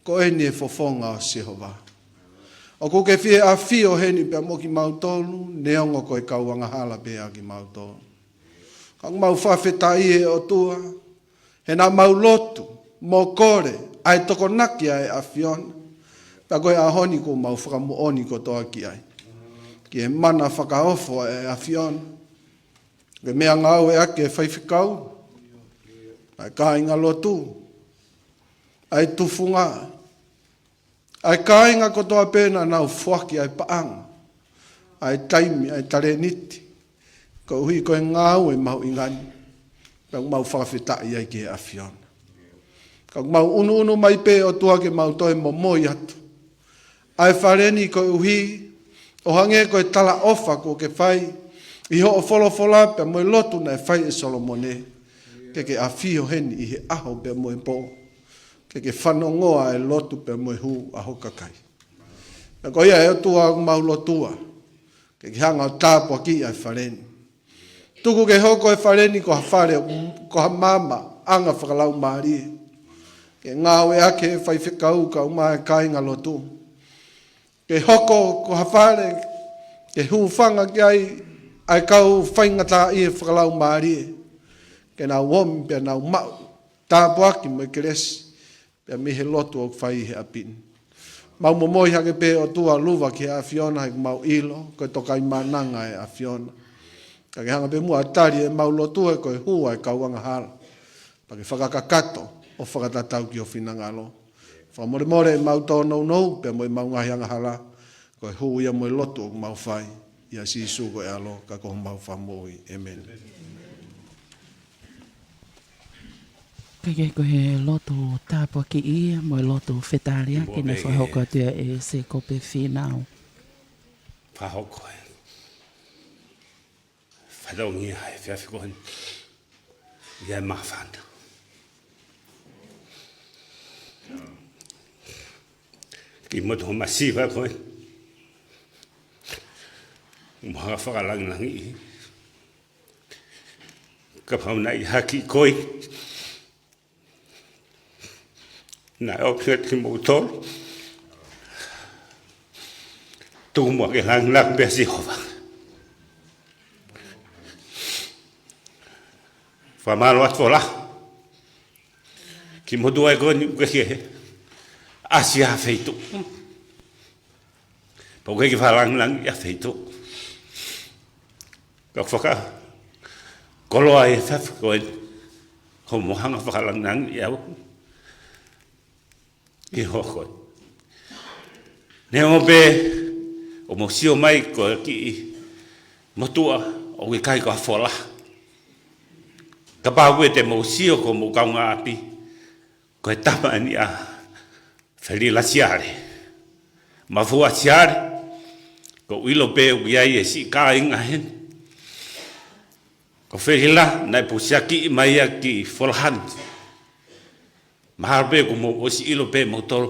ko eni e fofonga ʻo Sihova. ʻOku ke fie ʻafio heni pea mo kimautolu, neongo ko e kau angahala pē ʻa kimautolu. Ka ʻoku mau fakafetaʻi, ʻe ʻOtua, he naʻa mau lotu mo kole ʻa e tokonaki ʻa e ʻAfiona. Pea ko e ʻaho ni kuo mau fakamoʻoni kotoa ki ai, ki he mana fakaofo ʻa e ʻAfiona, ke meʻangāueʻaki e faifekau, ʻa e kāingalotu, ʻa e tufunga, ʻa e kāinga kotoa pē naʻa nau foaki ʻa e paʻanga, ʻa e taimi, ʻa e talēniti, koeʻuhi ko e ngāue mahuʻinga ni, pea mau fakafetaʻi ai ki he ʻAfiona. Ka mau ʻunuʻunu mai pē, ʻOtua, ke mau toe momoi atu ʻa e fale ni koeʻuhi, ʻo hangē ko e talaʻofa kuo ke fai ʻi hoʻo folofola pea mo e lotu naʻe fai ʻe Solomone, ke ke ʻafio heni ʻi he ʻaho pea mo e pō, ke ke fanongoa e lotu pea mo e hū ʻa ho kakai. Pea ko ia, ʻe ʻOtua, ʻoku mau lotua, ke ke hanga ʻo tāpuakiʻi ʻa e fale ni. Tuku ke hoko e fale ni ko ha fale, ko ha maama ʻanga fakalaumālie, ke ngāueʻaki ʻe he faifekau kae ʻumaʻā e kāingalotu. Ke hoko ko ha fale ke hūfanga ki ai ʻa e kau faingataʻaʻia fakalaumālie, ke nau omi pea nau maʻu tāpuaki mo e kelesi pea mei he lotu ʻoku fai ʻi he ʻapi ni. Mau momoi hake pē, ʻOtua, luva ki he ʻAfiona, he ʻoku mau ʻilo ko e tokaimaʻananga ʻa e ʻAfiona. Ka ke hanga pē muʻa ʻo tali ʻemau lotu, he ko e hū ʻa e kau angahala, pea ke fakakakato ʻo fakatatau ki ho finangalo. Fakamolemole ʻemau tōnounou pea mo ʻemau ngaahi angahala, ko e hū ia mo e lotu ʻoku mau fai ʻia Sīsū ko e ʻAlo ka ko homau Fakamoʻui. ʻĒmeni. Kae kehe, ko e lotu tāpuakiʻi ia mo e lotu fetaliaki naʻe fakahoko atu ia ʻe Sēkope Fīnau. Fakahoko e fatongia he efiafi ko eni. ʻi ai māfana. Kiʻi motuʻa masiva ko ē. Mo ha fakalangilangi. Kapau naʻe ʻi ai ha kiʻi koi naʻe ʻomi kiate kimoutolu, tuku muʻa ke langilangiʻia ʻa Sihova. Fakamālō atu Fola. Kiʻi motuʻa ko eni ʻoku ke ʻasi ʻi ha feituʻu. Pea ʻoku ke fakalangilangiʻia ʻi ha feituʻu. Ka fakakoloa e fafa ko ē, hoʻomo hanga fakalangilangiʻi au ʻi he houa ko ē. Neongo pē ʻoku mou sio mai ko e kiʻi motuʻa ʻoku ʻikai ko ha Fola. Kapau ʻoku te mou sio ko hoʻomou kaungāʻapi, ko e tama eni ʻa Felila Siale. Mafua Siale, ʻoku ou ʻilo pē ʻoku ʻi ai e siʻi kāinga heni. Ko Felila, naʻe pusiakiʻi mai ia ki Folahani. Mahalo pē kuo mou ʻosi ʻilo pē moutolu.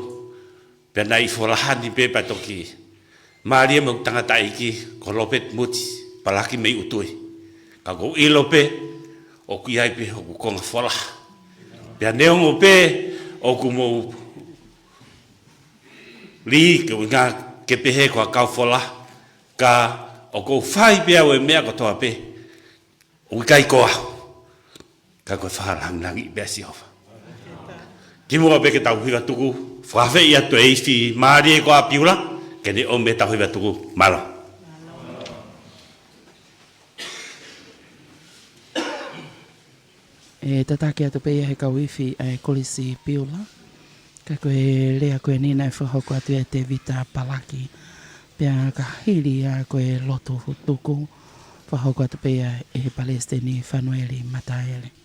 Pea naʻe ʻi Folahani pē pea toki mālie mo e tangataʻeiki ko Lopeti Muti Palaki mei ʻUtui. Ka ʻoku ou ʻilo pē ʻoku ʻi ai pē hoku konga Fola. Pea neongo pē ʻoku mou lī ke ʻuhinga ke pehē ko ha kau Fola, ka ʻoku ou fai pē au e meʻa kotoa pē, ʻoku ʻikai ko au, ka ko e fakalangilangiʻi pē ʻa Sihova. Kimuʻa pē ke tau hiva tuku, fakaafeʻi atu e ifi mālie ko ʻApiula ke ne ʻomi e tau hiva tuku. Mālō. ʻE tataki atu pē ia he kau ifi ʻa e Kolisi Piula. Ka ko e lea ko eni naʻe fakahoko atu ʻe Tevita Palaki. Pea ka hili ia ko e lotu tuku, fakahoko atu pē ia ʻe he Palesiteni Fanueli Mataele.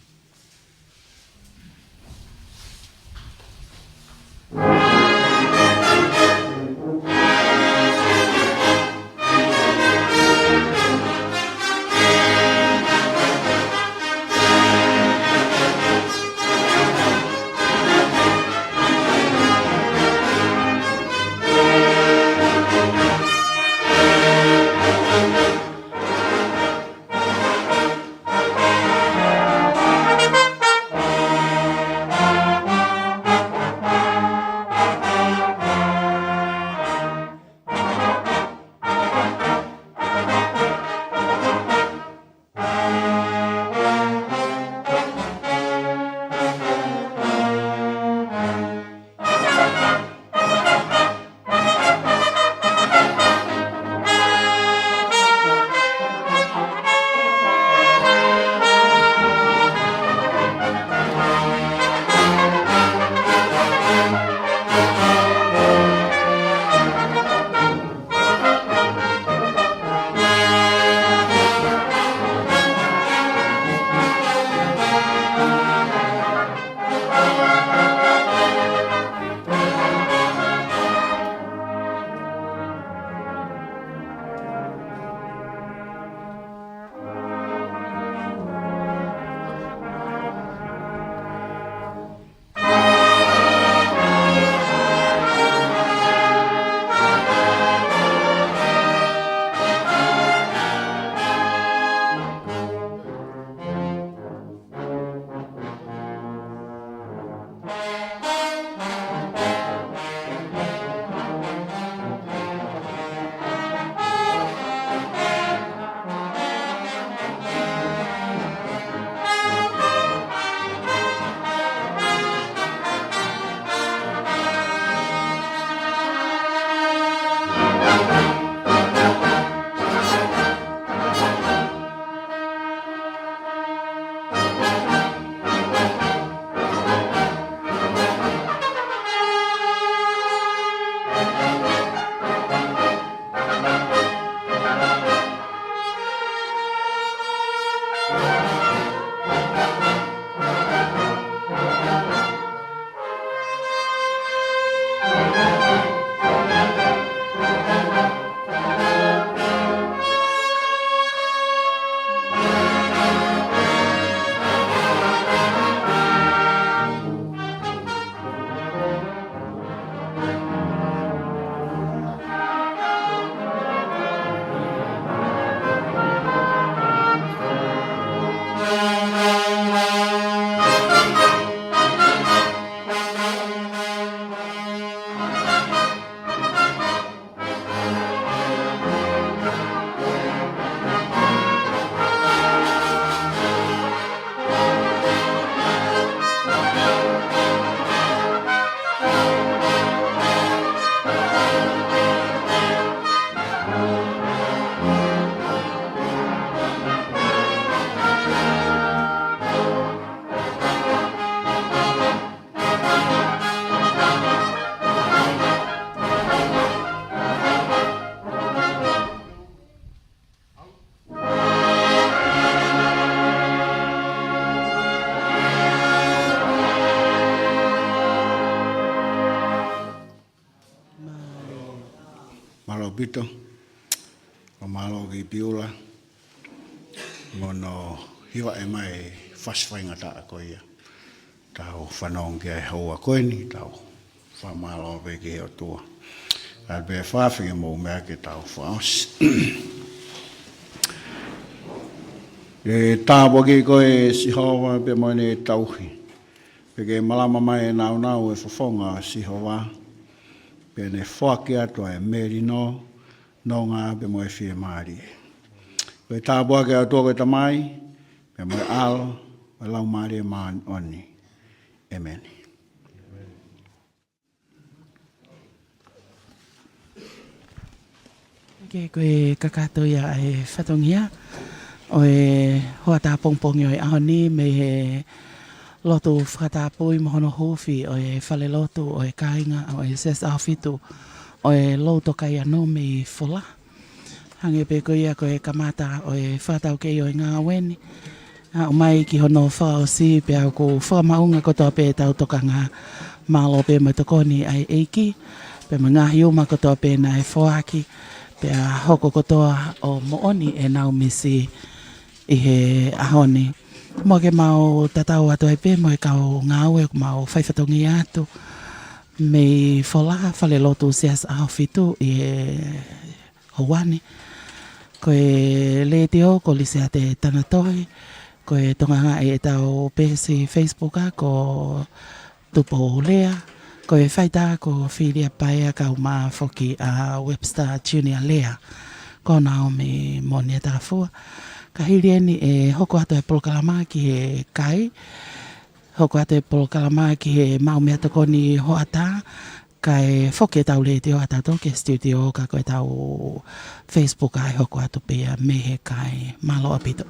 Mālō ʻaupito. Fakamālō ki Piula mo hono hivaʻi mai e fasi faingataʻa ko ia. Tau fanongo ki ai he houa ko eni, tau fakamālō pē ki he ʻOtua. Kae pehē fafige mo meʻa ke tau fakaʻosi. ʻE tāpuakiʻi koe Sihova pea mo ʻene tauhi. Pea ke malama mai e nāunau e fofonga ʻo Sihova. Pea ne foaki atu ʻa e melino, nonga pea mo e fiemālie. Ko e tāpuaki ʻa e ʻOtua ko e Tamai, pea mo e ʻAlo, mo e Laumālie Māʻoniʻoni. ʻEmeni. Ke ko e kakato ia e fatongia ʻo e hoʻatā pongipongi ʻo e ʻaho ni mei he lotu fakatapui mo hono huufi ʻo e falelotu ʻo e kāinga ʻo e Siasi ʻAhofitu ʻo e Lou Tokaiano mei Fola. Hangē pē ko ia ko e kamata ʻo e fakataukei ʻo e ngāue ni. Aʻu mai ki hono fakaʻosi pea ʻoku fakamaʻunga kotoa pē ʻetau tokanga. Mālō pē mo e tokoni ʻa e ʻEiki. Pea mo e ngaahi uma kotoa pē naʻe foaki. Pea hoko kotoa ʻo moʻoni ʻenau misi ʻi he ʻaho ni. Muʻa ke mau tatau atu ai pē mo e kau ngāue ʻoku mau faifatongia atu. Mei Fola falelotu Siasi ʻAhofitu ʻi he houa ni. Ko e letiō ko Lisiate Tanatohi, ko e tokangaʻi ʻetau peesi Facebook ʻa ko Tupou Lea, ko e faitā ko Filia Paea kae ʻumaʻā foki ʻa Webster Junior Lea, ko Naomi Monia Takafua. Ka hili eni ʻe hoko atu e polokalama ki he kai, hoko atu e polokalama ki he maʻu meʻatokoni hoʻatā, kae foki ʻetau letiō ʻa tautolu ki he studio ka ko ʻetau Facebook ʻa e hoko atu pē ia mei he kai. Mālō ʻaupito.